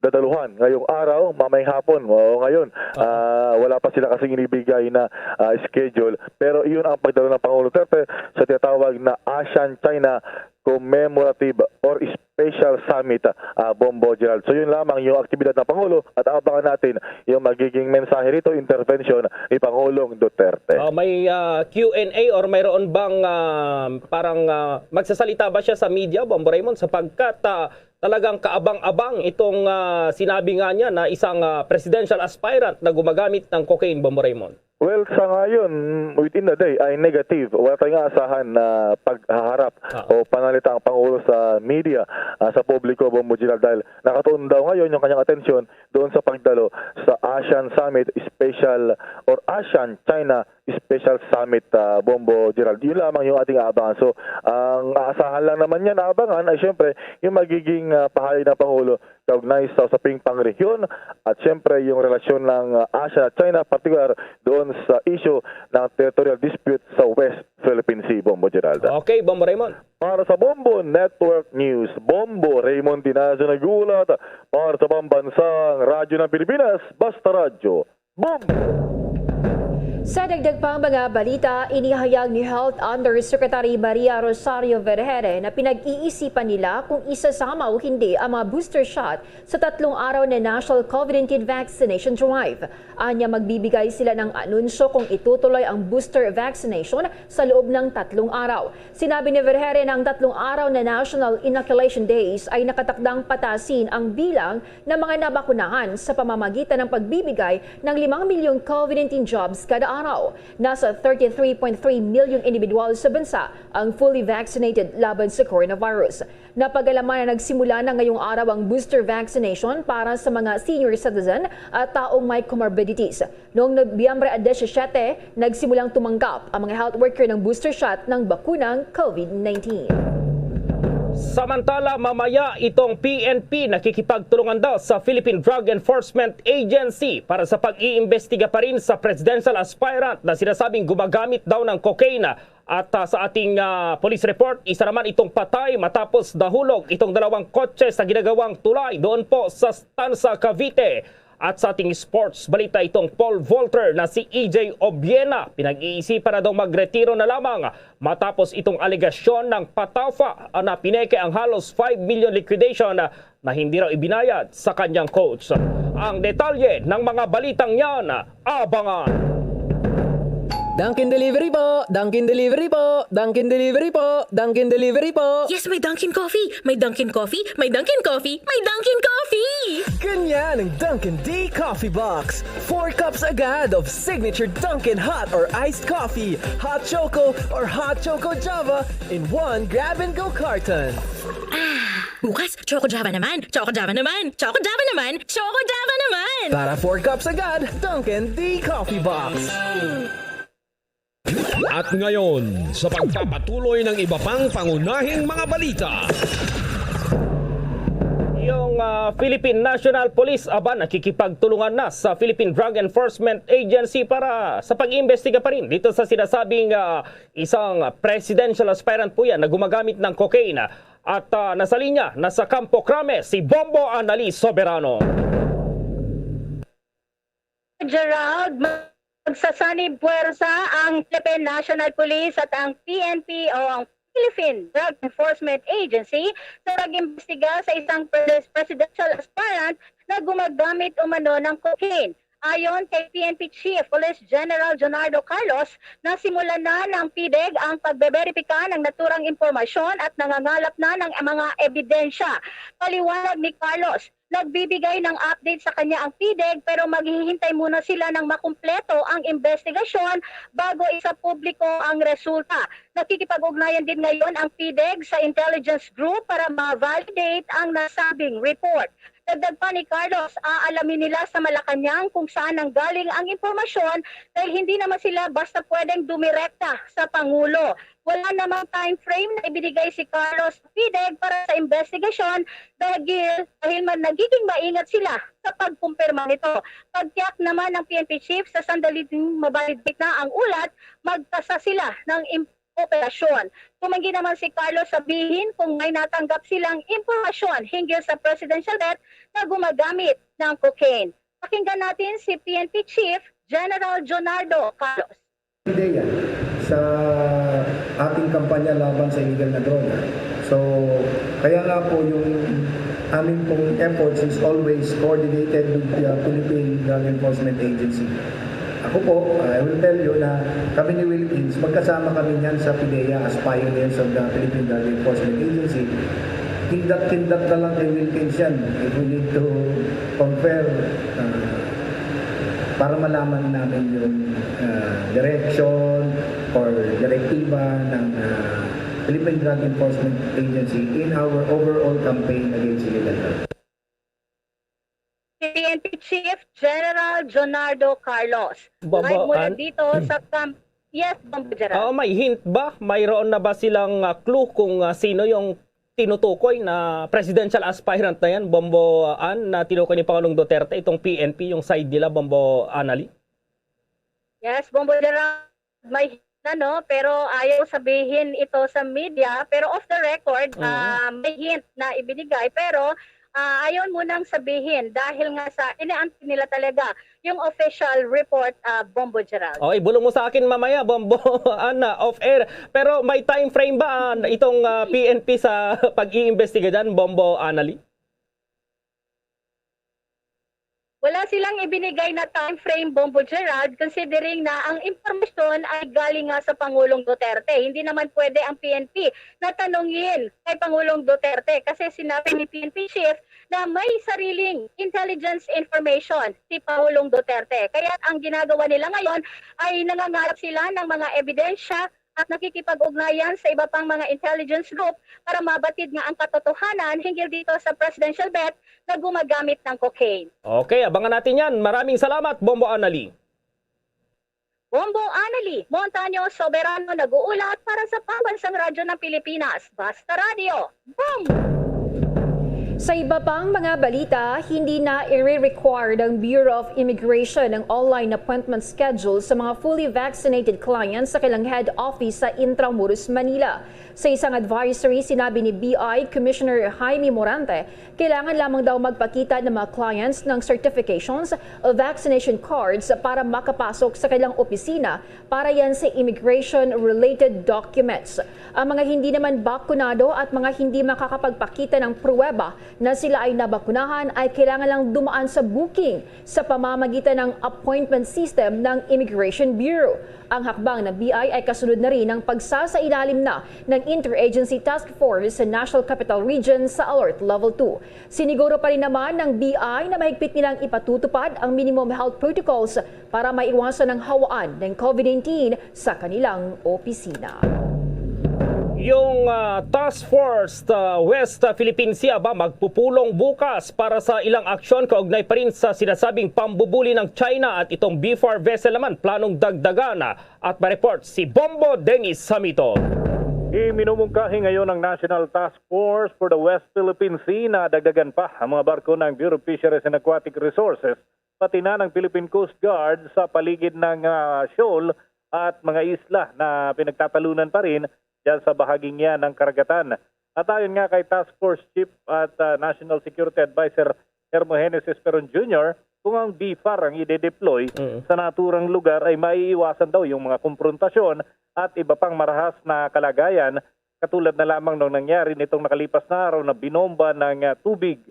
dadaluhan ngayong araw, mamayang hapon, o ngayon. Uh, wala pa sila kasing inibigay na, uh, schedule. Pero iyon ang pagdalo ng Pangulong Duterte sa tinatawag na ASEAN-China Commemorative or Special Summit, ah, Bombo Gerald. So, yun lamang yung aktibidad ng Pangulo at abangan natin yung magiging mensahe rito, intervention ni Pangulong Duterte. Ah, may, ah, Q and A or mayroon bang, ah, parang, ah, magsasalita ba siya sa media, Bombo Raymond? Sapagkat, ah, talagang kaabang-abang itong, ah, sinabi nga niya na isang, ah, presidential aspirant na gumagamit ng cocaine, Bombo Raymond. Well, sa ngayon, within the day ay negative. Wala tayong aasahan na paghaharap o panalita ang Pangulo sa media, ah, sa publiko, Bombo Gerald, dahil nakatuon daw ngayon yung kanyang atensyon doon sa pagdalo sa ASEAN Summit Special or ASEAN-China Special Summit, ah, Bombo Gerald. Yun lamang yung ating aabangan. So, ang aasahan lang naman niya na abangan ay siyempre yung magiging, ah, pahayag ng Pangulo kaugnay sa usaping pangrehiyon at siyempre yung relasyon ng, ah, ASEAN at China, partikular doon sa issue ng territorial dispute sa West Philippine Sea, Bombo Gerald. Okay, Bombo Raymond. Para sa Bombo Network News, Bombo Raymond Tinazo nag-uulat para sa Pambansang Radyo ng Pilipinas, Basta Radyo, Bombo! Sa dagdag pang mga balita, inihayag ni Health Undersecretary Maria Rosario Vergere na pinag-iisipan nila kung isasama o hindi ang mga booster shot sa tatlong araw na National COVID nineteen Vaccination Drive. Anya, magbibigay sila ng anunsyo kung itutuloy ang booster vaccination sa loob ng tatlong araw. Sinabi ni Vergere na ang tatlong araw na National Inoculation Days ay nakatakdang patasin ang bilang ng mga nabakunahan sa pamamagitan ng pagbibigay ng limang milyong COVID nineteen jabs kada araw. Nasa thirty-three point three million individual sa bansa ang fully vaccinated laban sa coronavirus. Napag-alaman na nagsimula na ngayong araw ang booster vaccination para sa mga senior citizen at taong may comorbidities. Noong Nobyembre disisyete, nagsimulang tumanggap ang mga health worker ng booster shot ng bakunang COVID nineteen. Samantala, mamaya itong P N P nakikipagtulungan daw sa Philippine Drug Enforcement Agency para sa pag-iimbestiga pa rin sa presidential aspirant na sinasabing gumagamit daw ng cocaine. At, ah, sa ating, ah, police report, isa naman itong patay matapos nahulog itong dalawang kotse sa ginagawang tulay doon po sa Tanza, Cavite. At sa ating sports balita, itong pole vaulter na si E J Obiena, pinag-iisipan na daw magretiro na lamang matapos itong alegasyon ng PATAFA na pineke ang halos five million liquidation na hindi raw ibinayad sa kanyang coach. Ang detalye ng mga balitang yan, abangan. Dunkin Delivery po! Dunkin Delivery po! Dunkin Delivery po! Dunkin Delivery po! Yes, may Dunkin Coffee! May Dunkin Coffee! May Dunkin Coffee! May Dunkin Coffee! Ganyan ang Dunkin D Coffee Box. Four cups agad of signature Dunkin hot or iced coffee, hot choco or hot choco Java in one grab-and-go carton. Ah, bukas, Choco Java naman! Choco Java naman! Choco Java naman! Choco Java naman! Para four cups agad, Dunkin D Coffee Box. At ngayon, sa pagpapatuloy ng iba pang pangunahing mga balita. Yung, ah, Philippine National Police, aba, nakikipagtulungan na sa Philippine Drug Enforcement Agency para sa pag-iimbestiga pa rin dito sa sinasabing, ah, isang presidential aspirant po yan na gumagamit ng cocaine. At, ah, nasa linya, nasa Campo Crame, si Bombo Annalise Soberano. Gerald, ma- Nagsasanib puwersa ang Philippine National Police at ang P N P o ang Philippine Drug Enforcement Agency sa pag-imbestiga sa isang pres-, presidential aspirant na gumagamit umano ng cocaine. Ayon kay P N P Chief Police General Jonardo Carlos, nasimulan na ng P D E G ang pagbeberipika ng naturang impormasyon at nangangalap na ng mga ebidensya. Paliwanag ni Carlos, nagbibigay ng update sa kanya ang P D E G, pero maghihintay muna sila ng makumpleto ang investigasyon bago isapubliko ang resulta. Nakikipag-ugnayan din ngayon ang P D E G sa intelligence group para ma-validate ang nasabing report. Dagdag pa ni Carlos, aalamin nila sa Malacañang kung saan nanggaling ang impormasyon dahil hindi naman sila basta pwedeng dumirekta sa Pangulo. Wala namang time frame na ibinigay si Carlos sa P D E G para sa investigasyon dahil, dahil man nagiging maingat sila sa pagkumpirma nito. Pagtiyak naman ng P N P chief, sa sandaling ma-validate na ang ulat, magkasa sila ng im-, operasyon. Tumanggi naman si Carlos sabihin kung may natanggap silang impormasyon hinggil sa presidential debt na gumagamit ng cocaine. Pakinggan natin si P N P Chief General Jonardo Carlos. Ideya sa ating kampanya laban sa illegal na droga. So, kaya nga po yung amin pong efforts is always coordinated with the Philippine Drug Enforcement Agency. Ako po, I will tell you na kami ni Wilkins, magkasama kami niyan sa PDEA as pioneers of the Philippine Drug Enforcement Agency. Kindat-kindat na lang kay Wilkins yan. If we need to compare, uh, para malaman namin yung uh, direction or direktiba ng uh, Philippine Drug Enforcement Agency in our overall campaign against illegal drugs. Si P N P Chief General Jonardo Carlos. Live mula dito sa camp. Yes, Bombo Gerald. Oo, may hint ba? Mayroon na ba silang uh, clue kung uh, sino yung tinutukoy na presidential aspirant na yan, Bombo Ann, na tinukoy ni Pangulong Duterte, itong P N P, yung side nila, Bombo Anali? Yes, Bombo Gerald, may hint na, no? Pero ayaw sabihin ito sa media, pero off the record, mm-hmm. uh, may hint na ibinigay, pero uh, ayaw mo nang sabihin dahil nga sa inaantay nila talaga yung official report, uh, Bombo Gerald. Okay, bulong mo sa akin mamaya, Bombo Ann, off air. Pero may time frame ba uh, itong uh, P N P sa pag-iimbestiga dyan, Bombo Anali? Wala silang ibinigay na time frame, Bombo Gerald, considering na ang impormasyon ay galing nga sa Pangulong Duterte. Hindi naman pwede ang P N P na tanungin kay Pangulong Duterte kasi sinabi ni P N P Chief na may sariling intelligence information si Pangulong Duterte. Kaya ang ginagawa nila ngayon ay nangangalap sila ng mga ebidensya at nakikipag-ugnayan sa iba pang mga intelligence group para mabatid nga ang katotohanan hinggil dito sa presidential bet na gumagamit ng cocaine. Okay, abangan natin yan. Maraming salamat, Bombo Anali. Bombo Anali, Montaño Soberano nag-uulat para sa Pambansang Radyo ng Pilipinas, Basta Radyo. Bombo! Sa iba pang mga balita, hindi na i-require ng Bureau of Immigration ang online appointment schedule sa mga fully vaccinated clients sa kanilang head office sa Intramuros, Manila. Sa isang advisory, sinabi ni B I Commissioner Jaime Morante, kailangan lamang daw magpakita ng mga clients ng certifications o vaccination cards para makapasok sa kanilang opisina para yan sa immigration-related documents. Ang mga hindi naman bakunado at mga hindi makakapagpakita ng pruweba na sila ay nabakunahan ay kailangan lang dumaan sa booking sa pamamagitan ng appointment system ng Immigration Bureau. Ang hakbang ng B I ay kasunod na rin ng pagsasailalim na ng Interagency Task Force sa National Capital Region sa Alert Level two. Siniguro pa rin naman ng B I na mahigpit nilang ipatutupad ang minimum health protocols para maiwasan ang hawaan ng COVID nineteen sa kanilang opisina. Yung uh, Task Force uh, West uh, Philippine Sea ba magpupulong bukas para sa ilang aksyon kaugnay pa rin sa sinasabing pambubuli ng China at itong B four vessel naman planong dagdagan at ma-report si Bombo Dennis Samito. Iminumungkahi ngayon ng National Task Force for the West Philippine Sea na dagdagan pa ang mga barko ng Bureau of Fisheries and Aquatic Resources pati na ng Philippine Coast Guard sa paligid ng uh, shoal at mga isla na pinagtatalunan pa rin dyan sa bahaging yan ng karagatan. At ayon nga kay Task Force Chief at uh, National Security Advisor Hermogenes Esperon Junior, kung ang BFAR ang ide-deploy Mm. sa naturang lugar, ay maiiwasan daw yung mga komprontasyon at iba pang marahas na kalagayan, katulad na lamang nung nangyari nitong nakalipas na araw na binomba ng, ah, tubig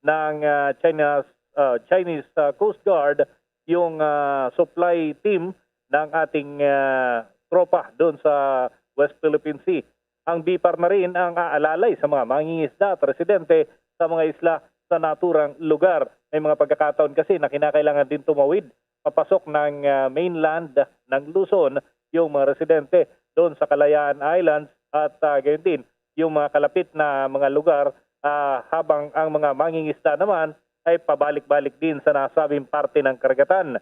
ng, ah, China's, ah, Chinese, ah, Coast Guard yung, ah, supply team ng ating, ah, tropa doon sa West Philippine Sea. Ang BFAR na rin ang aalalay sa mga mangingisda at residente sa mga isla sa naturang lugar. May mga pagkakataon kasi na kinakailangan din tumawid papasok ng, ah, mainland ng Luzon yung mga residente doon sa Kalayaan Islands at, ah, gayon din yung mga kalapit na mga lugar, ah, habang ang mga mangingisda naman ay pabalik-balik din sa nasabing parte ng karagatan.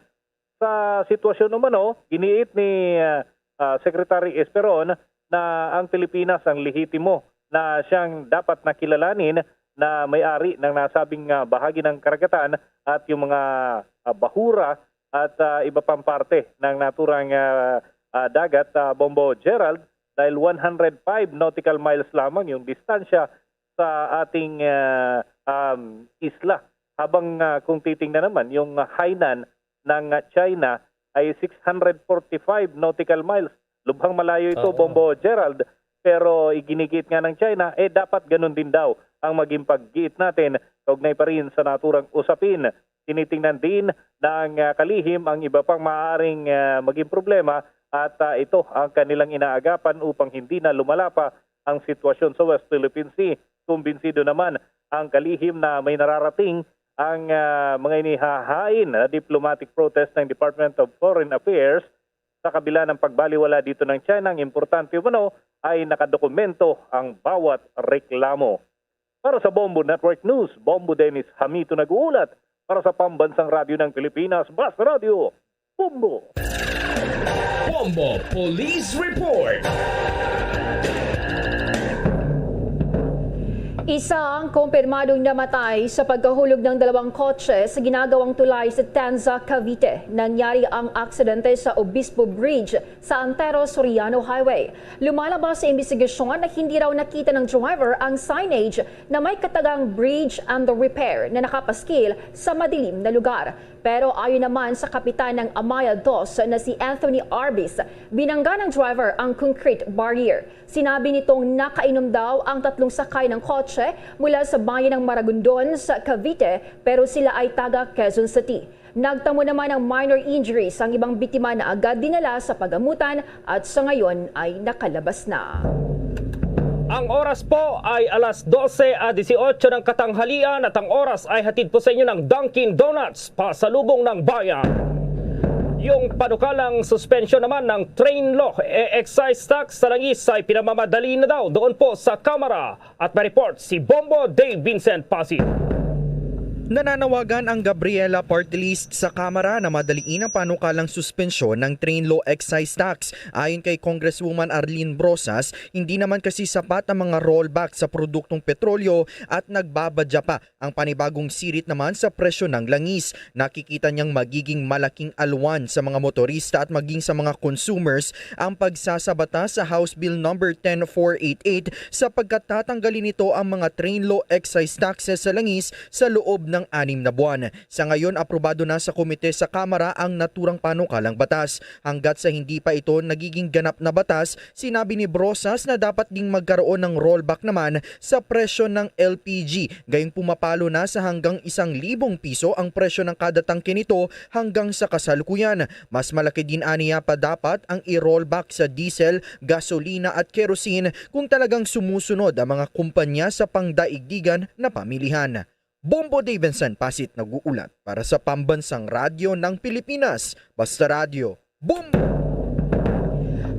Sa sitwasyon umano, giniit ni, ah, ah, Secretary Esperon na ang Pilipinas ang lehitimo na siyang dapat na kilalanin na may-ari ng nasabing, ah, bahagi ng karagatan at yung mga, ah, bahura at, ah, iba pang parte ng naturang, ah, ah, dagat, ah, Bombo Gerald, dahil one hundred five nautical miles lamang yung distansya sa ating, ah, um, isla. Habang, ah, kung titingnan naman, yung Hainan ng, ah, China ay six hundred forty-five nautical miles. Lubhang malayo ito, Oo. Bombo Gerald, pero iginigiit nga ng China, eh, dapat ganun din daw ang maging paggiit natin kaugnay pa rin sa naturang usapin. Tinitingnan din ng, ah, kalihim ang iba pang maaaring, ah, maging problema at, ah, ito ang kanilang inaagapan upang hindi na lumala pa ang sitwasyon sa West Philippine Sea. Kumbinsido naman ang kalihim na may nararating ang, ah, mga inihahain na diplomatic protest ng Department of Foreign Affairs. Sa kabila ng pagbaliwala dito ng China, ang importante umano ay nakadokumento ang bawat reklamo. Para sa Bombo Network News, Bombo Dennis Hamito nag-uulat para sa Pambansang Radyo ng Pilipinas, Basta Radyo, Bombo! Bombo Police Report. Isa ang kumpirmadong namatay sa pagkahulog ng dalawang kotse sa ginagawang tulay sa Tanza, Cavite. Nangyari ang aksidente sa Obispo Bridge sa Antero Soriano Highway. Lumalabas sa imbestigasyon na hindi raw nakita ng driver ang signage na may katagang "Bridge under repair" na nakapaskil sa madilim na lugar. Pero ayon naman sa kapitan ng Amaya Dos na si Anthony Arbis, binangga ng driver ang concrete barrier. Sinabi nitong nakainom daw ang tatlong sakay ng kotse mula sa bayan ng Maragondon sa Cavite, pero sila ay taga Quezon City. Nagtamo naman ng minor injuries ang ibang biktima na agad dinala sa pagamutan at sa ngayon ay nakalabas na. Ang oras po ay alas dose a dieciocho ng katanghalian at ang oras ay hatid po sa inyo ng Dunkin' Donuts, pasalubong ng bayan. Yung panukalang suspensyon naman ng train law e excise tax sa langis ay pinamamadali na daw doon po sa Kamara. At may report si Bombo Dave Vincent Pasit. Nananawagan ang Gabriela Party List sa Kamara na madaliin ang panukalang suspensyon ng train law excise tax. Ayon kay Congresswoman Arlene Brosas, hindi naman kasi sapat ang mga rollback sa produktong petrolyo at nagbabadya pa ang panibagong sirit naman sa presyo ng langis. Nakikita niyang magiging malaking alwan sa mga motorista at maging sa mga consumers ang pagsasabata sa House Bill Number ten four eight eight, sapagkat tatanggalin nito ang mga train law excise taxes sa langis sa loob ng anim na buwan. Sa ngayon, aprobado na sa komite sa Kamara ang naturang panukalang batas. Hanggat sa hindi pa ito nagiging ganap na batas, sinabi ni Brosas na dapat ding magkaroon ng rollback naman sa presyo ng L P G, gayong pumapalo na sa hanggang isang libong piso ang presyo ng kada tangke nito hanggang sa kasalukuyan. Mas malaki din aniya pa dapat ang i-rollback sa diesel, gasolina at kerosene kung talagang sumusunod ang mga kumpanya sa pangdaigdigan na pamilihan. Bombo Davidson Pasit nag-uulat para sa Pambansang Radyo ng Pilipinas, Basta Radyo, Bombo!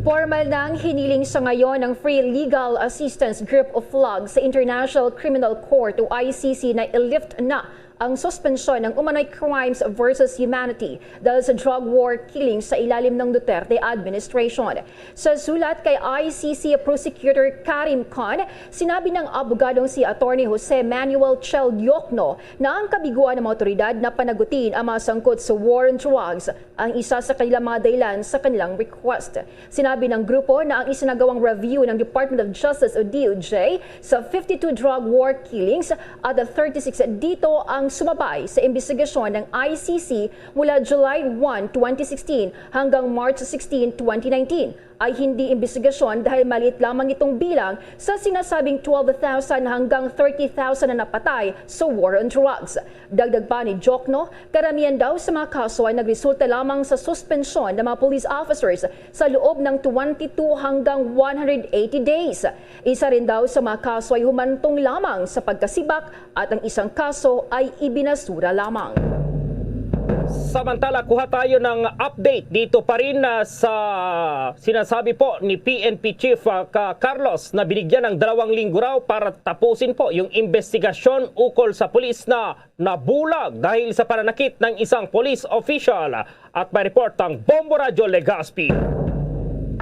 Formal nang hiniling sa ngayon ng Free Legal Assistance Group o FLOG sa International Criminal Court o I C C na i-lift na ang suspensyon ng umano'y Crimes versus Humanity dahil sa drug war killing sa ilalim ng Duterte administration. Sa sulat kay I C C Prosecutor Karim Khan, sinabi ng abogadong si Attorney Jose Manuel Chel Diokno na ang kabiguan ng mga otoridad na panagutin ang mga sangkot sa war on drugs ang isa sa kanilang mga dahilan sa kanilang request. Sinabi ng grupo na ang isinagawang review ng Department of Justice o D O J sa fifty-two drug war killings at thirty-six dito ang Sumabay sa imbestigasyon ng I C C mula July one, twenty sixteen hanggang March sixteen, twenty nineteen, ay hindi imbestigasyon dahil maliit lamang itong bilang sa sinasabing twelve thousand hanggang thirty thousand na napatay sa war on drugs. Dagdag pa ni Jokno, karamihan daw sa mga kaso ay nagresulta lamang sa suspensyon ng mga police officers sa loob ng twenty-two hanggang one hundred eighty days. Isa rin daw sa mga kaso ay humantong lamang sa pagkasibak at ang isang kaso ay ibinasura lamang. Samantala, kuha tayo ng update dito pa rin, ah, sa sinasabi po ni P N P Chief, ah, Ka-, Carlos na binigyan ng dalawang linggo raw para tapusin po yung investigasyon ukol sa pulis na nabulag dahil sa pananakit ng isang police official. At may report ang Bombo Radyo Legazpi.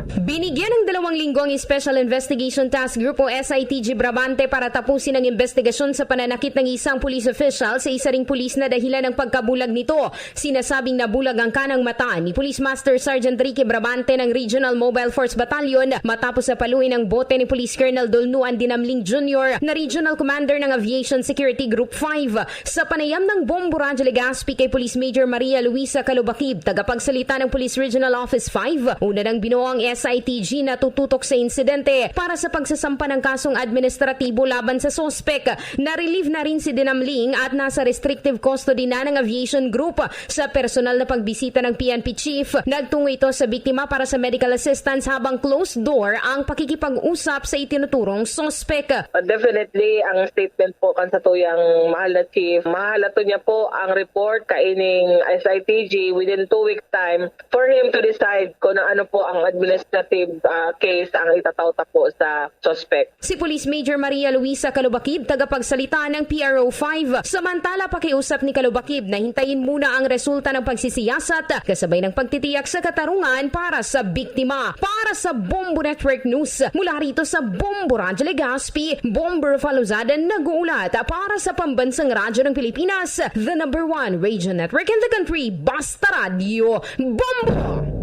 Binigyan ng dalawang linggo ang Special Investigation Task Group o S I T G Brabante para tapusin ang investigasyon sa pananakit ng isang police official sa isa ring pulis na dahilan ng pagkabulag nito. Sinasabing nabulag ang kanang mata ni Police Master Sergeant Ricky Brabante ng Regional Mobile Force Battalion matapos na paluin ang bote ni Police Colonel Dolnuan Dinamling Junior na Regional Commander ng Aviation Security Group five. Sa panayam ng Bombo Radyo Legazpi kay Police Major Maria Luisa Calubakib, tagapagsalita ng Police Regional Office five, una nang binuo ang S I T G na tututok sa insidente para sa pagsasampa ng kasong administratibo laban sa suspek. Na-relieve na rin si Dinamling at nasa restrictive custody na ng Aviation Group. Sa personal na pagbisita ng P N P chief, nagtungo ito sa biktima para sa medical assistance habang closed door ang pakikipag-usap sa itinuturong suspek. Uh, definitely, ang statement po kan sa tuyang mahal na chief, mahalato niya po ang report kaining S I T G within two weeks time for him to decide kung ano po ang administrative, uh, case ang itataw ta po sa suspect. Si Police Major Maria Luisa Calubakib, tagapagsalita ng P R O five. Samantala, pakiusap ni Calubakib na hintayin muna ang resulta ng pagsisiyasat kasabay ng pagtitiyak sa katarungan para sa biktima. Para sa Bombo Network News, mula rito sa Bombo Radyo Legazpi, Bomber Faluzada nag-uulat para sa Pambansang Radyo ng Pilipinas, the number one radio network in the country, Basta Radyo Bombo!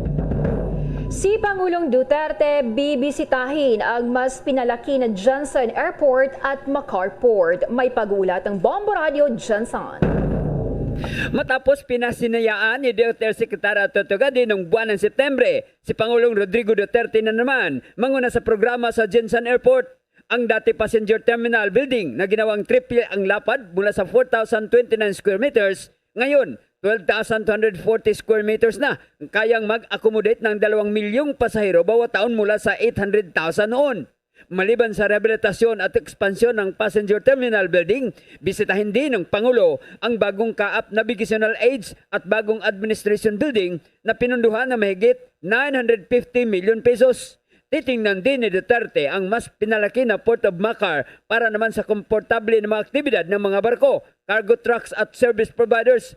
Si Pangulong Duterte bibisitahin ang mas pinalaki na Gensan Airport at MacArthur Port. May pag-uulat ang Bombo Radyo, Gensan. Matapos pinasinayaan ni D O T Secretary Toto Gadi nung buwan ng Setyembre, si Pangulong Rodrigo Duterte na naman manguna sa programa sa Gensan Airport. Ang dati passenger terminal building na ginawang triple ang lapad mula sa four thousand twenty-nine square meters, ngayon twelve thousand two hundred forty square meters na ang kayang mag-accommodate ng dalawang milyong pasahero bawat taon mula sa eight hundred thousand noon. Maliban sa rehabilitasyon at ekspansyon ng passenger terminal building, bisitahin din ng Pangulo ang bagong CAAP Navigational Aids at bagong administration building na pinunduhan ng mahigit nine hundred fifty million pesos. Titingnan din ni Duterte ang mas pinalaki na Port of MacArthur para naman sa komportable na mga aktibidad ng mga barko, cargo trucks at service providers.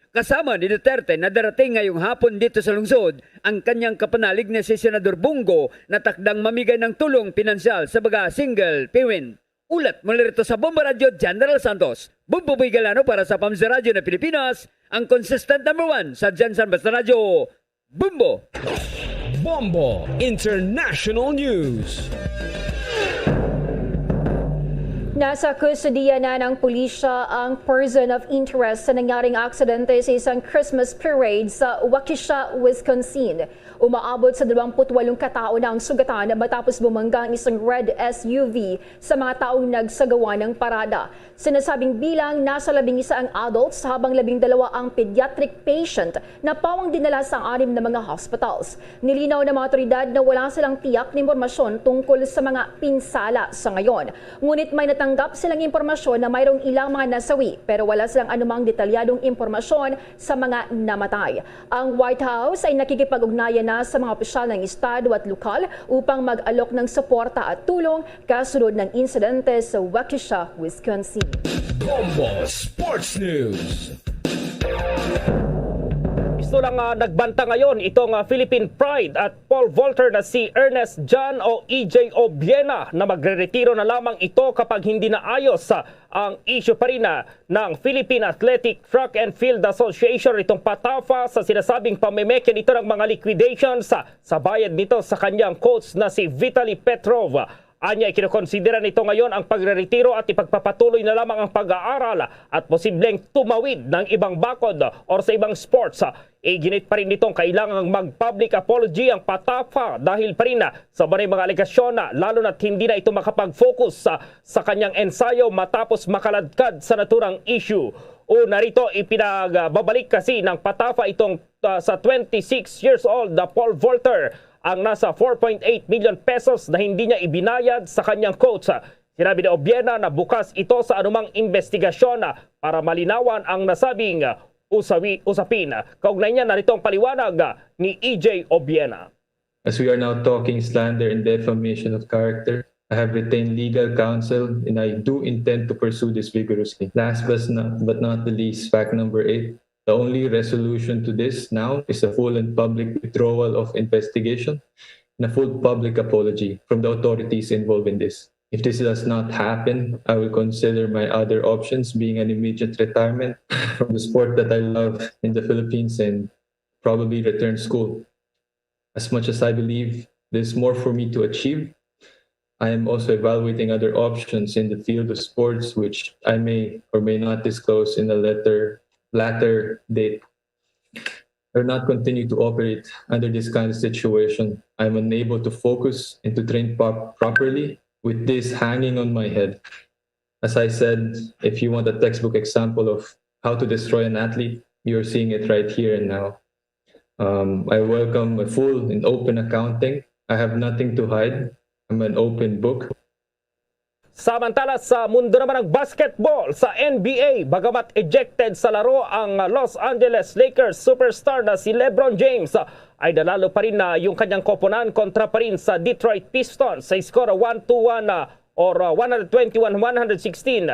Kasama ni Duterte na darating ngayong hapon dito sa lungsod ang kanyang kapanalig na si Senador Bong Go na takdang mamigay ng tulong pinansyal sa mga single parent. Ulat mula rito sa Bombo Radyo, General Santos, Bombo Boy Galano para sa Pamsa Radyo na Pilipinas, ang consistent number one sa Gensan Basta Radyo, Bombo! Bombo International News. Nasa kustodiya na ng pulisya ang person of interest sa nangyaring aksidente sa isang Christmas parade sa Waukesha, Wisconsin. Umaabot sa dalawampu't walong katao na ang sugatan matapos bumangga ang isang red S U V sa mga taong nagsagawa ng parada. Sinasabing bilang nasa labing isa ang adults habang labing dalawa ang pediatric patient na pawang dinala sa anim na mga hospitals. Nilinaw ng mga awtoridad na wala silang tiyak na impormasyon tungkol sa mga pinsala sa ngayon. Ngunit may natanggap silang impormasyon na mayroong ilang mga nasawi, pero wala silang anumang detalyadong impormasyon sa mga namatay. Ang White House ay nakikipag-ugnayan na sa mga opisyal ng estado at lokal upang mag-alok ng suporta at tulong kasunod ng insidente sa Waukesha, Wisconsin. Bombo Sports News. Gusto lang, ah, nagbanta ngayon itong, ah, Philippine Pride at Pole Vaulter na si Ernest John o E J Obiena na magreretiro na lamang ito kapag hindi naayos, ah, ang issue pa rin, ah, ng Philippine Athletic Track and Field Association itong patafa sa sinasabing pamemeke nito ng mga liquidations, ah, sa bayad nito sa kanyang coach na si Vitaly Petrov. Anya, ikinokonsidera nito ngayon ang pagreretiro at ipagpapatuloy na lamang ang pag-aaral at posibleng tumawid ng ibang bakod or sa ibang sports. Iginit pa rin nitong kailangang mag-public apology ang Patafa dahil pa rin sa mga alegasyon, lalo na't hindi na ito makapag-focus sa, sa kanyang ensayo matapos makaladkad sa naturang issue. Una rito, ipinagbabalik kasi ng Patafa itong, ah, sa twenty-six years old na pole vaulter ang nasa four point eight million pesos na hindi niya ibinayad sa kanyang coach. Sinabi ni Obiena na bukas ito sa anumang investigasyon para malinawan ang nasabing usawi-, usapin. Kaugnay niya, narito ang paliwanag ni E J Obiena. As we are now talking slander and defamation of character, I have retained legal counsel and I do intend to pursue this vigorously. Last but not, but not the least, fact number eight, the only resolution to this now is a full and public withdrawal of investigation and a full public apology from the authorities involved in this. If this does not happen, I will consider my other options, being an immediate retirement from the sport that I love in the Philippines and probably return school. As much as I believe there's more for me to achieve, I am also evaluating other options in the field of sports, which I may or may not disclose in a later, latter date. I will not continue to operate under this kind of situation. I'm unable to focus and to train pop- properly with this hanging on my head. As I said, if you want a textbook example of how to destroy an athlete, you're seeing it right here and now. Um, I welcome a full and open accounting. I have nothing to hide. I'm an open book. Samantala, sa mundo naman ng basketball, sa N B A, bagamat ejected sa laro ang Los Angeles Lakers superstar na si LeBron James, ay nanalo pa rin na yung kanyang koponan kontra pa rin sa Detroit Pistons sa score one to one, ah, or, ah, one twenty-one one sixteen.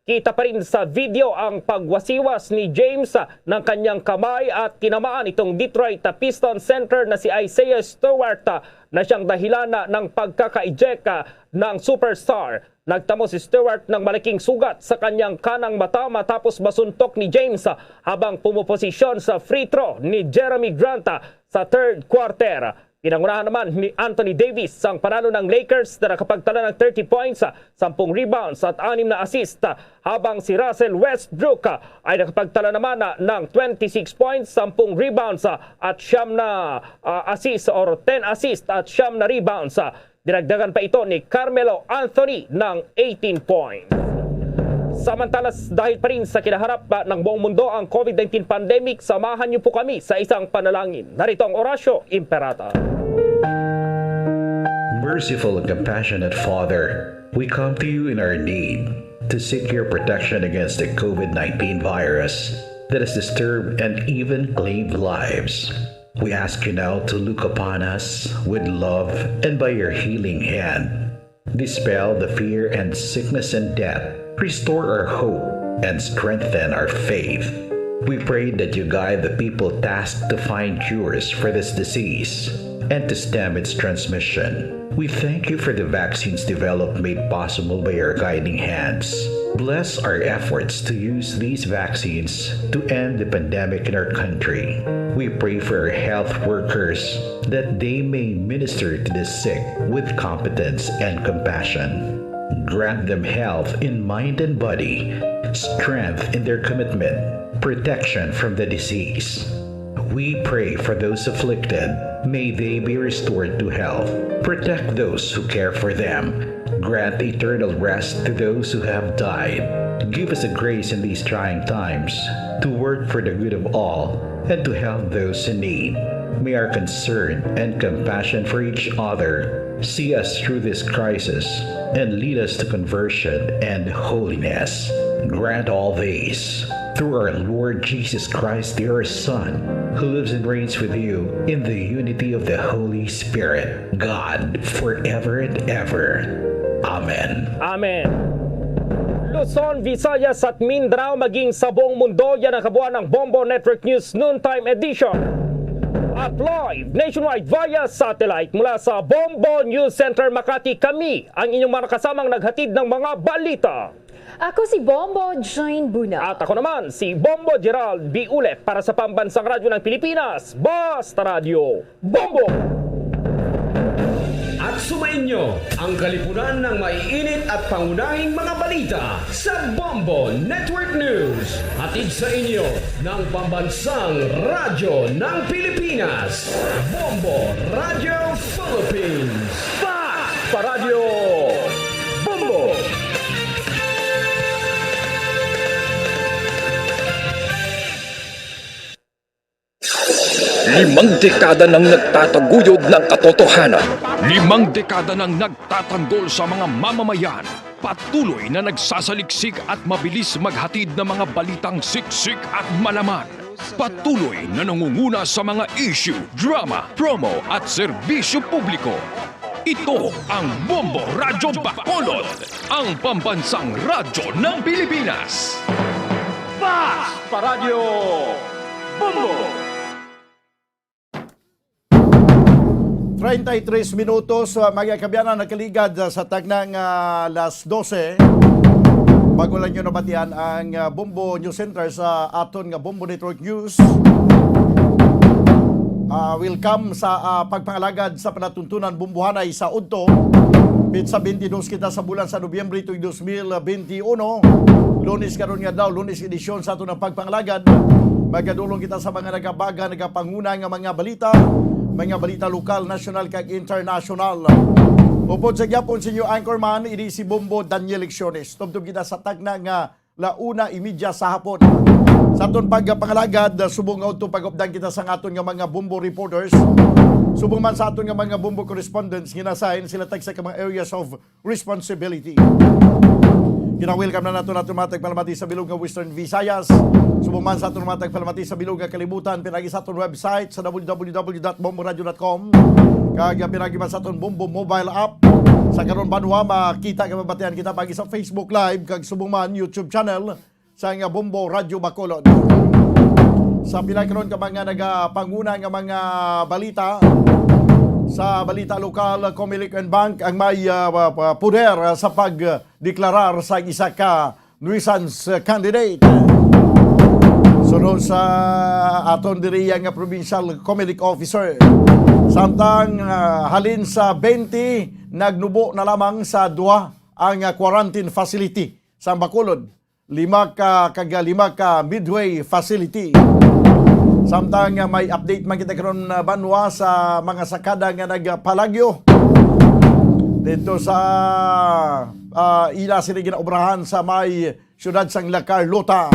Kita pa rin sa video ang pagwasiwas ni James, ah, ng kanyang kamay at tinamaan itong Detroit, ah, Pistons center na si Isaiah Stewart, ah, na siyang dahilan, ah, ng pagkaka-eject, ah, ng superstar. Nagtamo si Stewart ng malaking sugat sa kanyang kanang mata matapos masuntok ni James, ah, habang pumuposisyon sa free throw ni Jerami Grant, ah, sa third quarter. Pinangunahan naman ni Anthony Davis ang panalo ng Lakers na nakapagtala ng thirty points, ah, sampung rebounds at anim na assist, ah, habang si Russell Westbrook, ah, ay nakapagtala naman, ah, ng twenty-six points, sampung rebounds, ah, at siyam na, ah, assist or ten assist at siyam na rebounds, ah. Dinagdagan pa ito ni Carmelo Anthony ng eighteen points. Samantala, s- dahil pa rin sa kinaharap pa ng buong mundo ang COVID nineteen pandemic, samahan niyo po kami sa isang panalangin. Narito ang Orasyo Imperata. Merciful and compassionate Father, we come to you in our need to seek your protection against the COVID nineteen virus that has disturbed and even claimed lives. We ask you now to look upon us with love and by your healing hand, dispel the fear and sickness and death, restore our hope, and strengthen our faith. We pray that you guide the people tasked to find cures for this disease and to stem its transmission. We thank you for the vaccines developed made possible by your guiding hands. Bless our efforts to use these vaccines to end the pandemic in our country. We pray for our health workers that they may minister to the sick with competence and compassion. Grant them health in mind and body, strength in their commitment, protection from the disease. We pray for those afflicted. May they be restored to health. Protect those who care for them. Grant eternal rest to those who have died. Give us the grace in these trying times to work for the good of all and to help those in need. May our concern and compassion for each other see us through this crisis and lead us to conversion and holiness. Grant all these through our Lord Jesus Christ, your Son, who lives and reigns with you in the unity of the Holy Spirit, God, forever and ever. Amen. Amen. Luzon, Visayas at Mindanao, maging sa buong mundo, yan ang kabuuan ng Bombo Network News Noontime Edition. At live nationwide via satellite mula sa Bombo News Center Makati, kami ang inyong mga kasamang naghatid ng mga balita. Ako si Bombo Jane Buna. At ako naman, si Bombo Gerald Biulet para sa Pambansang Radyo ng Pilipinas, Basta Radyo, Bombo! At Sumainyo ang kalipunan ng maiinit at pangunahing mga balita sa Bombo Network News. Hatid sa inyo ng Pambansang Radyo ng Pilipinas, Bombo Radio Philippines. Fast Paradyo Bombo! Limang dekada nang nagtataguyod ng katotohanan. Limang dekada nang nagtatanggol sa mga mamamayan. Patuloy na nagsasaliksik at mabilis maghatid ng mga balitang siksik at malaman. Patuloy na nangunguna sa mga issue, drama, promo at serbisyo publiko. Ito ang Bombo Radyo Bacolod, ang pambansang radyo ng Pilipinas. Fast Paradyo Bombo! Treinta y tres minutos, uh, mga kaabyanan, nakaligad, uh, sa tagna nga alas dose. Bago lang nyo nabatian ang, uh, Bombo News Center sa aton nga Bombo Network News. Ah, welcome sa, ah, pagpangalagad sa palatuntunan Bombohanay sa udto. Petsa twenty-dos kita sa bulan sa Nobyembre tuig dos mil twenty-one. Lunes karon nga daw, Lunes edisyon sa aton nga pagpangalagad. Magadulong kita sa mga nagabaga, nagapanguna nga mga balita, mga balita lokal, nasyonal, kag internasyonal. Upod sa gyapon sa inyo anchorman, ini si Bombo Daniel Lecciones. Tubtob kita sa tagna nga la una y media sa hapon. Sa aton pagpangalagad, subong nga udto pag-updan kita sa aton nga mga Bombo reporters, subong man sa aton nga mga Bombo correspondents, ginasign sila tagsa ka mga areas of responsibility. Gina-welcome na nato, nato mga tagpalamati sa bilog nga Western Visayas, subong man sa aton mga tagpalamati sa bilog nga kalibutan, pinagi sa aton website sa w w w dot bombo radio dot com, kag pinagi man sa aton Bombo mobile app. Sa karon banwa, makita kag mabatian kita pagi sa Facebook Live kag subong man YouTube channel sang Bombo Radyo Bacolod. Sa pila karon ka mga nagapanguna nga mga balita, sa balita lokal, Comelec and Bank ang may, ah, pa-, pa-, poder, ah, sa pagdeklarar sa isa ka nuisance candidate. Sunod sa aton diri nga provincial Comelec officer. Samtang, ah, halin sa twenty, nagnubo na lamang sa duha ang, ah, quarantine facility sa Bacolod. Lima ka, kag lima ka Midway facility. Samtang, ah, may update man kita karon, ah, banwa sa mga sakada nga nagpalagyo dito sa, ah, ila sila ginaobrahan sa may siyudad sang La Carlota.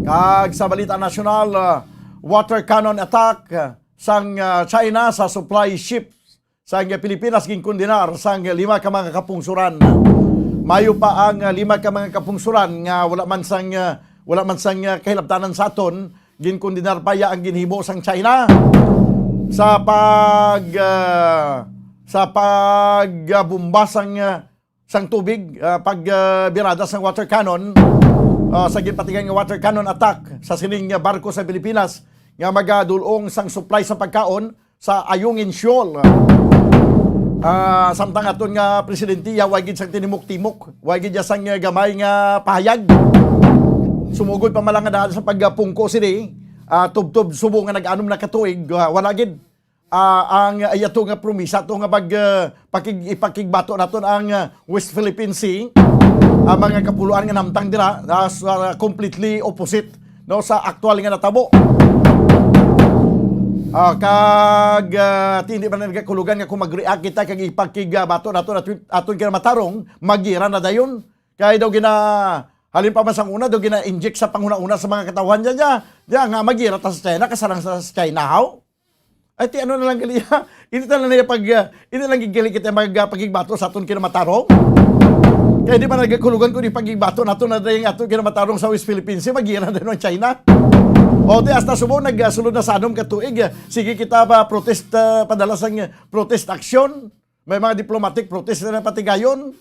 Kag sa balita nasyonal, ah, water cannon attack, ah, sang, ah, China sa supply ship sang Pilipinas ginkondenar sang lima ka mga kapungsoran. Mayo pa ang, ah, lima ka mga kapungsoran nga wala man sang, ah, wala man sang, ah, kahilabtanan sa aton, ginkondenar pa ya ang ginhimo sang China sa pag, ah, sa pag, ah, bomba sang, ah, sang tubig, ah, pag, ah, birada sang water cannon, ah, sa ginpatigan nga water cannon attack sa sining nga barko sa Pilipinas nga magadul-ong sang supply sa pagkaon sa Ayungin Shoal. Ah, samtang aton nga presidente, ya, wa gid sang tinimok-timok, wa gid ya sang, ah, gamay nga pahayag. Sumugod pa man lang nga daan sa pagpungko sini, ah, tubtob subong nga nag-anom na ka tuig, ah, wala gid. Ah, ang, ah, iya to nga promisa to nga pag, ah, pakig-, ipakigbato naton ang, ah, West Philippine Sea, ang mga kapuloan nga namtang dira, ah, sa completely opposite, no, sa aktual nga natabo. Ah, kag, ah, ti hindi man nagakulugan nga kung mag-react kita kag ipakigbato naton at aton kinamatarong, magira na dayon. Kay daw gina-, halin pa man sang una, daw gina-inject sa panghuna-una sa mga katawhan niya, niya, niya nga magira ta sa China, kasarang sa China, haw? Ay, ti ano na lang gali, ha? Hindi na lang niya pag, ah, hindi lang gigali kita mag, ah, pagigbato sa aton kinamatarong. Kaya di ba nagkakulugan kung di pagigbato nato na dahil ato kinamatarong sa West Philippine Sea, magira na din ang China. O, ti hasta subo, nagsulod na sa anom ka tuig, ah, sige kita pa protest, ah, padala sang, ah, protest action. May mga diplomatic protest na patigayon.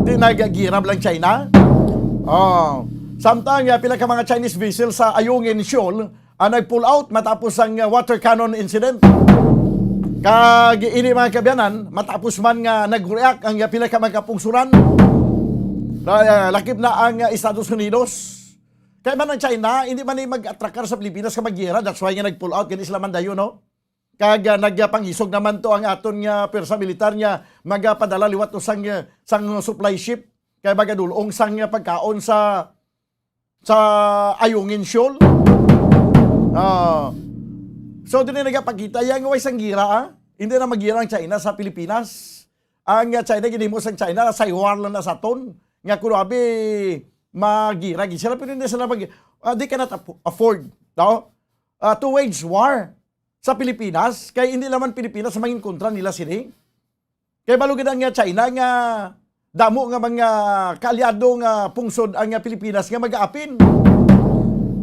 Di nagagirab lang China. Oh. Samtang, ah, pila ka mga Chinese vessel sa Ayungin Shoal ang nag-pull out matapos ang, ah, water cannon incident. Kag ini, mga kaabyanan, matapos man nga nag-react ang, ah, pila ka mga kapungsuran, ah, lakip na ang, ah, Estados Unidos. Kaya man ang China, hindi man ni mag-atrakar sa Pilipinas ka maggera. That's why nga nag-pull out, gani sila man dayon, no? Kag, ah, nagpangisog naman to ang aton nga pwersa militar nga magapadala liwat to sang, sang supply ship kay magadul-ong sang pagkaon sa, sa Ayungin Shoal. Ah. So, dili nagapakita yan nga way sang gira, ah. Hindi na magira ang China sa Pilipinas. Ang, ah, China, ginhimo sang China, saywar lang na sa aton. Nga kuno abi, magira gid sila, pero hindi sila mag-, ah, they cannot affo-, afford, no? Ah, to wage war sa Pilipinas, kay hindi naman Pilipinas mangin kontra nila sini. Kay balo gid ang, ah, China nga damo nga mga kaalyado nga pungsod ang, ah, Pilipinas nga mag-aapin.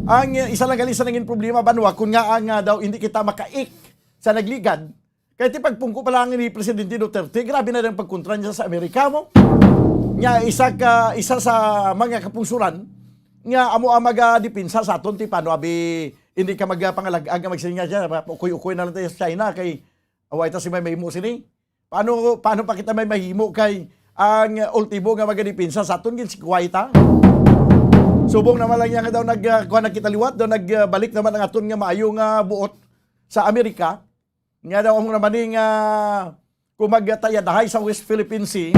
Ang, ah, isa lang gali sa nangin problema, banwa, kun nga ang, ah, daw hindi kita makaik sa nagligad, kay ti pagpungko pa lang ni Presidente Duterte, grabe na ang pagkontra niya sa Amerika mo. Nga isa ka, isa sa mga kapungsuran nga amo ang magadepensa sa aton, ti paano abi hindi ka magapangalag-ag nga magsiling nga siya, ukoy-ukoy na lang tayo sa China kay away ta si may mahimo sini. Paano, paano pa kita may mahimo kay ang ultimo nga magadepensa sa aton gin si Kuwait, ha? Subong naman lang niya nga daw nag, ah, kuha na kita liwat, daw nagbalik naman ang aton nga maayo nga buot sa Amerika. Nga daw amo naman ni nga kung magtayadahay sa West Philippine Sea,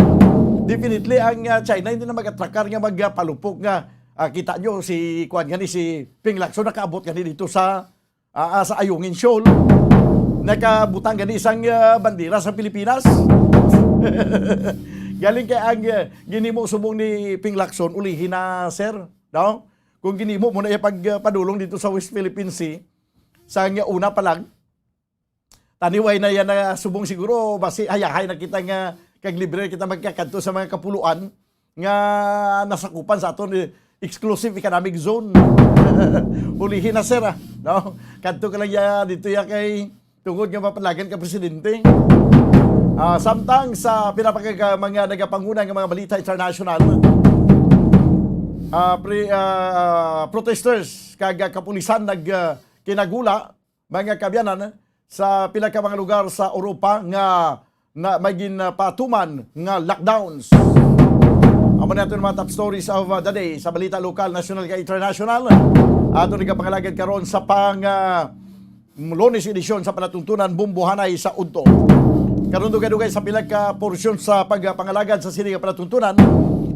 definitely ang, ah, China hindi na mag-atrakar nga magpalupok nga, ah, kita nyo si kuan gani si Ping Lacson nakaabot gani dito sa, ah, ah, sa Ayungin Shoal. Nakabutang gani isang, ah, bandera sa Pilipinas. Galing kay ang, ah, ginimo subong ni Ping Lacson, ulihi na, sir. No? Kung ginimo mo na yung pagpadulong dito sa West Philippine Sea, sa nga una pa lang, taniway na yan na subong siguro, basi hayahay na kita nga kag libre kita magkakadto sa mga kapuluan nga nasakupan sa aton, eh, exclusive economic zone. Ulihi na, sir, ah, no? Kadto ka lang ya, dito ya kay tungod nga mapalagan ka presidente. Ah, samtang sa pinapakag-, mga nagapanguna nga mga balita international, ah, pre-, ah, protesters kag kapulisan nag, ah, kinagula mga kaabyanan, sa pila ka mga lugar sa Europa nga na may ginpatuman nga lockdowns. Amo na aton mga top stories of, uh, the day sa balita lokal, national, kag international. Ato nagapangalagad karon sa pang, uh, Lunes edisyon sa palatuntunan Bumbohanay sa Udto. Karon dugay-dugay sa pila ka porsyon sa pagpangalagad sa sini nga palatuntunan,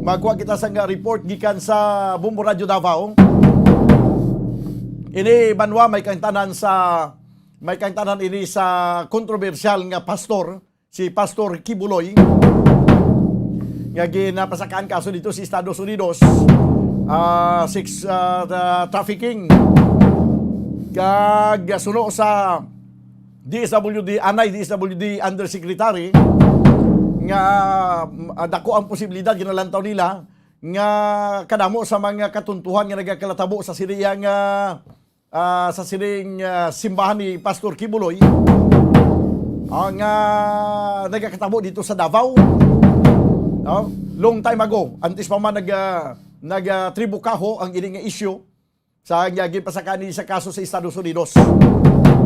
magkuha kita sa nga report gikan sa Bombo Radio Davao. Ini banwa may kaangtanan sa, may kaangtanan ini sa kontrobersyal nga pastor, si Pastor Kibuloy, nga ginapasakaan kaso dito sa Estados Unidos, ah, sex, ah, tra-, trafficking. Kag suno sa D S W D, anay D S W D undersecretary, nga, ah, dako ang posibilidad, ginalantaw nila, nga kadamo sa mga katuntuhan nga nagakalatabo sa sini iya nga, ah, sa sining, ah, simbahan ni Pastor Kibuloy, ah, nga nagakatabo dito sa Davao. No? Long time ago, antes pa man nag, ah, nag, ah, tribukaho ang ini nga issue, sa nga ginpasakaan ni sa kaso sa Estados Unidos.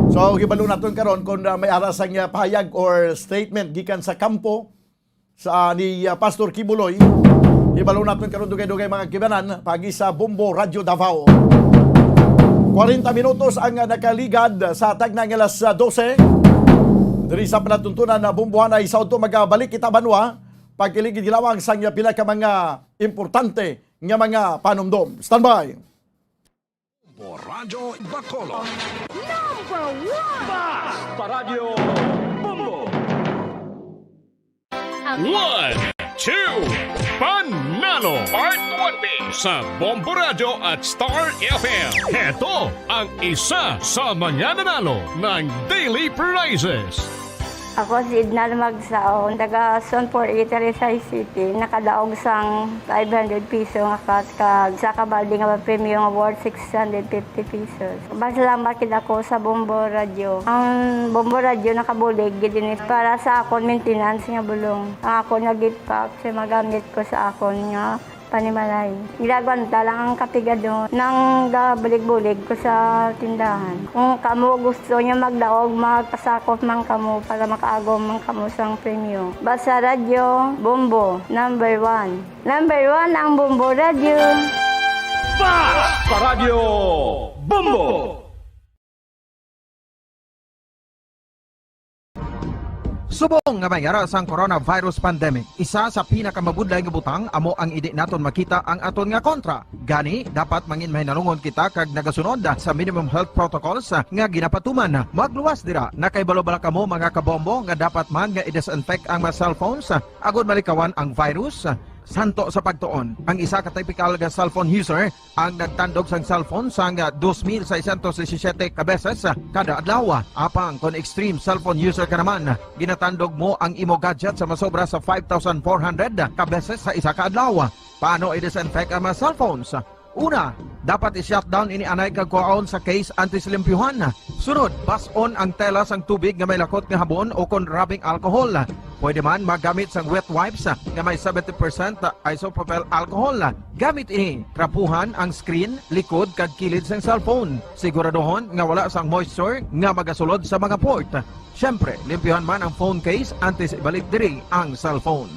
So, hibalo naton karon kung, ah, may ara sang, ah, pahayag or statement gikan sa kampo sa, ah, ni, ah, Pastor Kibuloy. Hibalo naton karon dugay-dugay, mga kibanan, pagi sa Bombo Radio Davao. Kwarenta minutos ang, ah, nakaligad sa tagna nga alas, ah, dose. Diri sa palatuntunan na Bombohanay sa Udto, magabalik kita banwa. Pagkiligid lamang sa, ah, pila ka mga importante nga mga panumdom. Standby. Bombo Radyo Bacolod. Number one! Basta Radyo Bombo! One, two, Panalo! Part one B sa Bombo Radyo at Star F M. Heto ang isa sa mga nanalo ng daily prizes. Ako si Edna Lumagsaon, taga Zone four A, Talisay City. Nakadaog sang five hundred piso nga cash kag sa kabaldi nga premyo nga worth six hundred fifty pesos. Masalamat gid ako sa Bombo Radyo. Ang Bombo Radyo nakabulig gid ini para sa akon maintenance nga bulong. Ang akon nga gift pack sa magamit ko sa akon nga panimalay. Ginagwanta lang ang kapigadon nang gabulig-bulig ko sa tindahan. Kung kamo gusto nyo magdaog, magpasakop man kamo para makaagom man kamo sang premyo. Basta Radyo Bombo, number one. Number one ang Bombo Radyo. Basta Radyo Bombo! Subong nga may ara sang coronavirus pandemic, isa sa pinakamabudlay nga butang amo ang indi naton makita ang aton nga kontra. Gani, dapat mangin mahinalungon kita kag nagasunod sa minimum health protocols nga ginapatuman. Magluwas dira, nakahibalo bala kamo, mga kabombo, nga dapat man nga i-disinfect ang mga cellphones agod malikawan ang virus? Santo sa pagtuon, ang isa ka typical nga cellphone user ang nagtandog sang cellphone sang dos mil seiscientos disisiete ka beses kada adlaw. Apang kon extreme cellphone user ka naman, ginatandog mo ang imo gadget sa masobra sa five thousand four hundred ka beses sa isa ka adlaw. Paano i-disinfect ang mga cellphones? Una, dapat i-shutdown ini anay kag kuhaon sa case antes limpyuhan. Sunod, bas-on ang tela sang tubig nga may lakot nga habon o kon rubbing alcohol. Pwede man magamit sang wet wipes nga may seventy percent isopropyl alcohol. Gamit ini, trapuhan ang screen, likod, kag kilid sang cellphone. Siguraduhon nga wala sang moisture nga magasulod sa mga port. Siyempre, limpyuhan man ang phone case antes ibalik diri ang cellphone.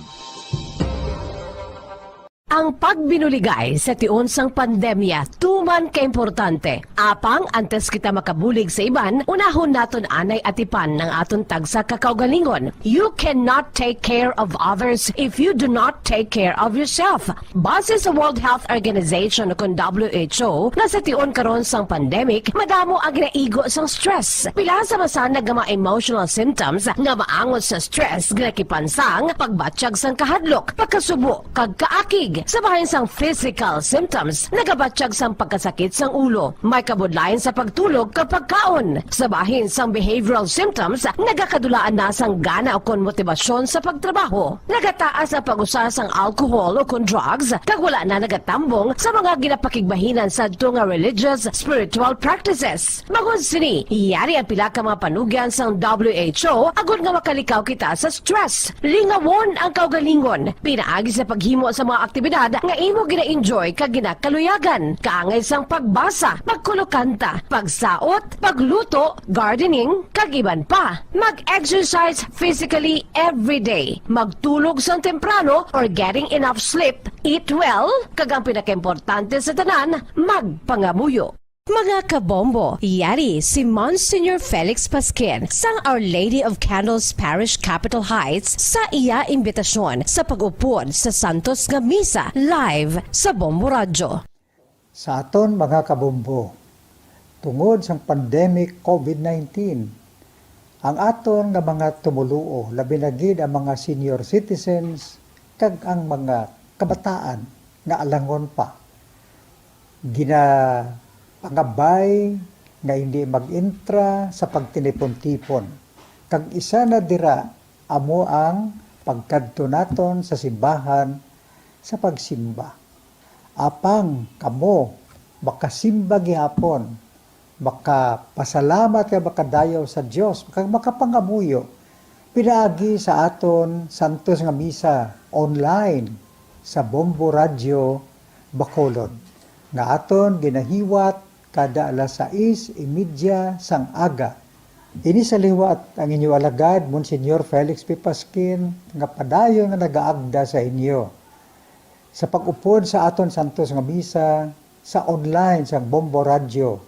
Ang pagbinuligay sa tion sang pandemya tuman ka importante. Apang antes kita makabulig sa iban, unahon naton anay atipan ang aton tagsa ka kaugalingon. You cannot take care of others if you do not take care of yourself. Base sa World Health Organization, ukon W H O, nga sa tion karon sang pandemic, madamo ang ginaigo sang stress. Pila sa masanag nga mga emotional symptoms nga maangot sa stress ginakipan sang pagbatyag sang kahadlok, pagkasubo, kag kaakig. Sa bahin sang physical symptoms, nagabatyag sang pagkasakit sang ulo, may kabudlayan sa pagtulog kag pagkaon. Sa bahin sang behavioral symptoms, nagakadulaan na sang gana ukon motibasyon sa pagtrabaho. Nagataas ang pag-usa sang alcohol ukon drugs, kag wala na nagatambong sa mga ginapakigbahinan sadto nga religious, spiritual practices. Bangod sini, yari ang pila ka mga panugyan sang W H O agod nga makalikaw kita sa stress. Lingawon ang kaugalingon pinaagi sa paghimo sa mga aktibidad nga imo gina-enjoy kag ginakaluyagan, kaangay sang pagbasa, pagkulokanta, pagsaot, pagluto, gardening, kag iban pa. Mag-exercise physically every day. Magtulog sang temprano or getting enough sleep. Eat well, kag ang pinakaimportante sa tanan, magpangamuyo. Mga kabombo, yari si Monsignor Felix Pasquin sang Our Lady of Candles Parish, Capitol Heights, sa iya imbitasyon sa pag-upod sa Santos nga Misa live sa Bombo Radyo. Sa aton mga kabombo, tungod sang pandemic covid nineteen, ang aton nga mga tumoluo, labi na gid ang mga senior citizens kag ang mga kabataan nga alangon pa, ginapangabay nga hindi mag-intra sa pagtinipon-tipon, kag isa na dira amo ang pagkadto naton sa simbahan sa pagsimba. Apang kamo makasimba gihapon, makapasalamat kag makadayaw sa Dios, kag makapangamuyo pinaagi sa aton santos nga misa online sa Bombo Radyo Bacolod, nga aton ginahiwat kada alas sais y media sang aga. Ini sa liwat ang inyo alagad, Monsignor Felix P. Pasquin, nga padayon nga nagaagda sa inyo sa pag-upod sa aton santos nga misa sa online sang Bombo Radyo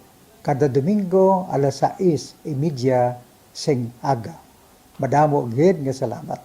kada Domingo alas sais y media sing aga. Madamo gid nga salamat.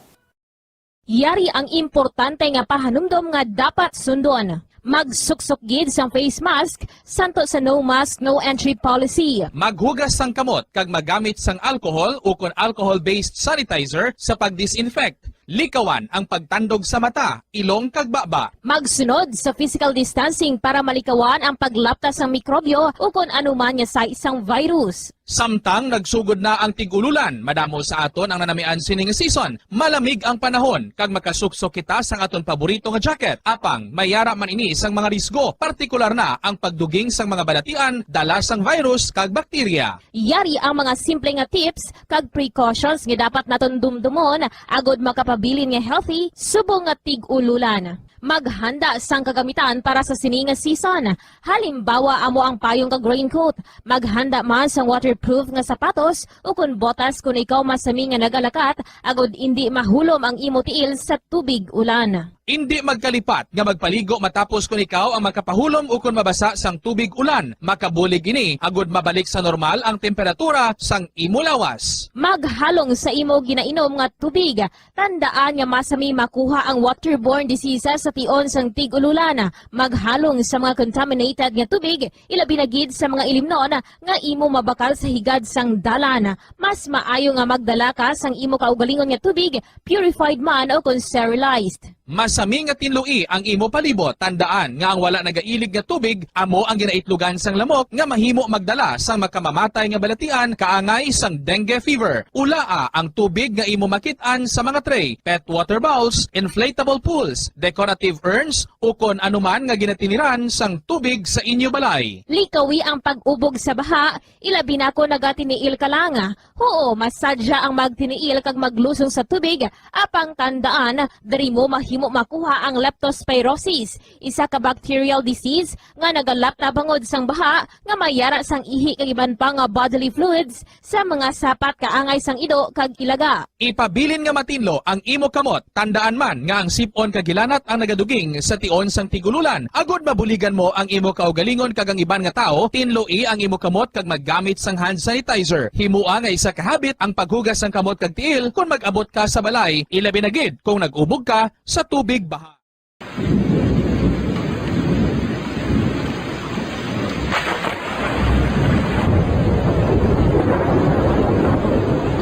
Yari ang importante nga pahanumdom nga dapat sundon. Magsuksok gid sang face mask santo sa no mask, no entry policy. Maghugas sang kamot kag magamit sang alcohol ukon alcohol-based sanitizer sa pag-disinfect. Likawan ang pagtandog sa mata, ilong kag baba. Magsunod sa physical distancing para malikawan ang paglapta sang mikrobyo ukon anuman nga size sang virus. Samtang nagsugod na ang tig-ululan, madamo sa aton ang nanamian sini nga season. Malamig ang panahon, kag makasuksok kita sang aton paborito nga jacket. Apang, may ara man ini sang mga risgo, partikular na ang pagduging sang mga balatian dala sang virus kag bakterya. Yari ang mga simple nga tips kag precautions nga dapat naton dumdumon agod makapabilin nga healthy subong nga tig-ululan. Maghanda sang kagamitan para sa sini nga season. Halimbawa, amo ang payong kag raincoat. Maghanda man sang waterproof nga sapatos ukon botas kon ikaw masami nga nagalakat, agod indi mahulom ang imo tiil sa tubig ulan. Indi magkalipat nga magpaligo matapos kon ikaw ang makapahulom ukon mabasa sang tubig ulan. Makabulig ini agud mabalik sa normal ang temperatura sang imo lawas. Maghalong sa imo ginainom nga tubig. Tandaan nga masami makuha ang waterborne diseases sa tion sang tig-ululan. Maghalong sa mga contaminated nga tubig, ilabi na gid sa mga ilimnon nga imo mabakal sa higad sang dalan. Mas maayo nga magdala ka sang imo kaugalingon nga tubig, purified man o kon sterilized. Masami nga tinloi ang imo palibot. Tandaan nga ang wala nagailig nga tubig amo ang ginaitlogan sang lamok nga mahimo magdala sang makamamatay nga balatian kaangay sang dengue fever. Ulaa ang tubig nga imo makit-an sa mga tray, pet water bowls, inflatable pools, decorative urns, ukon anuman nga ginatiniran sang tubig sa inyo balay. Likawi ang pag-ubog sa baha, ilabi na kon nagatiniil ka lang. Huo, masadya ang magtiniil kag maglusong sa tubig, apang tandaan, diri mo mahimo makuha ang leptospirosis, isa ka bacterial disease nga nagalap na bangod sang baha nga may yara sang ihi kag iban pa nga bodily fluids sa mga sapat kaangay sang ido kag ilaga. Ipabilin nga matinlo ang imo kamot. Tandaan man nga ang sip-on kag hilanat ang nagaduging sa tion sang tig-ululan, agud mabuligan mo ang imo kaugalingon kag ang iban nga tawo. Tinloi ang imo kamot kag maggamit sang hand sanitizer. Himoa nga isa ka habit ang paghugas sang kamot kag tiil kon mag-abot ka sa balay, ilabi na gid kon nag-ubog ka sa tubig baha.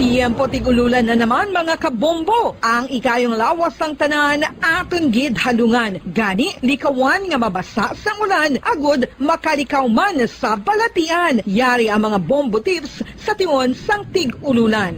Tiyempo tig-ululan na naman, mga kabombo. Ang ikayong lawas sang tanan aton gid halungan. Gani, likawan nga mabasa sang ulan agud makalikaw man sa balatian. Yari ang mga bombo tips sa tion sang tig-ululan.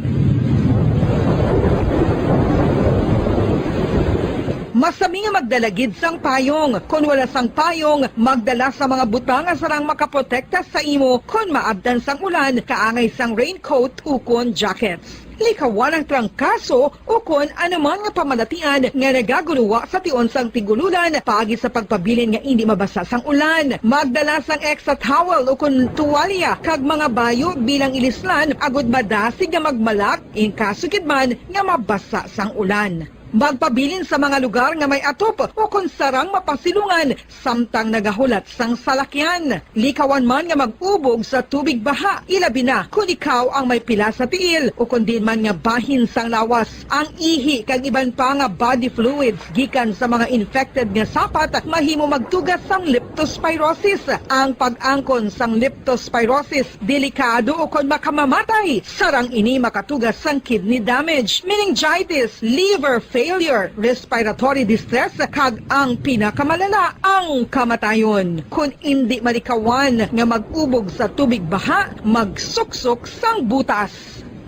Masami nga magdala gid sang payong. Kon wala sang payong, magdala sa mga butang nga sarang makaprotekta sa imo kon maabtan sang ulan, kaangay sang raincoat ukon jackets. Likawan ang trangkaso ukon anuman nga pamalatian nga nagagulowa sa tion sang tig-ululan paagi sa pagpabilin nga indi mabasa sang ulan. Magdala sang extra towel ukon tuwalya kag mga bayo bilang ilislan agud madasig nga magmalak in kaso gid man nga mabasa sang ulan. Magpabilin sa mga lugar nga may atop ukon sarang mapasilungan samtang nagahulat sang salakyan. Likawan man nga mag-ubog sa tubig baha, ilabi na kon ikaw ang may pila sa tiil ukon diin man nga bahin sang lawas. Ang ihi kag iban pa nga body fluids gikan sa mga infected nga sapat mahimo magtuga sang leptospirosis. Ang pag-angkon sang leptospirosis delikado ukon makamamatay. Sarang ini makatuga sang kidney damage, meningitis, liver failure, respiratory distress, kag ang pinakamalala, ang kamatayon. Kon indi malikawan nga mag-ubog sa tubig baha, magsuksok sang butas.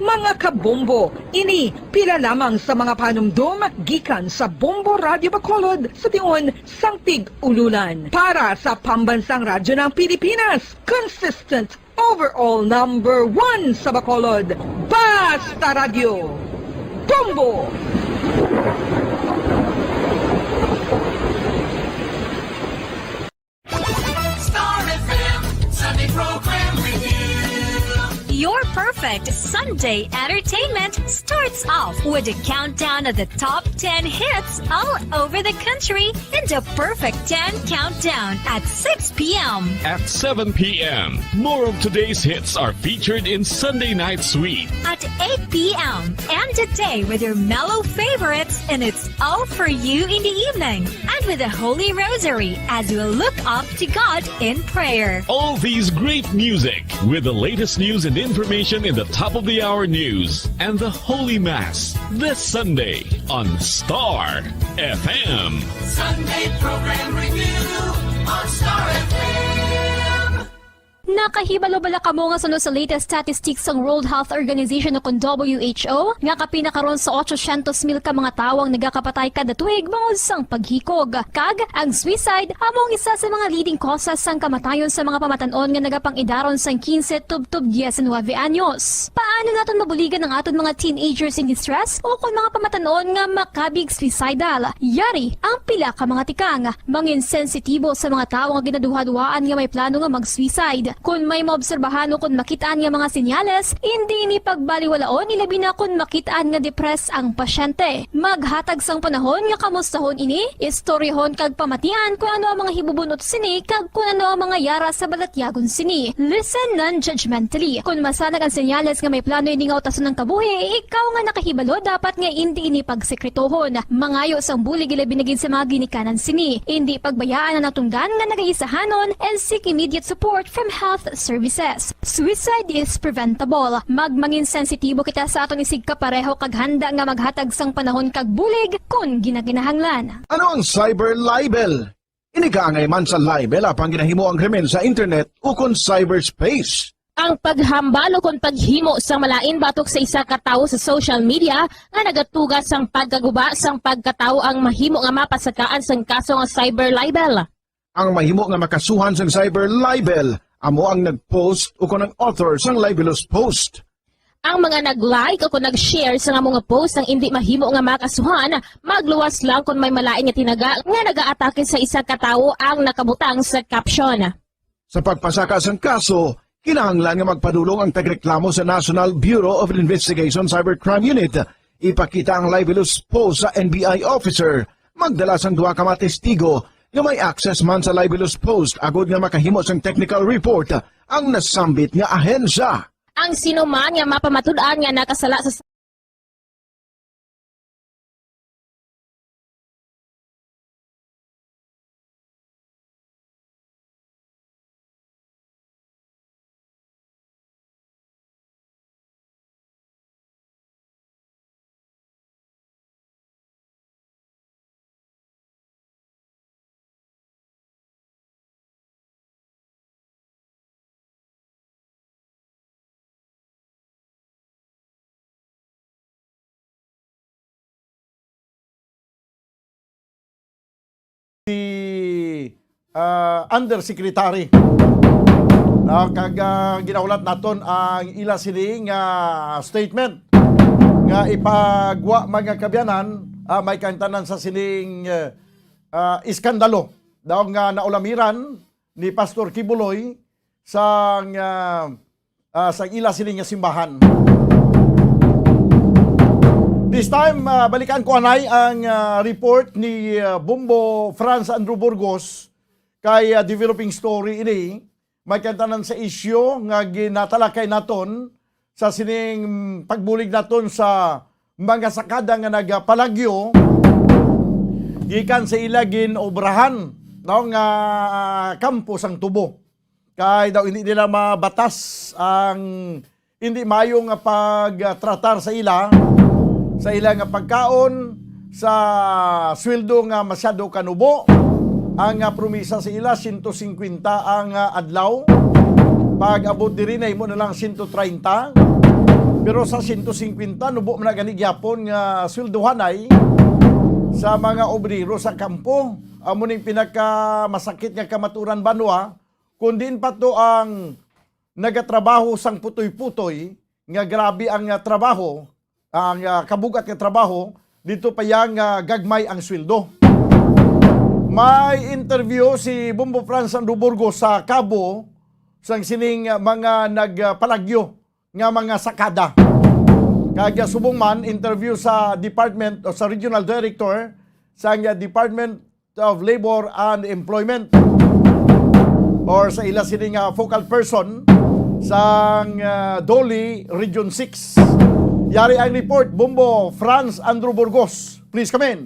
Mga kabombo, ini pila lamang sa mga panumdom gikan sa Bombo Radyo Bacolod sa tion sang tig-ululan. Para sa Pambansang Radyo ng Pilipinas, consistent overall number one sa Bacolod, Basta Radyo, Bombo! Star F M Sunday Program Review. Your perfect Sunday entertainment starts off with a countdown of the top ten hits all over the country in the Perfect ten Countdown at six p m. At seven p m, more of today's hits are featured in Sunday Night Sweet. At eight p m, end the day with your mellow favorites, and it's all for you in the evening. And with the Holy Rosary as we look up to God in prayer. All these great music with the latest news and information in the top of the hour news and the Holy Mass this Sunday on Star F M. Sunday Program Review on Star F M. Nakahibalo bala kamo nga suno sa latest statistics sang World Health Organization o kon W H O nga kapin na karon sa ochocientos mil ka mga tawo ang nagakapatay kada tuig bangod sang paghikog? Kag ang suicide amo ang isa sa mga leading causes sang kamatayon sa mga pamatan-on nga nagapang-idaron sang quince tubtob diecinuebe anyos. Paano naton mabuligan ang aton mga teenagers in distress o kon mga pamatan-on nga makabig suicidal? Yari ang pila ka mga tikang. Mangin sensitibo sa mga tawo nga ginaduhaduhaan nga may plano nga mag-suicide. Kon may maobserbahan o kon makit-an nga mga senyales, indi ini pagbaliwalaon, ilabi na kon makit-an nga depressed ang pasyente. Maghatag sang panahon nga kamustahon ini, istoryahon kag pamatian kon ano ang mga hibubun-ot sini kag kon ano ang mga yara sa balatyagon sini. Listen non-judgmentally. Kon masanag ang senyales nga may plano ini nga utason ang kabuhi, ikaw nga nakahibalo dapat nga indi ini pagsekretohon. Mangayo sang bulig, ilabi na gid sa mga ginikanan sini. Indi pagbayaan ang natungdan nga nagaisahanon and seek immediate support from health services. Suicide is preventable. Magmangin sensitibo kita sa aton isigkapareho kag handa nga maghatag sang panahon kag bulig kon ginakinahanglan. Ano ang cyber libel? Ini kaangay man sa libel apang ginahimo ang krimen sa internet ukon cyberspace. Ang paghambal ukon paghimo sang malain batok sa isa ka tawo sa social media nga nagatuga sang pagkaguba sang pagkatawo ang mahimo nga mapasakaan sang kaso nga cyber libel. Ang mahimo nga makasuhan sang cyber libel amo ang nag-post ukon ang author sang libelous post. Ang mga nag-like o kung nag-share sa amo nga post ang indi mahimo nga makasuhan, magluwas lang kung may malain nga tinaga nga nagaatake sa isa ka tawo ang nakabutang sa caption. Sa pagpasaka sang kaso, kinahanglan nga magpadulong ang tagreklamo sa National Bureau of Investigation Cybercrime Unit. Ipakita ang libelous post sa N B I officer. Magdala sang duha ka mga testigo nga may access man sa libelous post agod nga makahimo sang technical report ang nasambit nga ahensya. Ang sino man nga mapamatud-an nga nakasala sa si ah, undersecretary. No, kag ah, ginahulat naton ang ila sini nga statement nga ipagwa, mga kabyanan, ah, may kaintanan sa sining ah, ah, iskandalo daw nga naulamiran ni Pastor Kibuloy sang ah, ah, sang ila sini nga simbahan. This time, ah, balikan ko anay ang ah, report ni ah, Bombo Franz Andrew Burgos kay ah, developing story ini. May kantanan sa isyu nga ginatalakay naton sa sining pagbulig naton sa mga sakada nga nagapalagyo gikan sa ila gin-obrahan daw nga ah, kampo sang tubo. Kay daw hindi nila mabatas ang hindi maayo nga pagtratar sa ila, sa ila nga pagkaon, sa sweldo nga masyado kanubo. Ang ah, promisa sa ila, siyento singkwenta ang ah, adlaw. Pag abot diri, nahimo na lang siyento treinta. Pero sa siyento singkwenta, nubo man na gani gyapon nga sweldohanay sa mga obrero sa kampo. Amo ning pinakamasakit nga kamaturan banwa, kung diin pa to ang nagatrabaho sang putoy-putoy, nga grabe ang ah, trabaho, ang ah, kabugat nga trabaho, dito pa yang ah, gagmay ang sweldo. May interview si Bombo Franz Andrew Burgos sa Cabo sang sining ah, mga nagpalagyo nga mga sakada. Kag ah, subong man, interview sa department o sa regional director sang ah, Department of Labor and Employment, or sa ila sini nga focal person sang ah, DOLE Region six. Yari ang report, Bombo Franz Andrew Burgos. Please come in.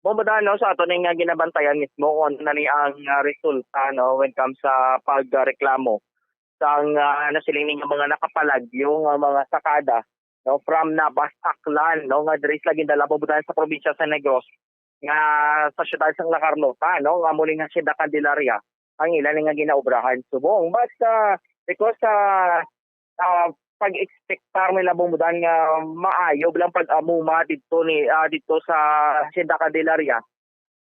Bombo Dan, no, sa ato ning nga ginabantayan mismo kung ano na ni ang ah, resulta, no, when comes sa pagreklamo sang ah, nasiling ninyo mga nakapalagyo nga mga sakada, no, from Nabas, Aklan, no, nga diri sila gindala, Bombo Dan, sa probinsya sa Negros, nga sa siyudad sang La Carlota, no, nga muli nga siyudad Candelaria ang ila ni nga ginaobrahan subong. But ah, because ah, ah, pag-expectar nila, Bombo Dan, nga maayo lang pag-amuma didto ni ah, didto sa siyudad Candelaria.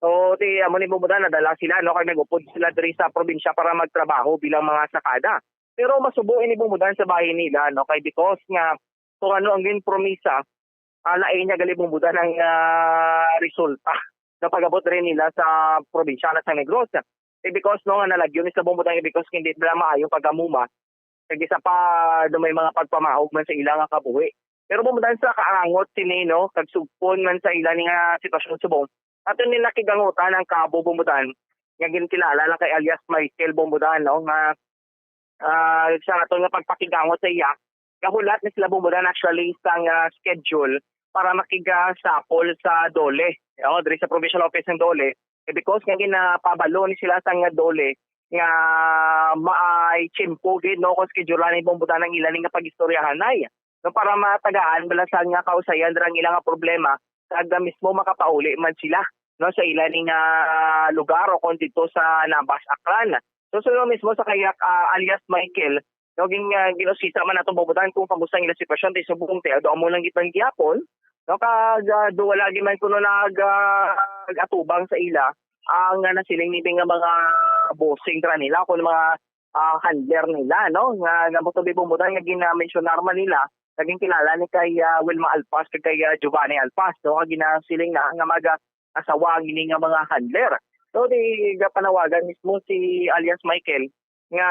So, ti amo ni, Bombo Dan, nadala sila, no, kay nag-upod sila diri sa probinsya para magtrabaho bilang mga sakada. Pero masubo ini, Bombo Dan, sa bahin nila, no, kay because nga kung ano ang ginpromisa, ah, lain niya gali, Bombo Dan, ang ah, resulta na pag-abot rin nila sa probinsya na sa Negros. Eh, because, no, nga nalagyo ni sa Bombodan, eh, because hindi nila maayo pag-amuma. Kag isa pa, do may mga pagpamahog man sa ila nga kabuhi. Pero Bombodan, sa kaangot sini, no, kag sugpon man sa ila ni nga sitwasyon subong, ato nila kigangutan ang kabo Bombodan, nga ginkilala lang kay alias Michael Bombodan, no, nga, ah, sa aton nga pagpakigangot sa iya, gahulat ni sila Bombodan actually sang, ah, schedule para makigasapol sa DOLE, no, diri sa provincial office ng DOLE. Eh, because nga ginapabalo ni sila sang DOLE nga maay tiyempo gid, no, kung schedule ni Bombodan ang ila ni nga pag-istoryahanay, no, para matagaan bala sa nga kausayan dira ang ila nga problema, kag mismo makapauli man sila, no, sa ila ni nga lugar o kung dito sa Nabas, Aklan. So, so mismo sa kay, ah, alias Michael, no, gin-, ah, ginusisa man nato Bombodan kung kamusta ang ila sitwasyon, di subong ti ado amo lang gid man gihapon, no, kag, ah, do wala gid man kuno nag, ah, nag-atubang sa ila ang, ah, nasiling ni nga mga bossing dira nila, kung mga, ah, handler nila, no, nga, nga mo to Bombodan nga ginamensionar man nila, naging kilala ni kay, ah, Wilma Alpas kag kay, ah, Giovanni Alpas, no, nga ginasiling na nga mag, ah, asawa ang ini nga mga handler. So, di gapanawagan mismo si alias Michael nga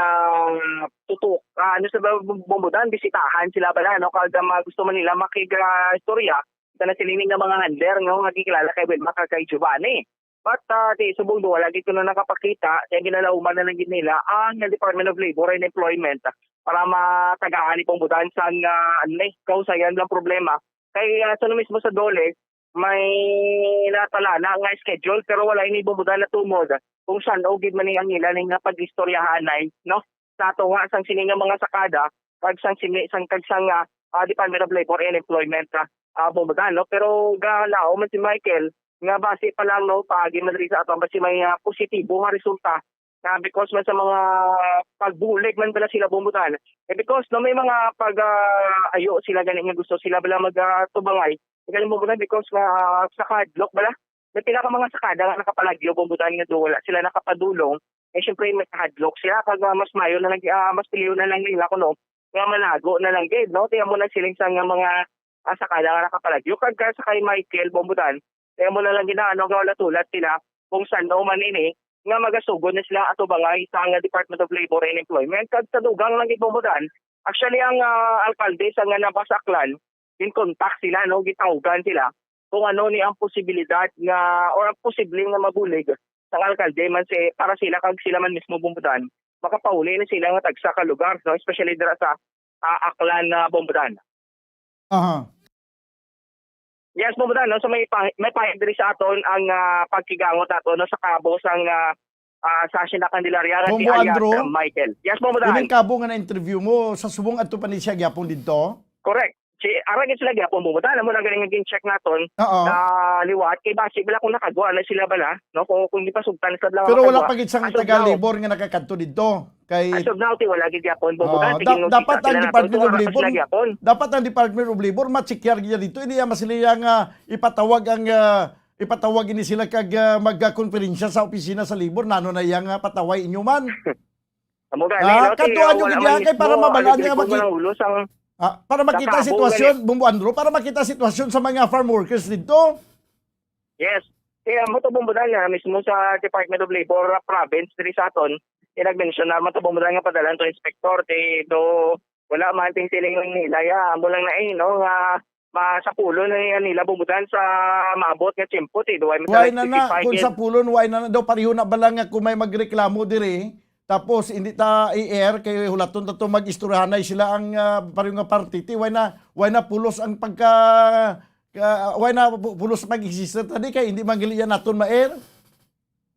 tutok, ah, ano sa ba, Bombodan, bisitahan sila bala, no? Kag, ah, ma-, gusto man nila makig-, ah, istorya sa nasiling nga mga handler, no, nga gikilala kay Wilma kag kay Giovanni. But, ah, di, subong do, wala gid kuno nakapakita, kaya ginalauman na lang gid nila ang Department of Labor and Employment para matagaan ni Bombodan sang, ah, ano ni, kausayan lang problema. Kay, ah, sa mismo sa DOLE, may natala na nga schedule, pero wala ini Bombodan natumod kung san-o gid man ni ang ila ni nga pag-istoryahanay, no? Sa tunga sang sini nga mga sakada, kag sang sini, sang, kag sang, ah, ah, Department of Labor and Employment, ah, ah, Bombodan, no? Pero galaom man si Michael nga basi pa lang, no, paagi man diri sa aton, basi may, ah, positibo nga resulta na because man sa mga pagbulig man bala sila Bombodan. Eh, because, no, may mga pag, ah, ayo sila gani nga gusto sila bala mag, ah, tubangay. Gani Bombodan because nga, ah, sa kahadlok bala, may pila ka mga sakada nga nakapalagyo Bombodan nga do wala sila nakapadulong. Eh, syempre, may kahadlok sila, kag, ah, mas mayo na lang, ah, mas piliyon na lang nila kuno nga malago na lang gid, no? Kaya mo nagsiling sa nga mga, ah, sakada nga nakapalagyo. Kag, ah, sa kay Michael Bombodan, kaya mo na lang ginaano nga wala tulat sila kung san-o man ini nga magasugod na sila atubangay sa nga Department of Labor and Employment. Kag sa dugang lang gid Bombodan, actually, ang, ah, alkalde sa nga Nabas, Aklan, in contact sila, no? Gitawgan sila kung ano ni ang posibilidad nga, or ang posible nga mabulig sang alkalde man si, para sila kag sila man mismo Bombodan, makapauli na sila nga tagsa ka lugar, no? Especially dira sa, ah, Aklan, ah, Bombodan. Aha. Yes, Bombodan, no? So may pa-, may pahayag diri sa aton ang, ah, pagkigangot nato, no, sa kabo sang, ah, ah, sa Hacienda Candelaria nga si Bombo alias, Andrew, ah, Michael. Yes, Bombodan. Ining kabo nga na-interview mo, sa subong adto pa ni siya gyapon didto? Correct. Si, ara gid sila gyapon, Bombodan. Amo na galing nga gin-check naton Oo. na liwat. Kay basi bala kung nakagwa na sila bala, no? Kung, kung gipasugtan sa bala Pero wala makagwa. pa gid sang As of taga now, labor nga nakakadto didto. Kay as of now, ti wala gid gyapon, Bombodan. Oo, Ti da-, ginusisa dapat ang sila naton Department kung of ara pa sila Labor, gyapon. dapat ang Department of Labor ma-check yar gid dito. Hindi yan masiliya nga ipatawag ang, ah, ipatawag ini sila kag, ah, magkonferensya sa opisina sa labor. Nano na iya nga pataway inyo man? Amo gani, Ah, no, ti, kadtuan ah, nyo wala gid man yan kay para mismo, mabalaan ano, niya gid maki-, ang ulo sang, ah, para sa makita ang kabo sitwasyon, gani. Bombo Andrew, para makita ang sitwasyon sa mga farm workers dito. Yes. Kaya mo to, Bombodan, nga mismo sa Department of Labor, ah, province diri sa aton, eh, nag-mention naman to, Bombodan, nga padalhan to inspector, ti do wala man ting siling nila, ya, amo lang na, eh, no, nga masapulon na yan nila, Bombodan, sa maabot nga tiyempo, ti do ay Why na na? masatisfy Kung gid. sapulon, why na na daw? Pareho na ba lang nga kung may magreklamo diri, tapos hindi ta i-air, kay hulaton ta to, mag-istoryahanay sila ang, ah, pareho nga party, ti why na, why na pulos ang pagka, ka-, why na pu-, pulos mag-exist ta di kay hindi man gali yan naton ma-air?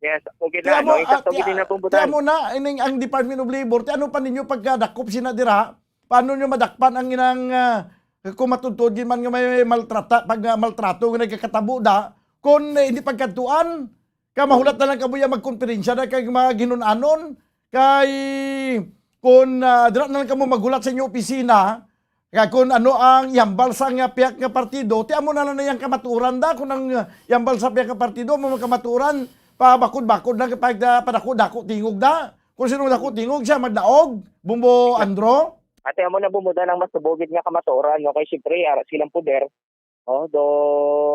Yes, okay Ti na, amo, no? ah, Isang ti, tugid din na ah, pong ti butan. amo na, ining ang Department of Labor, ti ano pa ninyo pagkadakop sina dira? Paano nyo madakpan ang inang, ah, kung matudtod gid man nga may maltrata, pag, ah, maltrato nga nagkakatabo da, kung, eh, hindi pagkadtuan, ka mahulat na lang kamo ya magkonferensya na kay mga ginun-anon, kay kung, ah, dira na lang kamo maghulat sa inyo opisina, kag kung ano ang ihambal sa nga pihak nga partido, ti amo na lang na yang kamatuoran da. Kung ang, ah, ihambal sa pihak nga partido, amo ang kamatuoran, pabakod-bakod lang, pag, ah, padako-dako tingog da. Kung sino dako tingog, siya magdaog. Bumbo Andro? Ate, amo na, Bumbo, ang masubugid nga kamatuoran, no? Kay siyempre, ara silang poder. Oh, do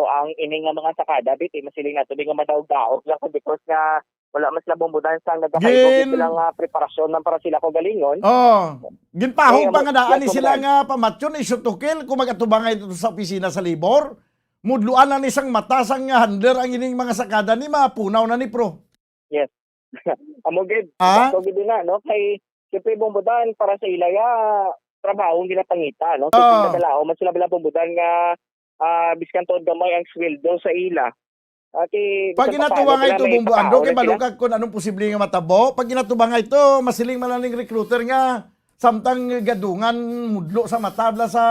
ang ini nga mga sakada, bit, eh, masiling nato, di nga madaog-daog lang, because nga Wala man sila, Bombo Dan, sa nagakaigo Gin- sila nga preparasyon man para sila kaugalingon. Oh, ginpahog Eh, pa nga daan yes, ni sila Bombo Dan. nga pamatyon, isutukin kung mag-atubangay dito sa opisina sa labor. Mudluan lang ni sang mata sang handler ang ining mga sakada ni mapunaw na ni pro. Yes. Amo gid. Ah? Sakto gid na, no? Kay, siyempre, Bombo Dan, para sa ila, ya, trabaho ang ginapangita, no? Kay Ah. Sila dalaw, man sila bala, Bombo Dan, nga, ah, biskan tuod gamay ang sweldo sa ila. Ah, kay, Pag bisan pa ginatuwa paano nga sila ito, may Bombo Andro, pakaon kay na sila. Balukag kung anong posible nga matabo. Pag ginatuwa nga ito, masiling man lang ning recruiter nga samtang gadungan mudlo sa mata bala sa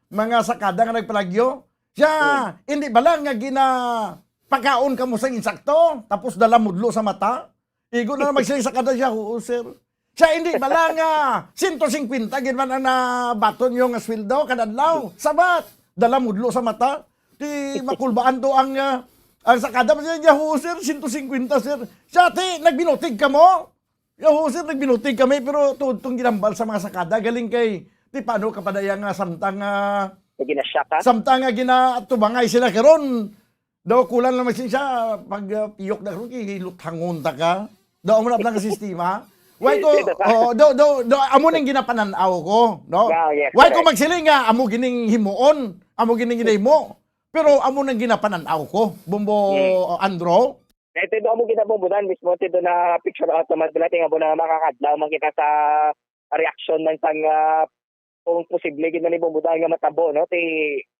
mga sakada nga nagpalagyo. Siya, Hmm. hindi ba lang nga gina-, pakaon ka mo sa insakto, tapos dala mudlo sa mata? Igo na lang magsiling sa kada siya, "Oo, sir." Siya, hindi ba lang nga siyento singkwenta gid man ang nabaton niyo nga sweldo kada adlaw? Sabat, dala mudlo sa mata. Di makulbaan to ang, ah, ang sakada. Siya, "Oo, sir, siyento singkwenta, sir." Siya, "Ti, nagbinutig ka mo?" "Oo, sir, nagbinutig kami, pero tuod tong ginambal sa mga sakada. Galing kay, ti, paano ka pa daya nga samtang, ah, Ginasya ka? samtang nga ginatubangay sila karon?" Daw kulang naman siya pag, ah, piyok na karon, kay hilot hangon ta ka. Daw amo na lang ang sistema. Why ko, Hindi na. oh, daw, daw, daw, amo nang ginapananaw ko, no? Yeah, yes, Why ko correct. magsiling nga, amo gining himuon, amo gining ginahimo. Pero amo nang ginapananaw ko, Bombo Hmm. Andro. Dahil ito amo ginabombodan mismo, ito na picture out naman sila, tingnan mo na makakadlaw man kita sa reaksyon man sang, ah, kung posible gid man ni Bombo Dan nga matabo, no? Ti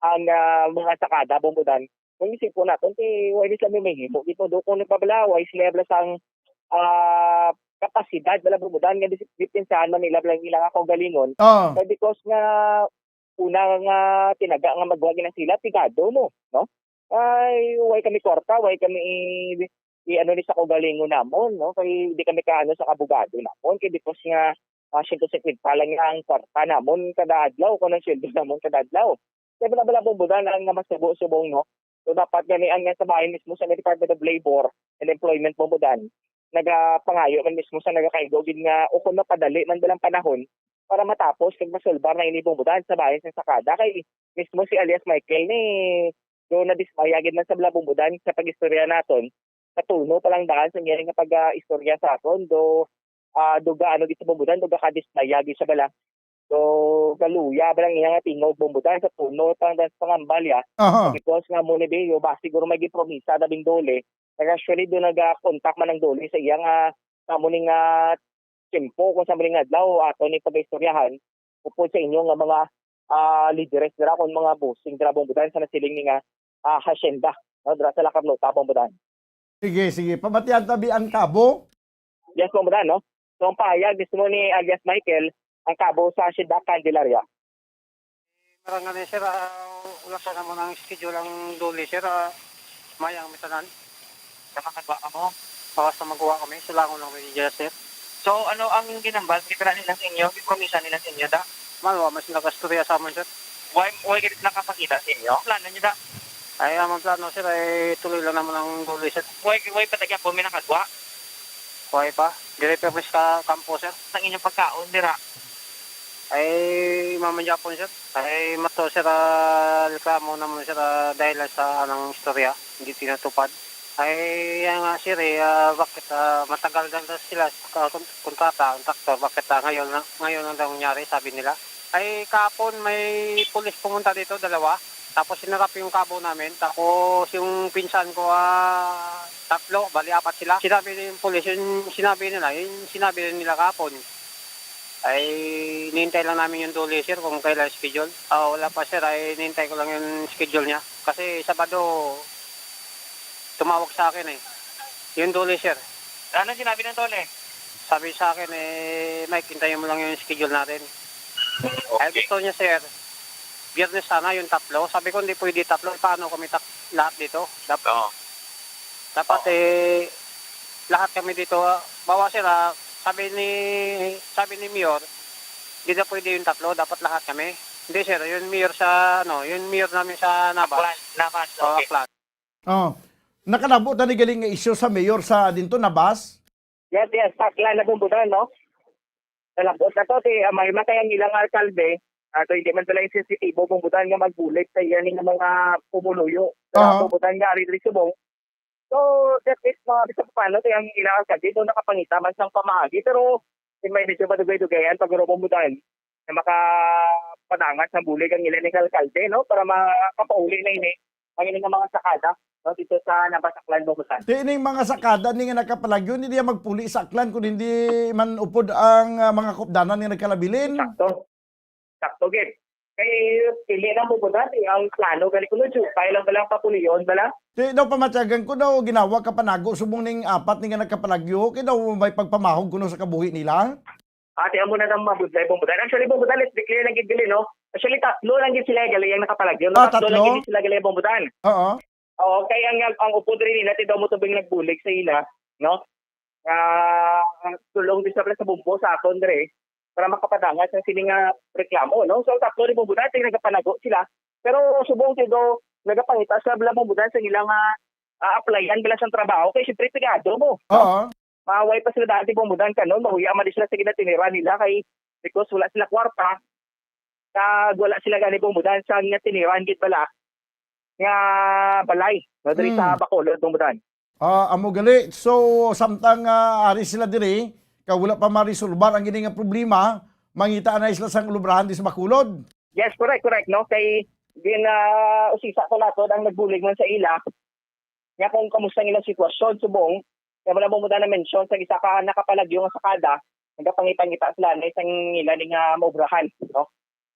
ang, ah, mga sakada, Bombo Dan, kung isipon naton, ti wala ni sila may mahimo gid, no? Do kung nagpabalaway sila bala sang, ah, kapasidad bala, Bombo Dan, nga dis-, dipensahan man nila bala ang ila nga kaugalingon. Ah. Kay because nga una nga tinaga nga magwa gid na sila, pigado mo, no? Ay, way kami kwarta, way kami i-, i-ano ni sa kaugalingon namon, no? Kay di kami kaano sa kabugado namon, kay because nga, ah, siyento singkwenta lang nga ang kwarta namon kada adlaw, kung ang sweldo namon kada adlaw. Kay bala-bala, Bombo Dan, ang nga masubo subong, no? So, dapat gani ang nga sa bahin mismo sa Department of Labor and Employment, Bombo Dan, nagapangayo man mismo sa nagakaigo gid nga, o kung mapadali man balang panahon, para matapos kag masulbar na ini, Bombo Dan, sa bahin sa sakada. Kay mismo si alias Michael ni, do nadismaya gid man sa bala, Bombo Dan, sa pag-istorya naton, sa tono pa lang daan sa iya nga pag-istorya sa aton, do, ah, do gaano gid sa, Bombo Dan, do gakadismaya gid sa bala. So, galuya ba lang iya nga tingog, Bombo Dan, sa tono pa lang daan sa pangambal ya. Aha. Because nga mo ni Beo, ba siguro may gipromisa na bing Dole. Nag-, actually, do naga-contact man ang Dole sa iya nga, sa mo ni nga tiyempo, kung sa mo ni nga adlaw, ato ni pag-istoryahan, upod sa inyo nga mga, ah, lideres dira, kung mga bossing dira, Bombo Dan, sa nasiling ni nga, ah, hacienda, no, dira sa La Carlota, Bombo Dan. Sige, sige. Pamatian tabi ang kabo. Yes, Bombo Dan, no? So, ang pahayag mismo ni alias Michael, ang kabo sa Hacienda Candelaria. Marang nga ni, sir, ah, wala sa namon ang schedule ang Dole, sir, ah, mayang mitanan. Sa makagwa ka mo? Oo, sa magwa kami, sulangon lang kami dyan, sir. So, ano ang ginambal? Gipira nila sa inyo? Gipromisa nila sa inyo, da? Man, wa man sila kastorya sa amon, sir. Way, way gid nakapakita sa inyo? Plano nyo, da? Ay, amon plano, sir, ay tuloy lang naman ang Dole, sir. Way, way patagya po, may nakagwa? Way pa. Dire pa sa kampo, sir. Ang inyong pagkaon, dira? Ay, mamanjapon, sir. Ay, mato, sir, ah, reklamo naman, sir, ah, dahil lang sa anang istorya, hindi tinatupad. Ay, yan nga, sir, eh, ah, bakit, ah, matagal na daw sila sa kon-, kontrata, ang traktor, bakit, ah, ngayon na, ngayon lang daw nangyari, sabi nila. Ay, kahapon may pulis pumunta dito, dalawa. Tapos sinarap yung kabo namin. Tapos yung pinsan ko, ah, tatlo, bali apat sila. Sinabi din yung pulis, yung sinabi nila, yung sinabi rin nila kahapon. Ay, hinihintay lang namin yung Dole, sir, kung kailan schedule. Ah, wala pa, sir. Ay, hinihintay ko lang yung schedule niya. Kasi Sabado, tumawag sa akin eh. Yung Dole, sir. Ano sinabi ng Dole? Sabi sa akin eh, "Mike, hintayin mo lang yung schedule natin." Ay, Okay. gusto niya, sir, Biyernes sana yung tatlo. Sabi ko, "Hindi pwede tatlo. Paano kami tat-, lahat dito?" Dap-, Oo. dapat, Oo. eh, lahat kami dito. Bawa, sir, ah, sabi ni, sabi ni Mayor, "Hindi na pwede yung tatlo. Dapat lahat kami." Hindi, sir. Yung mayor sa, ano, yung mayor namin sa Nabas. Aklan, Nabas, Oo, okay. Aklan. Oh, nakalabo ta ni galing nga isyu sa mayor sa dinto, Nabas? Yes, yes, Aklan, Bombo Dan, no? Nalabot na to, ti, ah, may matay ang ilang alkalde, ato hindi man pala yung sensitibo, Bombo Dan, nga magbulig sa iya ni nga mga pumuluyo. Kaya Aha. Bombo Dan nga, ari diri subong, So, that is, mga bisan paano, kaya ang ilang alkalde daw nakapangita man sang pamaagi, pero may medyo madugay-dugayan pa guro, Bombo Dan, na makapadangat sa bulig ang ilang alkalde, no? Para makapauli na ini ang ilang mga sakada, no? Dito sa Nabas, Aklan, Bombo Dan. Ti ining mga sakada ni nga nakapalagyo, hindi diya magpuli sa Aklan kung hindi man upod ang, ah, mga kaupdanan nga nagkalabilin. Sakto. Sakto gid. Kay pili lang, Bombo Dan, eh, ang plano gani kuno, Jupay lang bala ang papulion bala. Ti daw pamatyagan ko daw ginawa ka panago subong ning apat ni nga nagkapalagyo, kay daw may pagpamahog kuno sa kabuhi nila. Ate, amo na nang mabudlay, Bombo Dan. Actually, Bombo Dan, let's be clear lang gid dili, no? Actually, tatlo lang gid sila gali ang nakapalagyo, no? Ah, tatlo lang tatlo? Gid sila gali, Bombo Dan. Oo. Oo, kay ang, ang upod rin nila, ti daw mo tubing nagbulig sa ila, no? Ah, tulong din sa, sa bumbo sa aton dire para makapadangat sa sini nga reklamo, no? So, tatlo ni Bombo Dan, nagapanago sila. Pero subong ti daw nagapangita sila bala, Bombo Dan, sa ilang, ah, ah, applyan bala sa trabaho. Kay siyempre, pigado mo, no? Oo. Maway pa sila dati, Bombo Dan, kanon, mahuya man di sila sa ginatiniran nila kay because wala sila kwarta, kag wala sila gani, Bombo Dan, sa ginatiniran gid bala nga balay, no, diri sa Hmm. Bacolod, Bombo Dan. Ah, amo gali. So, samtang, ah, ari sila diri, kag wala pa marisolbar ang gini nga problema, mangita na sila sang ulubrahan di sa Bacolod. Yes, correct, correct, no? Kay gin, ah, usisa ko nato ang nagbulig man sa ila, nga kung kamusta ang ilang sitwasyon, subong, kaya wala mo muna na-mention sa isa ka nakapalagyo nga sakada, nagapangita-ngita sila na isang nila ni nga maubrahan, no?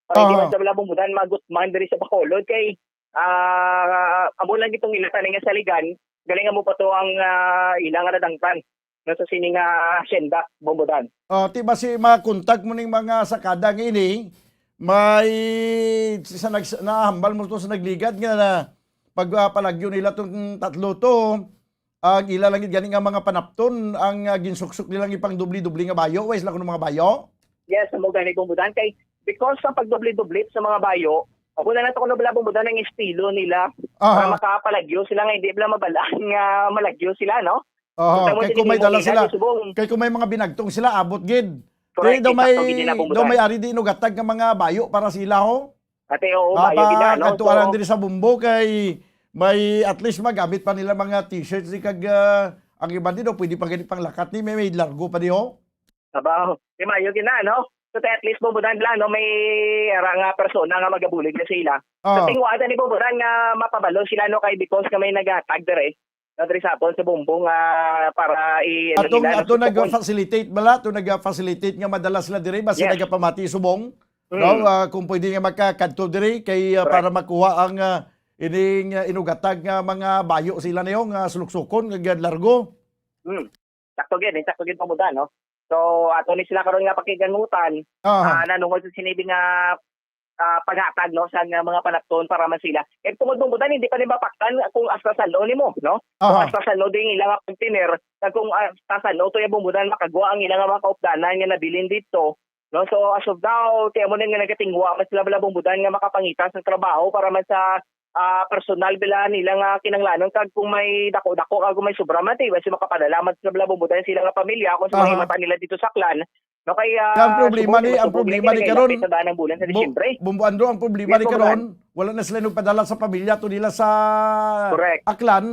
Para hindi Aha. man sa wala mo muna magutman diri sa Bacolod, kay, ah, amo lang itong ila tani nga saligan, galing amo pa to ang, ah, ila nga nadangtan, no, sa sini nga asyenda, Bombo Dan. Ah, ti ba si mga kontak mo ning mga sakada nga ini, may sa nag-, nahambal mo to sa nagligad nga na pag, ah, palagyo nila tong tatlo to, ang ila lang gid gani nga mga panapton, ang, ah, ginsuksok nilang ipang dubli-dubli nga bayo, way sila kuno mga bayo? Yes, amo gani, Bombo Dan. Kay, because sa pagdubli-dubli sa mga bayo, amo na lang to kuno bala, Bombo Dan, ang estilo nila Aha. para makapalagyo sila nga hindi bala mabalaan nga malagyo sila, no? Aha, Basta mo kay sige kung may mo dala nila, sila, di subong. Kay kung may mga binagtong sila, abot gid. Correct, Kay daw may, sakto gid nila, Bombo daw Dan. may ari di inugatag nga mga bayo para sila, ho? Ate, oo, bayo gid na, no? Kadtuanan So, diri sa Bumbo kay may at least magamit pa nila mga t-shirts di kag, ah, ang iban din, oh, pwede pa gani panglakat ni, may, may largo pa di, oh. Aba, oh, di mayo gid na, no? So, at least, Bombo Dan lang, no? May ara nga persona nga magabulig na sa ila. So, Ah. tingwa ata ni Bombo Dan nga mapabalo sila, no? Kay because nga may naghatag dire, no? Diri sa aton sa Bumbo nga para i-, ano Atong, nila, no? atong Sa tukon. nag-facilitate bala, atong nag-facilitate nga madala sila dire, basi Yes. nagapamati subong. No? Mm. Ah, kung pwede nga makakadto diri kay, ah, Correct. para makuha ang, ah, ining, ah, inugatag nga mga bayo sila na yung, ah, suluksukon nga gid largo. Mm. Sakto gid, eh, sakto gid, Bombo Dan, no? So, ato ni sila karon nga pakiganutan, Aha. ah, nanungod sa sinibi nga, ah, paghatag, no, sa nga mga panapton para man sila. Eh, tungod, Bombo Dan, hindi pa ni mapaktan kung hasta salo nimo, no? Kung Aha. hasta salo din ila nga pagtiner, kag kung hasta salo to yung, Bombo Dan, makagwa ang ila nga mga kaupdanan nga nabilin dito. No? So, as of now, kaya mo na nga nagatingwa man sila bala, Bombo Dan, nga makapangita sa trabaho para man sa, ah, personal bala nila nga kinanglanon, kag kung may dako-dako, kag kung may sobra man, ti, basi makapadala man sila bala, Bombo Dan, sila nga pamilya kung sa mga Aha. himata nila dito sa Aklan. No, kay, Kaya ang ah, problema subong ni, ni ang Masubong problema ni ni kay karon, lapit na daan ang bulan sa Bo-, Disyembre. Bombo Andro, ang problema Yes, ni Bombo karon, Dan. wala na sila nagpadala sa pamilya to nila sa Correct. Aklan.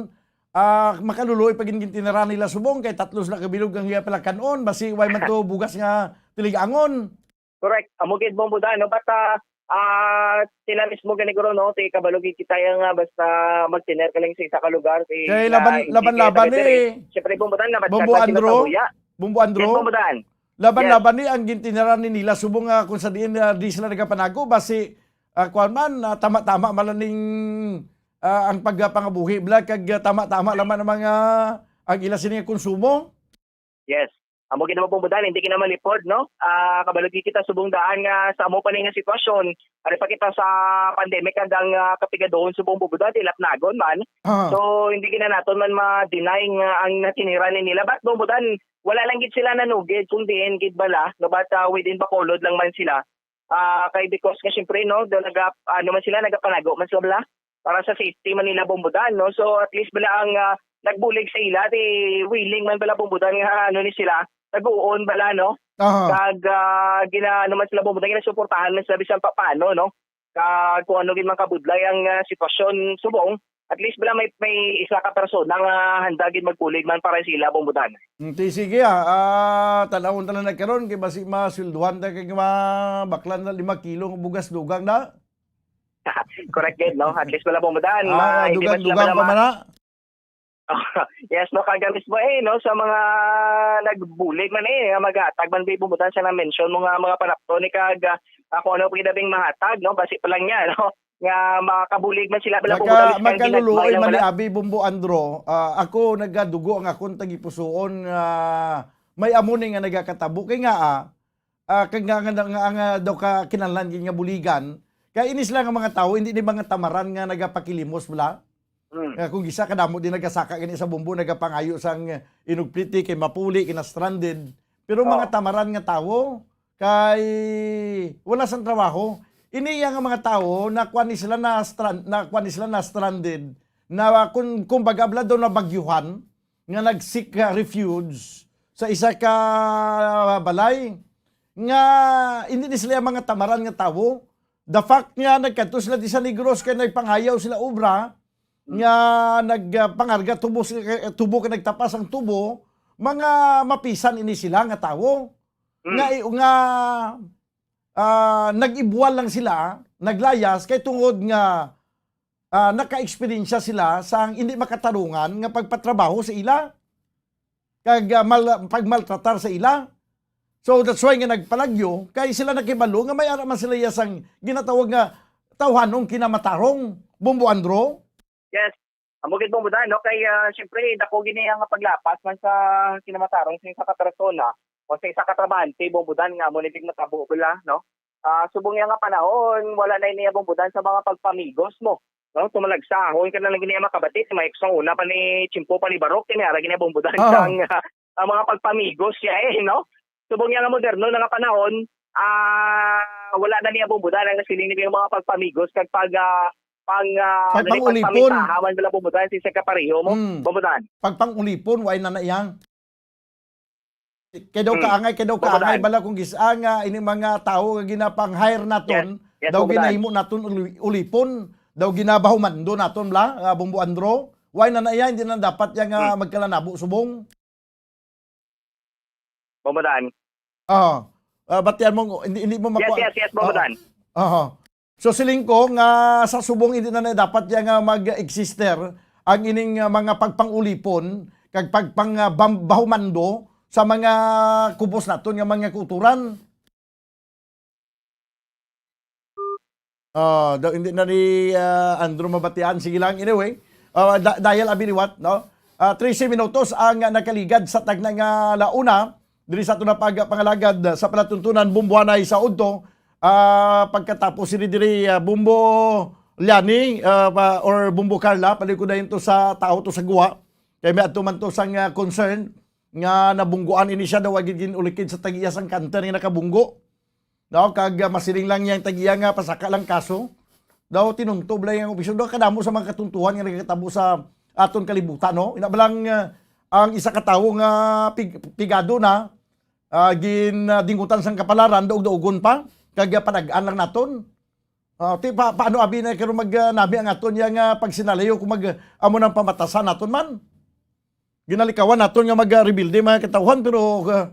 Ah, makaluloy pa gid gintinira nila subong kay tatlo sila ka bilog ang iya palakanon, basi way man to bugas nga tiligangon. Correct. Amo gid, Bombo Dan, no? But, ah, ah, sila mismo gani guro, no? Ti kabalo gid kita nga basta magtiner ka lang sa isa ka lugar, ti Kay na laban, hindi laban-laban kaya taga diri. eh. Siyempre, Bombo Dan, laban Bombo ka, Andro, sinasabuya. Bombo Andro. Yes, Bombo Dan. Laban-laban Yes. ni ang gintinira ni nila subong nga kung sa diin, ah, di sila nagapanago, basi, ah, kuwan man, ah, tama-tama man lang ning, ah, ang pagpangabuhi bala, kag, ah, tama-tama lang man ang mga, ang ila sini nga konsumo. Yes. Amo gid naman, Bombo Dan, hindi kinamalipod, no? Ah, kabalo gid kita subong daan nga sa amo pa ni nga sitwasyon, ari pa kita sa pandemic, kag ang, ah, kapigaduhon subong, Bombo Dan, tilapnagon man. Ah. So, hindi gid na naton man ma-deny nga ang natinira ni nila. But, Bombo Dan, wala lang gid sila nanugid kung diin gid bala, no? But, ah, within Bacolod lang man sila. Ah, kay because nga, syempre, no, do naga-, ano man sila, nagapanago man sila bala para sa safety man nila, Bombo Dan, no? So, at least bala ang, ah, nagbulig sa ila, ti willing man bala, Bombo Dan, nga, ano, ni sila, nag-uon bala, no? Aha. Kag, ah, gina-, ano man sila, Bombo Dan, ginasuportahan man sila bisan pa paano, no? Kag kung ano gid man kabudlay ang, ah, sitwasyon subong, at least bala may, may isa ka persona nga handa gid magbulig man para sa ila, Bombo Dan. Mm, ti, sige, ah. Ah, tan-awon ta lang na karon kay basi masweldohan ta kay mabaklan na lima kilo nga bugas dugang na. Correct gid, no? At least bala, Bombo Dan, Ah, ma-, hindi man sila dugang-dugang bala pa ma-, man na. Yes, no, kag mismo, eh, no, sa mga nagbulig man, eh, nga maghatag man, Bombo Dan, sa na-mention mo nga mga panapton, eh, kag, ah, kung ano pa gid ang mahatag, no, basi pa lang niya, no, nga makabulig man sila, bala, Bombo Dan, Magka-, mismo ang magkaluluoy ginagmay lang man ni bala. Abi, Bombo Andro. Ah, ako nagadugo ang akon tagipusoon nga may amo ni nga nagakatabo. Kay nga, ah, ah, kag nga, nga, nga, nga daw ka kinahanglan gid nga buligan. Kay ini sila nga mga tawo, hindi ni mga tamaran nga nagapakilimos bala. Mm. Nga kung gisa kadamo din nagasaka gani sa Bombo, nagapangayo sang inugpliti kay mapuli, kay na-stranded. Pero mga Oo. tamaran nga tawo, kay wala sang trabaho. Ini iya nga mga tawo, nakuha ni sila na strand-, nakuha ni sila na stranded, na kun-, kumbaga, bala daw nabagyuhan, nga nag-seek, uh, refuge sa isa ka balay, nga hindi ni sila mga tamaran nga tawo. The fact nga nagkadto sila di sa Negros kay nagpangayaw sila obra, nga nag, uh, pangarga tubo, si-, eh, tubo kay nagtapas ang tubo, mga mapisan ini sila nga tawo. Mm. Nga, nga, ah, nag-ibuwal lang sila, naglayas, kay tungod nga, ah, naka-eksperyensya sila sang hindi makatarungan nga pagpatrabaho sa ila, kag, ah, mal-, pagmaltratar sa ila. So, that's why nga nagpalagyo, kay sila nakibalo nga may ara man sila iya sang ginatawag nga tawhanong kinamatarong, Bombo Andro. Yes. Amo gid, Bombo Dan, no? Kay, ah, siyempre, dako gini ang paglapas man sa kinamatarong sa isa ka persona o sa isa ka trabahante, Bombo Dan, nga amo ni gid natabo bala, no? Ah, subong niya nga panahon, wala na ini, Bombo Dan, sa mga pagpamigos mo, no? Tumalagsahon ka na lang gini makabati, sa mga eksang una pa ni Chimpo pa ni Barok, kini ara gini, Bombo Dan, Oo. sang, ah, ang mga pagpamigos siya, eh, no? Subong niya nga moderno na nga panahon, ah, wala na niya, Bombo Dan, ang siling niya mga pagpamigos kag pag, ah, pang, ah, Pag ano ni, pang-ulipon. pagpamintaha man bala, Bombo Dan, si sa kapareho mo, Mm. Bombo Dan. Pag pang-ulipon, wala na na iya. Kay daw Mm. kaangay, kay daw Bombo kaangay Dan. bala kung gis-, ah, nga ini mga tawo nga ginapang-hire naton, Yes. Yes, daw Bombo Dan. ginahimo naton uli-, ulipon, daw ginabahumando naton bala, ah, Bombo Andro. Wala na na iya, hindi na dapat iya nga Mm. magkalanabo subong. Bombo Dan. Oo. Ah, batian mo, hindi, hindi mo Yes, makwa-, yes, yes, Bombo Oo. Dan. Aha. So, siling ko nga sa subong hindi na, na dapat ya nga mag-exister ang ining, ah, mga pagpang-ulipon kag pagpang, ah, bam-, bahumando sa mga kubos naton nga mga kauturan. Ah, daw, hindi na ni, ah, Andrew mabatian. Sige lang, anyway. Ah, da-, dahil abi liwat, no? Ah, trese minutos ang nakaligad sa tagna nga launa diri sa aton nga pagpangalagad sa palatuntunan Bombo Anay sa udto. Ah, pagkatapos sini diri, ah, Bombo Liani, ah, pa, or Bombo Carla, palikudayon to sa tawo to sa guwa. Kay may adto man to sang, ah, concern nga nabungguan ini siya daw, wa gid gin-ulikid sa tag-iya sang kanter nga nakabunggo. Daw, kag, ah, masiling lang niya ang tag-iya nga pasaka lang kaso. Daw, tinuntob lang ang opisyal. Daw, kadamo sa mga katuntuhan nga nagakatabo sa aton kalibutan, no? Ina ba lang, ah, ang isa ka tawo nga pig-, pigado na, ah, gin, ah, dinggutan sang kapalaran, daog-daogon pa, kag, ah, panag-an lang naton. Ah, ti, pa, paano abi na karon mag, ah, nami ang aton yang, ah, pagsinalayo kung mag, ah, amo nang pamatasan naton man? Ginalikawan naton nga mag, ah, rebuilde mga katawhan, pero, ah,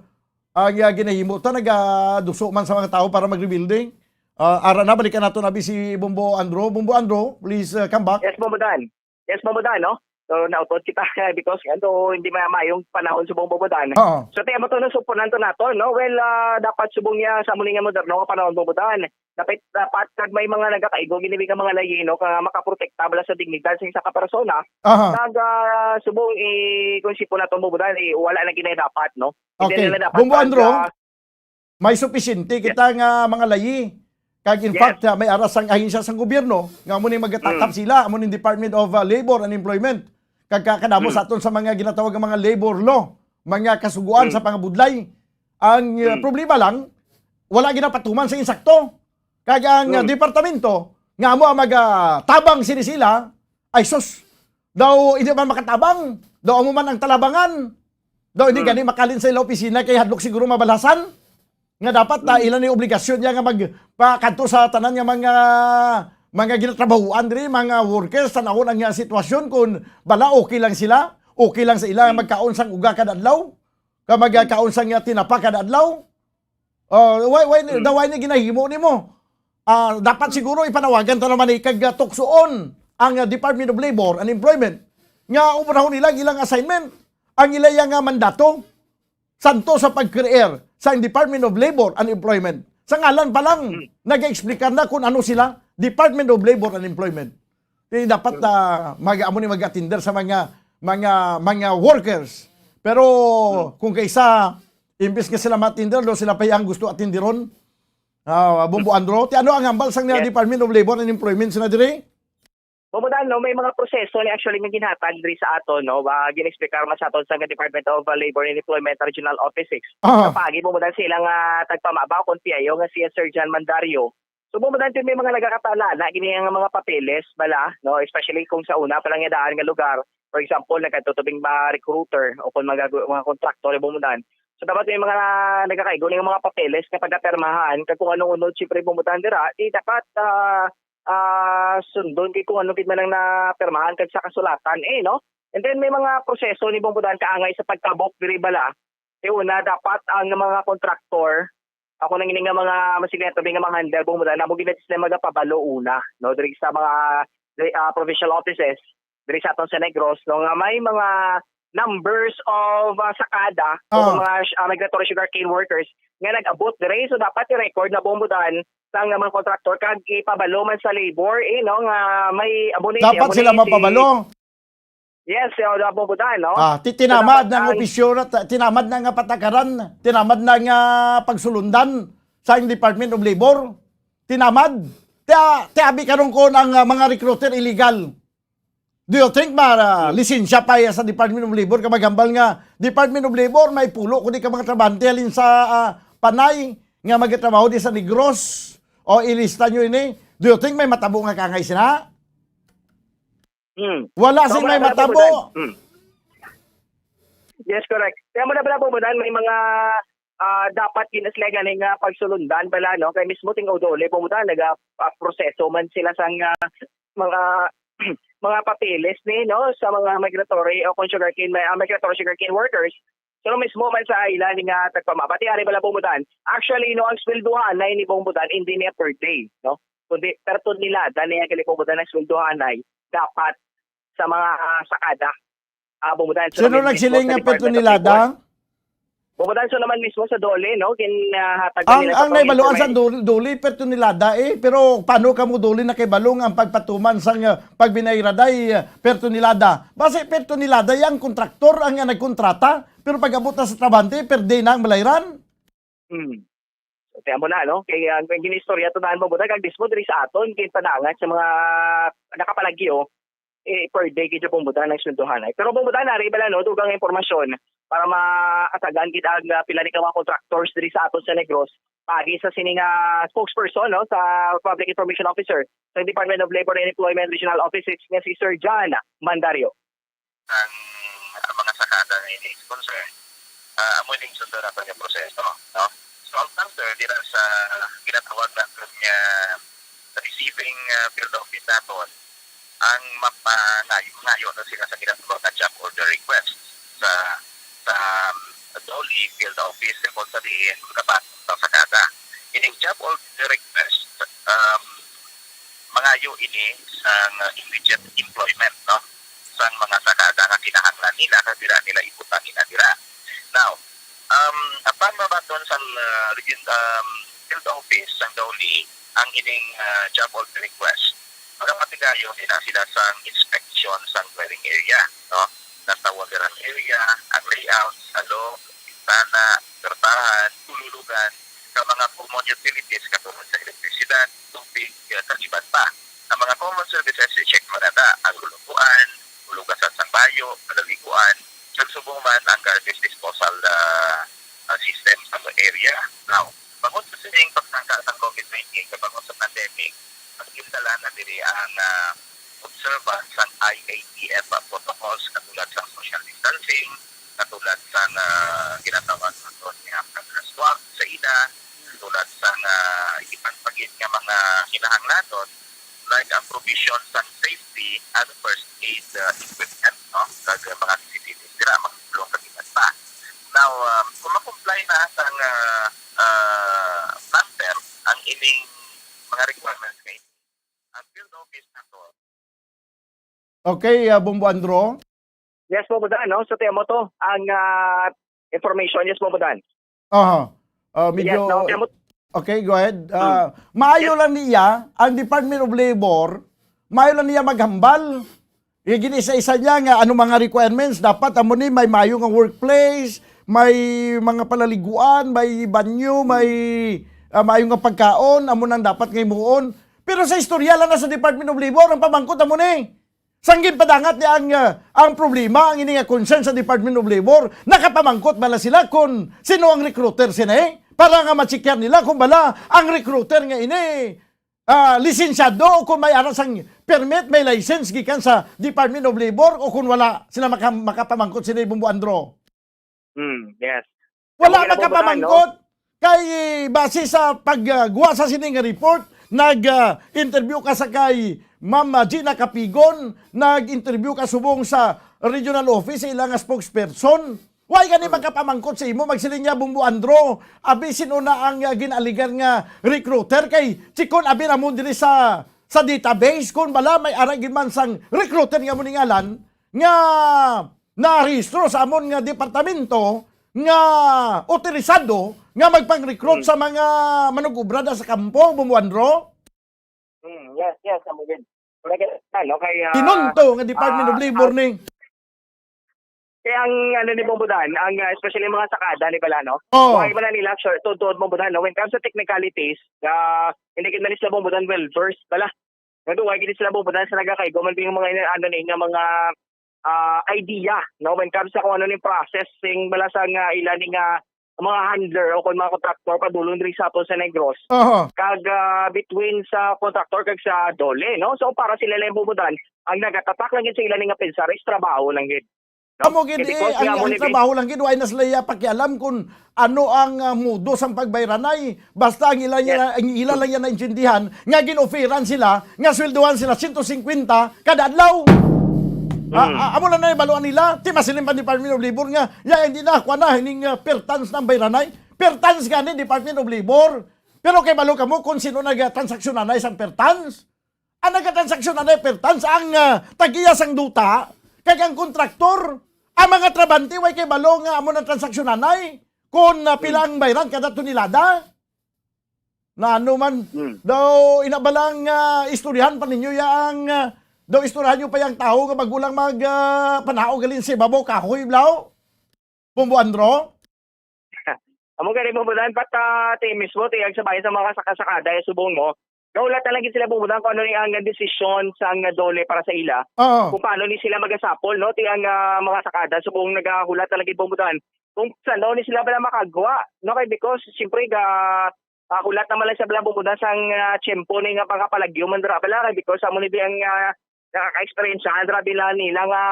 ang, ah, ginahimo ta, nagaduso man sa mga tawo para magrebuilde. Ah, ara na, balikan naton abi si Bombo Andro. Bombo Andro, please, ah, come back. Yes, Bombo Dan. Yes, Bombo Dan, no? So, naupod kita because ano, hindi ma-, maayong panahon subong, Bombo Dan. Oo. So, ti, amo to, no, supunan to naton, no? Well, ah, dapat subong niya sa muli nga moderno nga panahon, Bombo Dan. Dapat, dapat kag may mga nagakaigo gini nga mga layi, no, nga makaprotekta bala sa dignidad sa isa ka persona. Aha. Kag, ah, subong, eh, kung sipon naton, Bombo Dan, eh, wala na gid na dapat, no? Hindi Okay. na dapat Bombo kag, Andro, ah, may supisyente Yes. kita nga mga layi. Kag in Yes. fact, ah, may ara sang ahensya sang gobyerno nga amo ni magatakap Mm. sila, amo ni Department of, ah, Labor and Employment. Kag ka-, kadamo Mm. sa aton sa mga ginatawag nga mga labor law, mga kasugoan Mm. sa pangabudlay. Ang, ah, Mm. problema lang, wala ginapatuman sa insakto. Kag ang, ah, Mm. departamento nga amo ang magatabang sini sila, ay sus, daw hindi man makatabang, daw amo man ang talabangan. Daw hindi Mm. gani makalin sa ila opisina kay hadlok siguro mabalasan. Nga dapat na Mm. ila ni obligasyon niya nga magpakadto sa tanan nga mga, mga ginatrabahuan diri, mga workers, tan-awon ang, ah, sitwasyon, kung bala okay lang sila, okay lang sa ila magkaon sang uga kada adlaw, ka magkaon sang, ah, tinapa kada adlaw. Oh, why, why, da-, why ni ginahimo nimo? Ah, dapat siguro ipanawagan ta naman ni kag, ah, tuksoon ang, ah, Department of Labor and Employment nga obrahon nila ang ilang assignment, ang ila nga mandato santo sa pag-create sa Department of Labor and Employment. Sa ngalan pa lang, nag-explicar na kung ano sila, Department of Labor and Employment. Di dapat na mag-, amo ni mag-attender sa mga, mga, mga workers. Pero kung kaisa, imbis nga sila ma-attender, do sila pa ang gusto atindiron. Ah, Bombo Andro, ti ano ang hambal sang Yes. Department of Labor and Employment sila diri? Bumudan, no, may mga proseso ni actually nga ginhatag diri sa aton, no, ba, gin-explicar man sa aton sa Department of Labor and Employment Regional Office six. Aha. Sa pagi, bumudan, sila nga tagpamabaw kon P I O nga si Sir John Mandario. So, bumudan, may mga nagakatalana gini nga mga papeles bala, no, especially kung sa una pa lang nga daan nga lugar, for example, nagkatutubing ba recruiter o kung mga, mga contractor, bumudan. So, dapat may mga nagakaigo nga mga papeles nga pagkapermahan, kag kung anong unod, siyempre, bumudan dira, di dapat, ah, ah, sundon kay kung ano gid man ang napirmahan kag sa kasulatan, eh, no? And then may mga proseso ni bumudan kaangay sa pagkabok diri bala. Kay una, dapat ang mga kontraktor, ako nang ini nga mga masigleto, nga mga handler, bumudan, amo gid sila magapabalo una, no? Diri sa mga, ah, provincial offices, diri sa aton sa Negros, no, nga may mga numbers of, ah, sakada o Oh. mga sh-, ah, migratory sugarcane workers nga nag-abot diri. So, dapat i-record na, bumudan, sang mga kontraktor kag ipabalo man sa labor, eh, no, nga may amo ni, Dapat amo sila ni si mapabalo. Yes, so, bumudan, no? Ah, ti-, So, tinamad dapat na ang ang opisyo na, ta-, tinamad na nga patakaran, tinamad na nga pagsulundan sa Department of Labor. Tinamad. Ti-, ti-, abi karon ko ang, ah, mga recruiter illegal. Do you think ma-, ah, Hmm. lisensya pa iya sa Department of Labor ka maghambal nga Department of Labor may pulo kundi ka mga trabahante halin sa, ah, Panay nga magatrabaho di sa Negros? O ilista nyo ini? Do you think may matabo nga kaangay sina? Hmm. Wala So, sing may wala, wala matabo. Bumudan. Hmm. Yes, correct. Kaya mo na bala, bumudan, may mga, ah, dapat gina-, sila gani nga pagsulundan bala, no? Kay mismo ting DOLE, bumudan, naga, ah, proseso man sila sang, ah, mga, mga papeles ni, no, sa mga migratory o kung sugarcane, may, ah, migratory sugarcane workers. So, mismo man sa ila ni nga tagpamabati, ari bala, bumudan. Actually, no, ang sweldohanay ni, bumudan, hindi niya per day, no? Kundi per tonelada niya gali, bumudan, ang sweldohanay dapat sa mga, ah, sakada. Ah, bumudan, so Sino naman mismo nagsiling sa nga per Department of tonelada? Labor. Bumudan, so naman mismo sa DOLE, no? Gin, ah, hatag Ang, nila sa ang naibaluan sa pamilya. DOLE, DOLE per tonelada, eh. Pero paano ka mo DOLE nakaibalo nga ang pagpatuman sang, ah, pagbinayra day, ah, per tonelada? Basi per tonelada yang kontraktor ang, ah, nagkontrata, pero pag-abot na sa trabahante, per day na ang balayran. Hmm. Kaya mo na, no? Kay ang, ang ginistorya to, daan mo, budag, ang mismo diri sa aton, kay panangan sa mga nakapalagyo, eh, per day, kay Japon, budag, ang sweldohanay. Pero, budag, nari bala, no, dugang impormasyon para maasagan gid ang, ah, pila ni ka mga contractors diri sa aton sa Negros, pagi sa sini nga spokesperson, no, sa Public Information Officer sa Department of Labor and Employment Regional Office nga si Sir John Mandario. Ang, ang mga sakada nga ini concern, ah, amo ning sundon nato nga proseso, no? So, ang counter dira sa ginatawag naton nga receiving, ah, field office naton, ang mapangayo-ngayo na sila sa ginatawag nga job order request sa, sa, um, DOLE field office, kung sa diin magapatong sa sakada. Ining job order request, um, mangayo ini sang immediate employment, no, sang mga sakada nga kinahanglan nila kag dira nila ibutang ina dira. Now, um, apan mabaton sang, uh, region, um, field office sang DOLE ang ining, uh, job order request, magapatigayon ina sila sang inspection sang dwelling area, no? Nasa wateran area, ang layout sa loob, bintana, pertahan, kululugan, sa mga common utilities katulad sa elektrisidad, tubig, eh, kag iban pa. Ang mga common services, i-check man nata ang lulutuan, hulugasan sang bayo, palaligoan, kag subong man ang garbage disposal, ah, ah, system sa area. Now, bangod sa sining pagsangka sang COVID nineteen kag bangod sa pandemic, mas gintalan na diri ang, ah, observance sang I A T F protocols katulad sang social distancing, katulad sang, ah, ginatawag naton nga pag-crosswalk sa ila, katulad sang, ah, iban pa gid nga mga kinahanglanon like ang provision sang safety and first aid, uh, equipment, no? Kag, uh, mga C C T V dira, mga tulong kag iban pa. Now, um, kung ma-comply na sang, uh, uh, planter ang ining mga requirements nga ini, ang field office nato. Okay, uh, Bombo Andro? Yes, Bombo Dan, no? So, tiyan mo to, ang, ah, information. Yes, Bombo Dan. Aha. Uh, Yes, medyo no? Tiyan mo, Okay, go ahead. Hmm. Uh, maayo Yes. lang niya ang Department of Labor, maayo lang niya maghambal. Yung gini-isa-isa niya nga ano mga requirements, dapat amo ni may maayo nga workplace, may mga palaliguan, may banyo, may, ah, maayo nga pagkaon, amo nang dapat nga himuon. Pero sa istorya lang na sa Department of Labor ang pamangkot amo ni. Sang ginpadangat niya ang, ah, ang problema, ang ini nga concern sa Department of Labor, nakapamangkot bala sila kung sino ang recruiter sini? Para nga ma-checkar nila kung bala ang recruiter nga ini, ah, lisensyado o kung may ara sang permit, may license gikan sa Department of Labor o kung wala sila maka-, makapamangkot sini, Bombo Andro. Hmm, yes. Wala Amo gid, Bombo Dan, no? makapamangkot. Kay base sa pagguwa sa sini nga report, nag, ah, interview ka sa kay Ma'am, ah, Gina Capigon, nag-interview ka subong sa regional office sa ila nga spokesperson. Why gani Hmm. makapamangkot sa imo? Magsiling niya, Bombo Andro, abi sino na ang, ah, gin-aligar nga recruiter? Kay chikon abi namo diri sa, sa database kung bala may ara gid man sang recruiter nga amo ni ngalan nga narehistro sa amon nga departamento nga otorisado nga magpang-recruit Hmm. sa mga manug-obra da sa kampo, Bombo Andro? Hmm, yes, yes, amo gid. Correct, ano, kay, ah, Pinunto nga Department of ah, Labor ah, ni. Kaya ang, ano, ni Bombo Dan, ang, ah, especially mga sakada ni bala, no? Oh. Why man nila, sure, tuod-tuod, Bombo Dan, no? When it comes to technicalities, ah, hindi gid man sila, Bombo Dan, well versed bala. Nga do, why gid sila, Bombo Dan, sa nagakaigo man yung mga, ano, ni, nga mga, ah, idea, no? When it comes sa kung ano ni process sing bala sa nga ila ni nga mga handler o kung mga contractor padulong diri sa aton sa Negros. Aha. Kag, ah, between sa contractor kag sa DOLE, no? So, para sila lang, Bombo Dan, ang nagatatak lang gid sa ila ni nga pensar is trabaho lang gid. No? Amo gid, Eh, because eh, ang, nga mo ang ni trabaho lang gid, wala na sila iya pakialam kung ano ang, ah, modo sang pagbayranay. Basta ang ila, Yes. ang ila lang yan naintindihan nga gin-offeran sila, nga sweldohan sila sento singkwenta kada adlaw. Ah, Mm. ah, amo lang na ibaluan nila. Ti masiling pa Department of Labor nga, ya, hindi na, kuha na, hining, ah, per tons ng bayranay. Per tons gani, Department of Labor. Pero kay balo kamo kung sino nagtransaksyonan na isang per tons? Ang nagkatransaksyon anay per tons ang, ah, tag-iya sang duta, kag ang kontraktor, ang mga trabante, way kay balo nga amo nang transaksyon anay, kung, ah, pila Hmm. ang bayran kada tonelada. Na ano man, Hmm. daw ina ba lang, ah, istoryahan pa ninyo ya ang, ah, daw istoryahan nyo pa yang tawo nga bago lang mag, ah, panaog halin sa ibabaw kahoy, blaw? Bombo Andro? Amo gani, Bombo Dan, pat, ah, ti mismo, ti ang sa bayan sa mga kasakasakada, eh, subong mo. Nahulat na lang gid sila, Bombo Dan, kung ano ni ang desisyon sa ang DOLE para sa ila. Oo. Kung paano ni sila magasapol, no? Ti ang, ah, mga sakada, subong nagahulat na lang gid, Bombo Dan, kung saan daw ni sila bala makagwa, no? Kay because, siyempre, ga, ah, hulat naman lang sa bala, Bombo Dan, sang, ah, tiyempo ni nga pagkapalagyo man dira bala, kay because amo ni di ang, ah, nakaka-experience sa dira bila nila nga,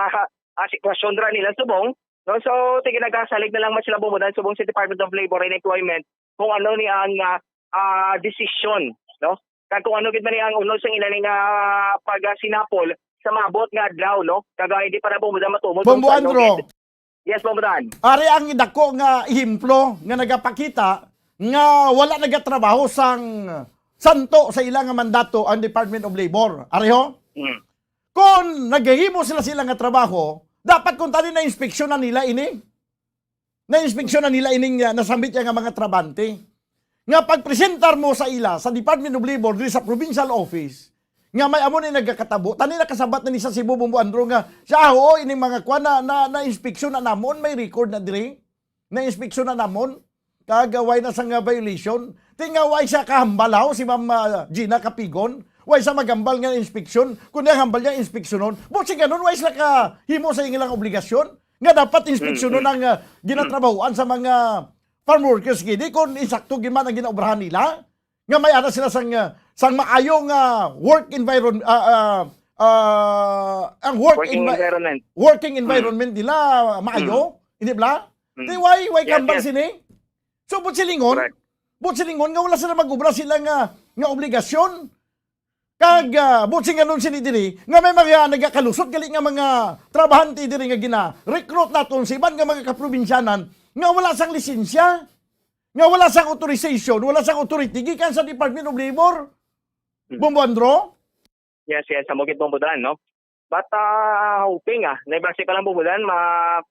ah, sitwasyon dira nila subong. No? So, ti ginagasalig na lang man sila, Bombo Dan, subong sa Department of Labor and Employment kung ano ni ang, ah, ah, desisyon, no? Kag kung ano gid man ni ang unod sa ila ni nga pagsinapol sa maabot nga adlaw, no? Kag, ah, hindi pa na, Bombo Dan, matumod Bombo kung saan, no? Andro. Yes, Bombo Dan. Ari ang dako nga ehemplo nga nagapakita nga wala nagatrabaho sang santo sa ila nga mandato ang Department of Labor. Ari ho? Mm. Kung naghimo sila sila nga trabaho, dapat kung tani na inspeksyonan nila ini. Na inspeksyonan nila ining, ah, nasambit niya nga mga trabante. Nga pagpresentar mo sa ila sa Department of Labor diri sa provincial office, nga may amo ni nagakatabo, tani nakasabat na ni sa Cebu, Bombo Andro, nga siya, "Ah, oo, ining mga kwan na, na, na inspeksyon na namon, may record na diri." Na inspeksyon na namon. Kag, ah, way na sa nga violation. Ti nga way siya kahambal, haw, si Ma'am, ah, Gina Capigon. Way siya maghambal nga inspeksyon. Kung ang hambal niya inspeksyonon, buot silingon, way sila kahimo sa ilang obligasyon nga dapat inspeksyonon Mm, mm. ang, ah, ginatrabahoan sa mga farm workers gini kung insakto gid man ang ginaobrahan nila. Nga may ara sila sang, ah, sang maayo nga work environ-, ah, ah, ah, ang work Working envi-, environment. working Mm. environment nila maayo, Mm. hindi bala? Mm. Di way, way Yes, kambal yes. sini? So, buot silingon, Correct. buot silingon nga wala sila mag-obra sila nga, nga obligasyon. Kag, ah, buot silingon sini diri, nga may mga nagakalusot gali nga mga trabahante diri nga gina-recruit naton sa iban nga mga kaprobinsyanan nga wala sang lisensya, nga wala sang authorization, wala sang authority gikan sa Department of Labor. Hmm. Bombo Andro? Yes, yes, amo gid, Bombo Dan, no? But, ah, hoping, ah, naibasi pa lang, Bombo Dan, ma-,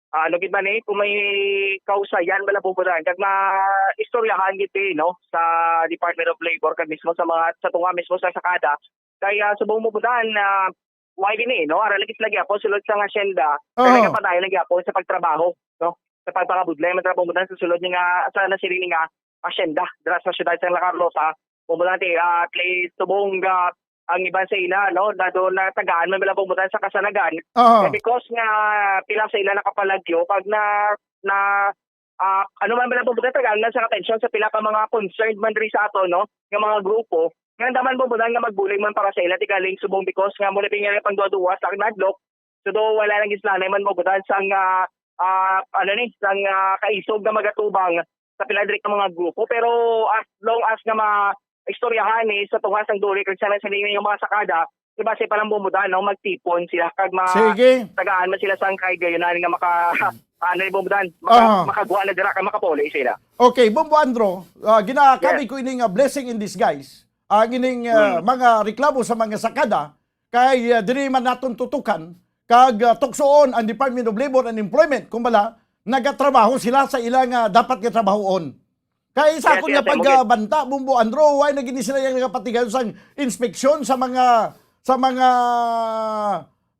ah, ano gid man, eh, kung may kausayan bala, Bombo Dan, kag maistoryahan gid, eh, no, sa Department of Labor, kag mismo sa mga, sa tunga mismo sa sakada, kay, ah, subong, Bombo Dan, ah, why gini, no? Ara lagi sila gyapon sulod sa asyenda, kay Oo. nagapadayon lang gyapon sa pagtrabaho, no? Sa pagpangabudlay man trabaho, Bombo Dan, sa sulod ni nga, sa nasiling ni nga asyenda, dira sa siyudad sa La Carlos, ah, Bombo Dan, ah, at least, subong, ah, ang iban sa ila, no, na doon na tagaan man bala, Bombo Dan, sa kasanagan. Oo. Kaya because nga pila sa ila nakapalagyo, pag na, na, ah, ano man bala, Bombo Dan, tagaan man sa atensyon sa pila ka mga concerned man diri sa ato, no, nga mga grupo, nga naman, Bombo Dan, nga magbulig man para sa ila, tigaling subong because nga muna pinili pang duwa-duwa sa nagdok. So, do, wala lang gislanay man, Bombo Dan, sang, ah, ah, ano ni, sang, ah, kaisog nga magatubang sa pila diri ka mga grupo. Pero as long as nga ma-, istoryahan ni sa tunga sang duli kag sa nasiling nga mga sakada, di ba, si palang, Bombo Dan, no, magtipon sila kag ma-, Sige. tagaan man sila sang kay gayunan nga maka-, ano ni, Bombo Dan, maka-, Aha. makagwa na dira kag makapuli sila. Okay, Bombo Andro, ah, ginakami Yes. ko ini nga blessing in disguise. Ang ining, ah, Hmm. mga reklamo sa mga sakada, kay, ah, diri man naton tutukan, kag, ah, tuksoon ang Department of Labor and Employment, kung bala, nagatrabaho sila sa ilang, ah, dapat nga trabahoon. Kay sa Yes, akon yes, nga yes, mo gid. pagbanta, Bombo Andro, why na gini sila yung nagapatigayon sang inspeksyon sa mga, sa mga,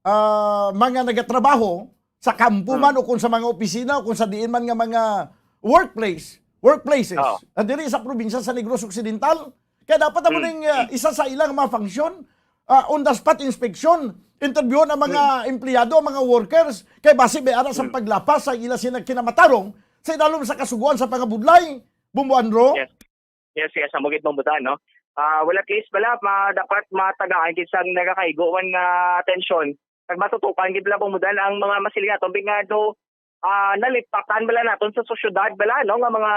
ah, mga nagatrabaho sa kampo Hmm. man o kung sa mga opisina o kung sa diin man nga mga workplace, workplaces, Oo. ah, diri sa probinsya sa Negros Occidental? Kaya dapat amo Hmm. ning, ah, Hmm. isa sa ilang mga function, ah, on the spot inspection, interviewon ang mga Hmm. empleyado, ang mga workers, kay basi may ara sa Hmm. paglapas sa ila sina kinamatarong sa idalom sa kasugoan sa pangabudlay, Bombo Andro? Yes. Yes, yes, amo gid, Bombo Dan, no? Ah, well, at least bala, ma-, dapat matagaan gid sang nagakaigo man nga atensyon. Kag matutukan gid bala, Bombo Dan, ang mga masiling naton, bingado, ah, nalipatan bala naton sa sosyedad bala, no, nga mga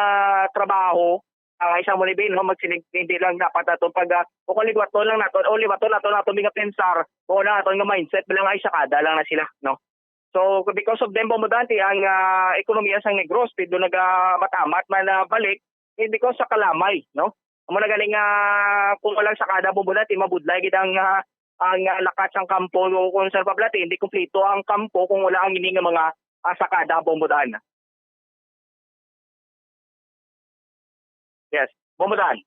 trabaho. Ang isang mo ni Bin, no, magsinig, hindi lang dapat naton pag, ah, o kung liwaton lang naton, o liwaton naton, naton mga pensar, o na naton nga mindset bala nga ay sakada lang na sila, no? So, because of them, Bombo Dan, ti ang, ah, ekonomiya sang Negros, pwede nagamamat man na balik, eh, because sa kalamay, no? Amo na galing nga kung walang sakada, Bombo Dan, ti mabudlay gid ang, ah, ang, ah, lakat sang kampo, o kung sa pabla, ti hindi kumpleto ang kampo kung wala ang ini nga mga, ah, sakada, Bombo Dan. Yes, Bombo Dan.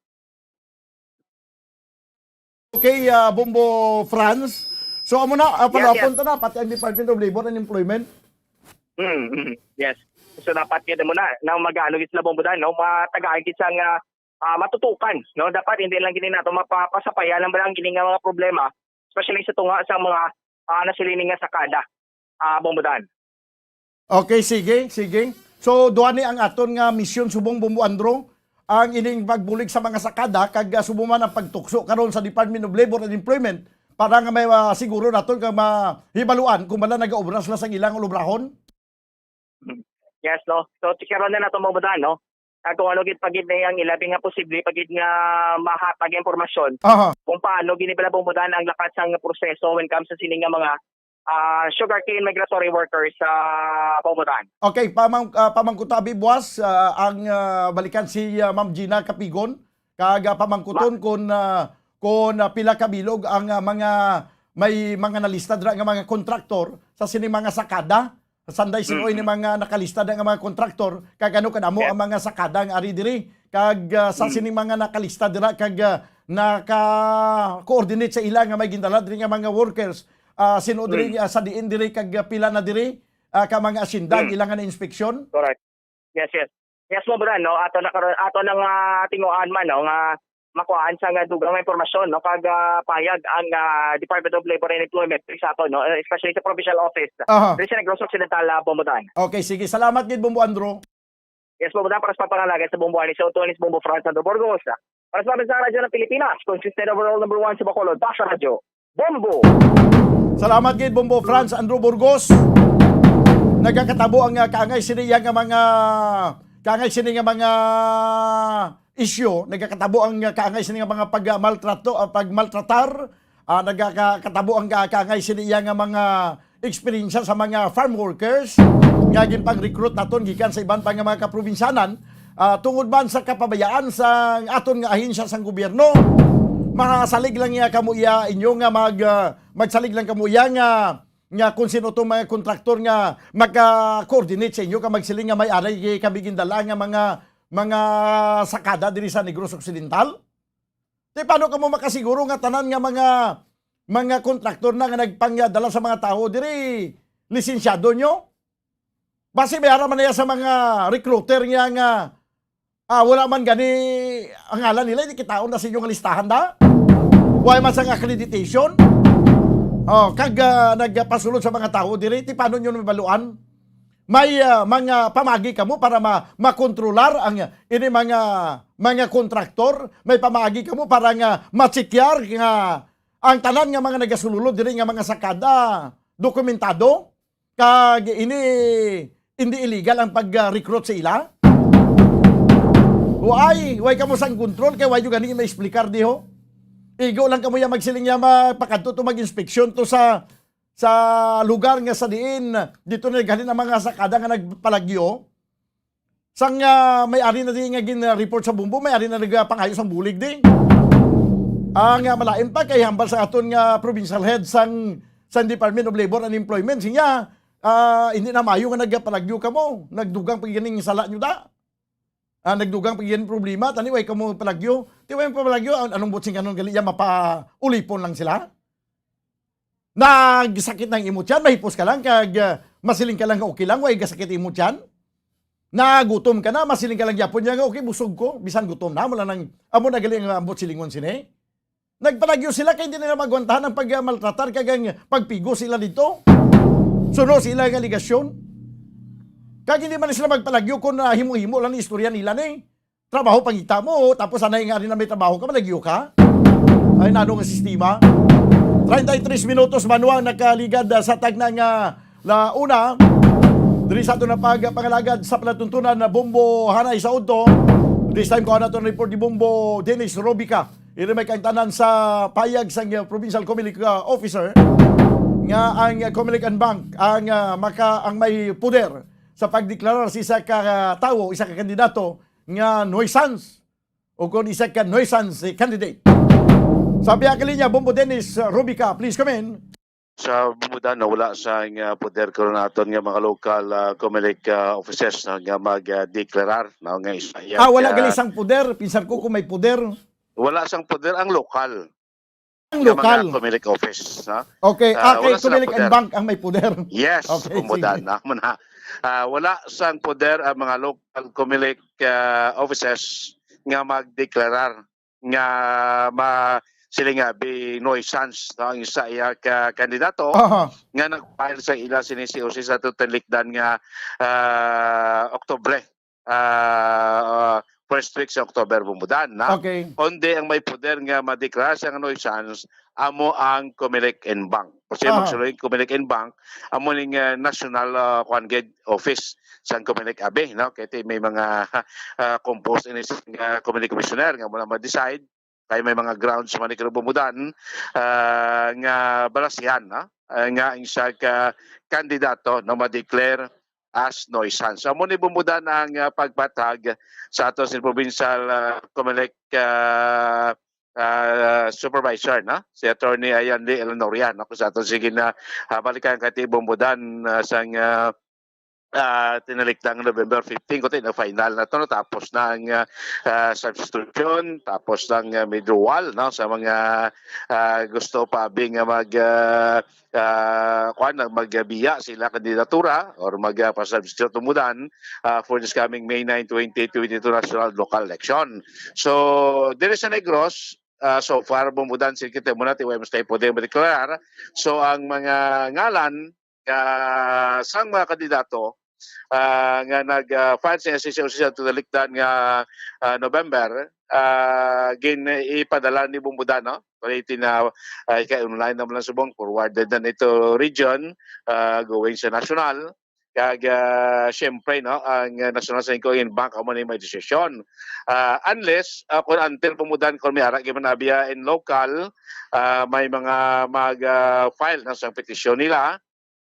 Okay, ah, Bombo Franz. So, amo na, ah, Yes, yes. palapunta na, pati ang Department of Labor and Employment. Mm, mm, yes. So, dapat gid mo na, na mag-ano gid sila, Bombo Dan, no? Matagaan gid sang, ah, ah, matutukan, no? Dapat hindi lang gini nato mapapasapayan ang, ang gini nga mga problema, especially sa tunga sa mga, ah, nasiling nga sakada, ah, Bombo Dan. Okay, sige, sige. So, duha ni ang aton nga misyon subong, Bombo Andro, ang ining pagbulig sa mga sakada, kag, ah, subong man ang pagtukso karon sa Department of Labor and Employment para nga may, ah, siguro naton nga mahibaluan kung bala nagaobra sila sa ilang ulubrahon. Yes, no? So, tikaron na nato, Bombo Dan, no? Kag kung ano gid pa gid na ang ilabi nga posible pa gid nga mahatag nga impormasyon Aha. kung paano gini bala, Bombo Dan, ang lakat sang proseso when comes sa sini nga mga, ah, sugarcane migratory workers sa, Bombo Dan. Okay, pamang-, ah, pamangkutabi buwas, ah, ang, ah, balikan si, ah, Ma'am Gina Capigon, kag, ah, pamangkuton Ma- kung, ah, kung, ah, pila ka bilog ang, ah, mga, may mga nalista dira nga mga kontraktor sa sini mga sakada. Sanday sin-o Mm. ini mga nakalista na nga mga kontraktor, kag ano kadamo Yes. ang mga sakada nga ari diri, kag, ah, sa Mm. sining mga nakalista dira, kag, ah, naka-coordinate sa ila nga may gindala diri nga mga workers, ah, sin-o diri, Mm. ah, sa diin diri, kag, ah, pila na diri, ah, ka mga asyenda ang Mm. ilang nga na-inspeksyon? Correct. Yes, yes. Yes, Bombo Dan, no? Ato na karon, ato na nga tinguhaan man, no, nga makuhaan sa nga dugang nga impormasyon, no, kag, ah, payag ang, ah, Department of Labor and Employment sa ato, no, eh, especially sa provincial office. Aha. Diri sa Negros Occidental, ah, Bombo Dan. Okay, sige. Salamat gid, Bombo Andro. Yes, Bombo Dan, para sa pagpangalaga sa Bombo Ani, sa Otonis, Bombo Franz Sandro Burgos. Para sa Pambansang Radyo ng Pilipinas, consistent overall number one sa Bacolod, Basta Radyo, Bombo. Salamat gid, Bombo Franz Andrew Burgos. Nagakatabo ang, ah, kaangay sini iya nga mga, kaangay sini nga mga issue, nagakatabo ang, ah, kaangay sini nga mga pag-, ah, maltrato, ah, pagmaltratar, ah, nagakatabo ang, ah, kaangay sini iya nga mga eksperyensya sa mga farm workers nga ginpang-recruit naton gikan sa iban pa nga mga kaprobinsyanan, ah, tungod man sa kapabayaan sa aton nga ahensya sang gobyerno. Masalig lang niya kamo iya inyo nga mag, ah, magsalig lang kamo iya nga, nga kung sino tong mga kontraktor nga maka-coordinate sa inyo ka magsiling nga may ari kami gindala nga mga, mga sakada diri sa Negros Occidental. Di paano kamo makasiguro nga tanan nga mga, mga kontraktor na nga nagpangdala sa mga tawo diri lisensyado nyo? Basi may ara man niya sa mga recruiter niya nga, ah, wala man gani ang ngalan nila, di kitaon na sa inyong listahan da. Wala man sang accreditation. Oh, kag, ah, nagpasulod sa mga tawo diri, ti paano nyo mabaluan? May, ah, mga pamagi kamo para ma-, makontrolar ang ini mga, mga kontraktor, may pamagi kamo para nga ma-checkar nga ang tanan nga mga nagasulod diri nga mga sakada dokumentado, kag ini hindi illegal ang pag-recruit sa ila? Why? Why kamo sang control? Kay why yung gani ma-explicar diho? Igo lang kamo ya magsiling ya mapakadto to mag-inspeksyon to sa, sa lugar nga sa diin dito na naghalin ang mga sakada nga nagpalagyo. Sang, ah, may ari na di nga gin-report sa Bombo, may ari na nagapangayo sang bulig di. Ang, ah, malain pa kay hambal sa aton nga provincial head sang, sang Department of Labor and Employment, siya, ah, hindi na mayo nga nagpalagyo kamo, nagdugang pa ganing sala nyo da. Ah, nagdugang pa ganing problema, tani way kamo palagyo. Ti way mo palagyo, an-, anong butsing kanon gali ya, mapaulipon lang sila? Nagsakit na ang imo tiyan, mahipos ka lang, kag, ah, masiling ka lang nga okay lang, way gasakit imo tiyan. Nagutom ka na, masiling ka lang gyapon niya nga, "Okay, busog ko, bisan gutom na, amo lang nang, amo na gali ang ambot silingon sini." Nagpalagyo sila kay hindi nila magwantahan ang pagmaltratar kag ang pagpigo sila dito. Suno sila nga aligasyon. Kag hindi man sila magpalagyo kung, ah, himo-himo lang ang istorya nila ni. Trabaho pangita mo, tapos anay nga rin na may trabaho ka, malagyo ka? Ay, nano nga sistema? Treinta y tres minutos, Manuang, nakaligad, ah, sa tagna nga la una. Diri sa ato na pagpangalagad sa palatuntunan na Bombo Hanay sa Udto. This time, kuha nato ang report ni Bombo Dennis Robica. Iri may kaintanan sa payag sang, uh, provincial Comelec, uh, officer nga ang, uh, Comelec and Bank ang, uh, maka-, ang may puder sa pagdeklarar sa isa ka, uh, tawo, isa ka kandidato nga nuisance o kon isa ka nuisance candidate. Sa biya ka linya, Bombo Dennis, uh, Robica, please come in. Sa Bumudan, no, wala sang, ah, poder karon naton nga mga local, ah, Comelec, ah, officers, no, nga mag, ah, deklarar, no, nga isa iya Ah, wala ka gali sang poder. Pinsar ko kung may poder. Wala sang poder ang lokal Ang nga mga lokal. Comelec office, no? Okay. Ah, Ah, kay wala sila Comelec and poder. Bank ang may poder. Yes, Okay, Bumudan, sige. No? Muna, ah, wala sang poder ang mga local Comelec, ah, officers nga magdeklarar nga ma-, sila nga bi nuisance, no, ang isa iya ka kandidato Aha. nga nag-file sa ila sini si Jose sa tutulikdan nga, ah, Oktubre, ah, first week sa October, Bumudan, na. Okay. Kundi ang may poder nga madeklara siya nga nuisance, amo ang Comelec and Bank. Kasi Aha. magsuloy Comelec and Bank, amo ning, ah, national, ah, kuan gid office sang Comelec abi, no? Kay ti may mga, ah, composed ini sa, ah, Comelec Commissioner nga muna ma-decide kay may mga grounds man ni Bumudan, ah, nga balasihan, no? Ah, nga ang isa ka kandidato, no, ma-declare as nuisance. Amo ni Bumudan ang, ah, pagpatag sa ato sa provincial, ah, Comelec, ah, ah, supervisor, no? Si Attorney Ayan Lee Elanoria, no? Kung sa ato sige na, ah, balikan kay ti Bumudan, ah, sang, ah, ah, tinalikdang November fifteen, kundi na final na to, natapos na ang, ah, ah, substitution, tapos na ang, ah, withdrawal, no, sa mga, ah, gusto pa abi nga mag, ah, ah, kuwan, nag-, magbiya sila kandidatura or mag, ah, pa-substitute Bumudan, ah, for this coming May nine, twenty twenty-two national local election. So, diri sa Negros, ah, so far, Bumudan, sige, kita muna, ti way mas tayo pwede madeklarar. So, ang mga ngalan, ah, sang mga kandidato, ah, nga nag, ah, file sa S C C official to the likdan nga, ah, November, ah, gin-, ipadala ni Bumudan, no? Pwede na, ah, ika-online naman lang subong, forwarded na nito region, ah, going sa national. Kag, ah, siyempre, no, ang, ah, National Sangguniang Inbank amo ni may desisyon. Ah, unless, ah, kung until pa mo dan, kung may ara gyud man abi, ah, in local, ah, may mga mag, ah, file na sang petisyon nila.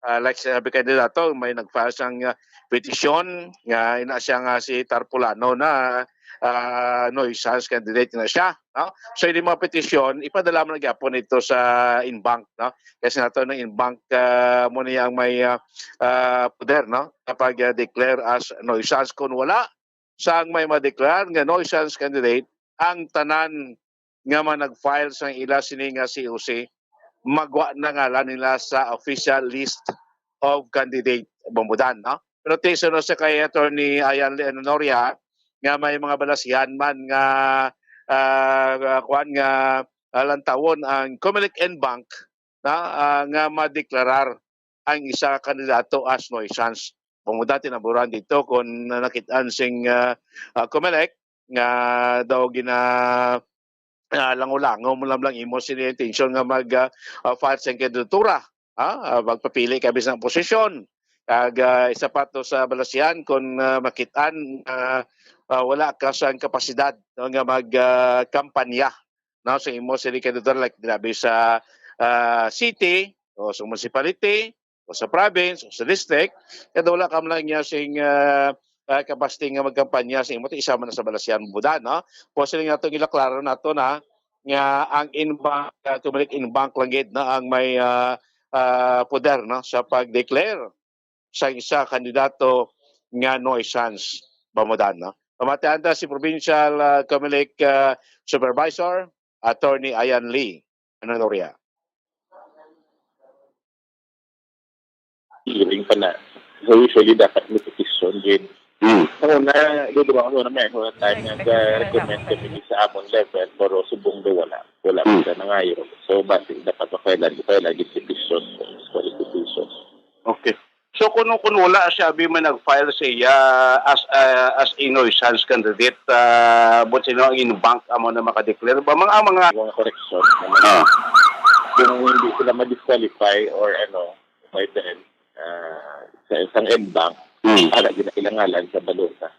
Ah, like sa kandidato, may nag-file sang, ah, petisyon nga ina siya nga si Tarpulano na, ah, nuisance candidate na siya, no? So, ini mga petisyon, ipadala mo na gyapon ito sa Inbank, no? Kasi nato ng Inbank, ah, mo niya ang may, ah, ah, poder, no? Kapag, ah, declare as nuisance. Kung wala sang may ma-declare nga nuisance candidate, ang tanan nga mga nag-file sang ila sini nga C O C, magwa na ngalan nila sa official list of candidate, bumudan, no? Pero ti, sunod sa kay Attorney Ayan Leonoria, nga may mga balasihan man nga, ah, kuwan nga, ah, lantawon ang Comelec Inbank na, ah, nga madeklarar ang isa ka kandidato as nuisance. Bumudan, tinaburan dito kung nakit-an sing, ah, ah, Comelec nga daw gina, ah, lango-lango mo lang, lang imo sini intensyon nga mag, ah, ah, file sing kandidatura, ah, ah, magpapili ka bisan posisyon. Kag, ah, isa pa to sa balasihan kung, ah, makit-an, ah, ah, wala ka sang kapasidad, no, nga mag, ah, kampanya, no, sa imo sini kandidatura, like grabe sa, ah, city o sa municipality o sa province o sa district, kaya wala ka man lang niya sing, ah, ah, capacity nga magkampanya sa imo, ti isa man na sa balasihan mo da, no? Kung sila nga itong ilaklaro nato na nga ang Inbank, ah, Comelec Inbank lang gid na ang may, ah, ah, poder, no, sa pag-declare sa isa kandidato nga nuisance, bamudan, no? Pamatian ta si Provincial, ah, Comelec, ah, Supervisor, Attorney Ayan Lee Anonoria. Hearing pa na. So usually dapat may petition din. Mm. Ako na, di ba, ako na may ako na time nga ga-recommend kami sa amon level, pero subong do wala. Wala Mm. pa siya nangayo. So, basi dapat pa kailan, kailan yung petition, qualification. Okay. So kung, kung wala siya, abi, may nag-file siya as, ah, as a nuisance candidate, ah, but sino ang Inbank amo na makadeclare? Ba, mga, mga Yung correction naman. Ah. Kung hindi sila ma-disqualify or ano, by then, ah, sa isang Inbank, Hmm. para ginailangalan sa balota.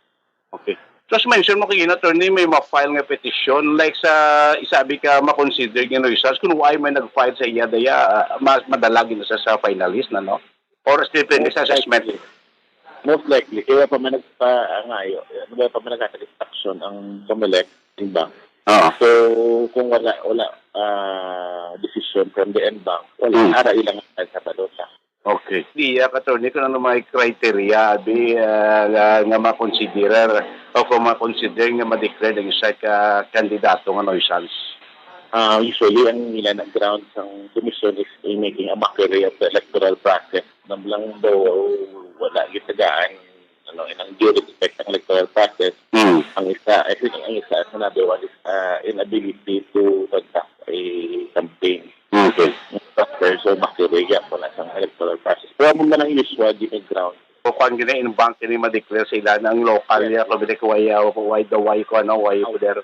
Okay. Tapos mention mo kagina, attorney, may ma-file nga petition, like sa isabi ka ma-consider nga nuisance kung why may nag-file sa iya daya, ah, mas madala gina sa, sa finalist na, no? Or still pending sa assessment? Most likely, kaya pa man nagpa-, ah, ngayo, ano ba pa man nagkakadestruction ang Comelec, Inbank. Ah. So, kung wala, wala ah, decision from the Inbank, wala, Hmm. ara ilang sa balota. Okay. Diya, attorney, kung ano may criteria, abi, ah, nga, nga ma-consider o kung ma-consider nga ma-declare ang isa ka kandidato nga nuisance? Ah, usually, ang nila na ground sang komisyon is in making a mockery of the electoral process. Nang lang daw, wala gitagaan, ano, in ang due respect ang electoral process. Hmm. Ang isa, I think ang isa, sinabi, what is uh, inability to conduct a campaign. Okay. Proper, so mockery, yan po na sang electoral process. Pero mo man ang usual, di may ground. O kung gina-Inbank, ini ma-declare sa ila na ang local niya, kung why, uh, why the why ko, ano, why po there?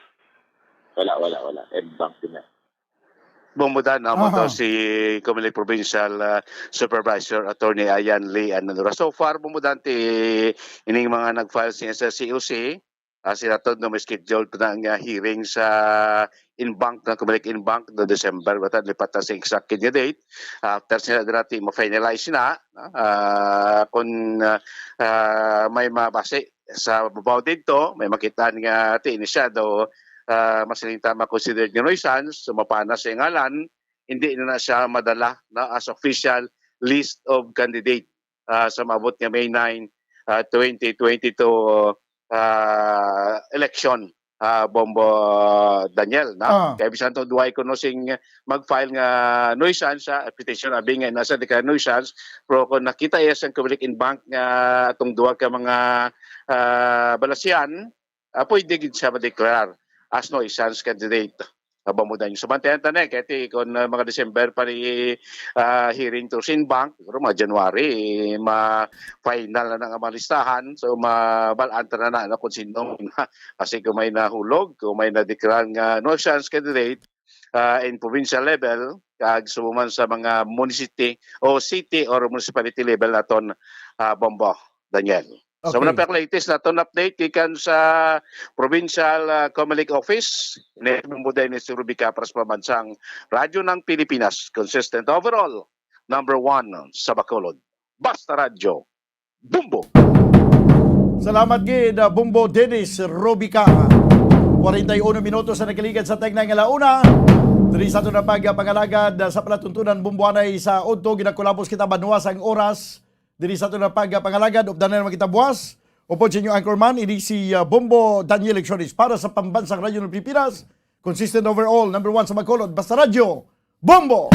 Wala, wala, wala. Inbank din na. Bumudan na mo Aha. to si Comelec Provincial, ah, Supervisor Attorney Ayan Lee Ananura. So far, bumudan ti ining mga nag-file siya sa C O C. Ah, sila to no may schedule pa na nga hearing sa Inbank, na Comelec Inbank, no December, bata lipat na sa exact nga date. After sila dati ma-finalize na, ah, kung, ah, ah, may mabase sa babaw dito, may makitaan nga ti ini siya do, ah, masiling ta ma-consider nga nuisance, so mapana sa ngalan, hindi na, na siya madala na as official list of candidate, ah, sa maabot nga May nine, ah, twenty twenty-two, ah, election, ah, Bombo Daniel, na? Ah. Kaya bisan to duway kuno sing mag-file nga nuisance, ah, petition, abi nga nasa di ka nuisance, pero kung nakita iya sa Comelec Inbank nga atong duwa ka mga, ah, balasihan, ah, pwede gid siya ma-declare as nuisance candidate. Aba mo din. So, bantayan ta na, kaya ti, kung, ah, mga December pa ni, ah, hearing to sa Inbank, siguro mga January, ma-final na na nga mga listahan. So, mabalaan ta na na, ano, kung sino, kasi kung may nahulog, kung may na-declare nga nuisance candidate, ah, in provincial level, kag subo man sa mga municipality o city or municipality level naton, ah, Bombo, Daniel. So, Okay. Muna pa ang latest na itong update gikan sa Provincial, ah, Comelec Office. Ini Bombo Dennis Rubica para sa pambansang Radyo ng Pilipinas. Consistent overall, number one sa Bacolod. Basta Radyo, Bombo! Salamat gid, uh, Bombo Dennis Robica. Forty-one minutos na nakaligad sa tagna nga launa. Diri sa aton na pagpangalagad, uh, sa palatuntunan, Bombo, anay sa udto, ginakulabos kita, banwa sang oras. Diri sa aton na pagpangalagad, updan na naman kita buwas. Upod sa inyo anchorman, ini si, uh, Bombo Daniel Lecciones para sa Pambansang Radyo ng Pilipinas. Consistent overall, number one sa Bacolod, Basta Radyo, Bombo!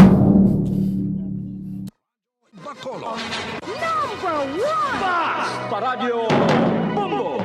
Bacolod. Number one! Basta Radyo Bombo!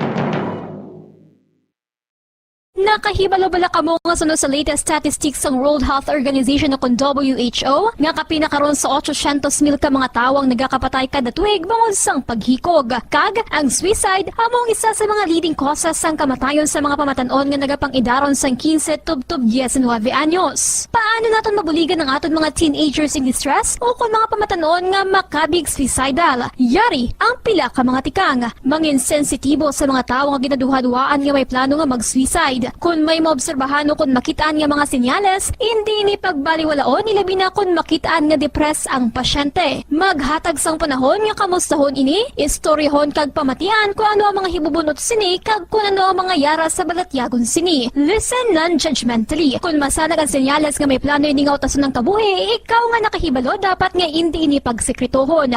Nakahibalo bala kamo nga suno sa latest statistics sang World Health Organization o kon W H O nga kapin na karon sa otsosyentos mil ka mga tawo ang nagakapatay kada tuig bangod sang paghikog? Kag ang suicide amo ang isa sa mga leading causes sang kamatayon sa mga pamatan-on nga nagapang-idaron sang quince tubtob diecinuebe anyos. Paano naton mabuligan ang aton mga teenagers in distress o kon mga pamatan-on nga makabig suicidal? Yari ang pila ka mga tikang. Mangin sensitibo sa mga tawo nga ginaduhaduhaan nga may plano nga mag-suicide. Kon may maobserbahan o kon makit-an nga mga senyales, indi ini pagbaliwalaon, ilabi na kon makit-an nga depressed ang pasyente. Maghatag sang panahon nga kamustahon ini, istoryahon kag pamatian kon ano ang mga hibubunot sini kag kon ano ang mga yara sa balatyagon sini. Listen non-judgmentally. Kon masanag ang senyales nga may plano ini nga utason ang kabuhi, ikaw nga nakahibalo dapat nga indi ini pagsekretohon.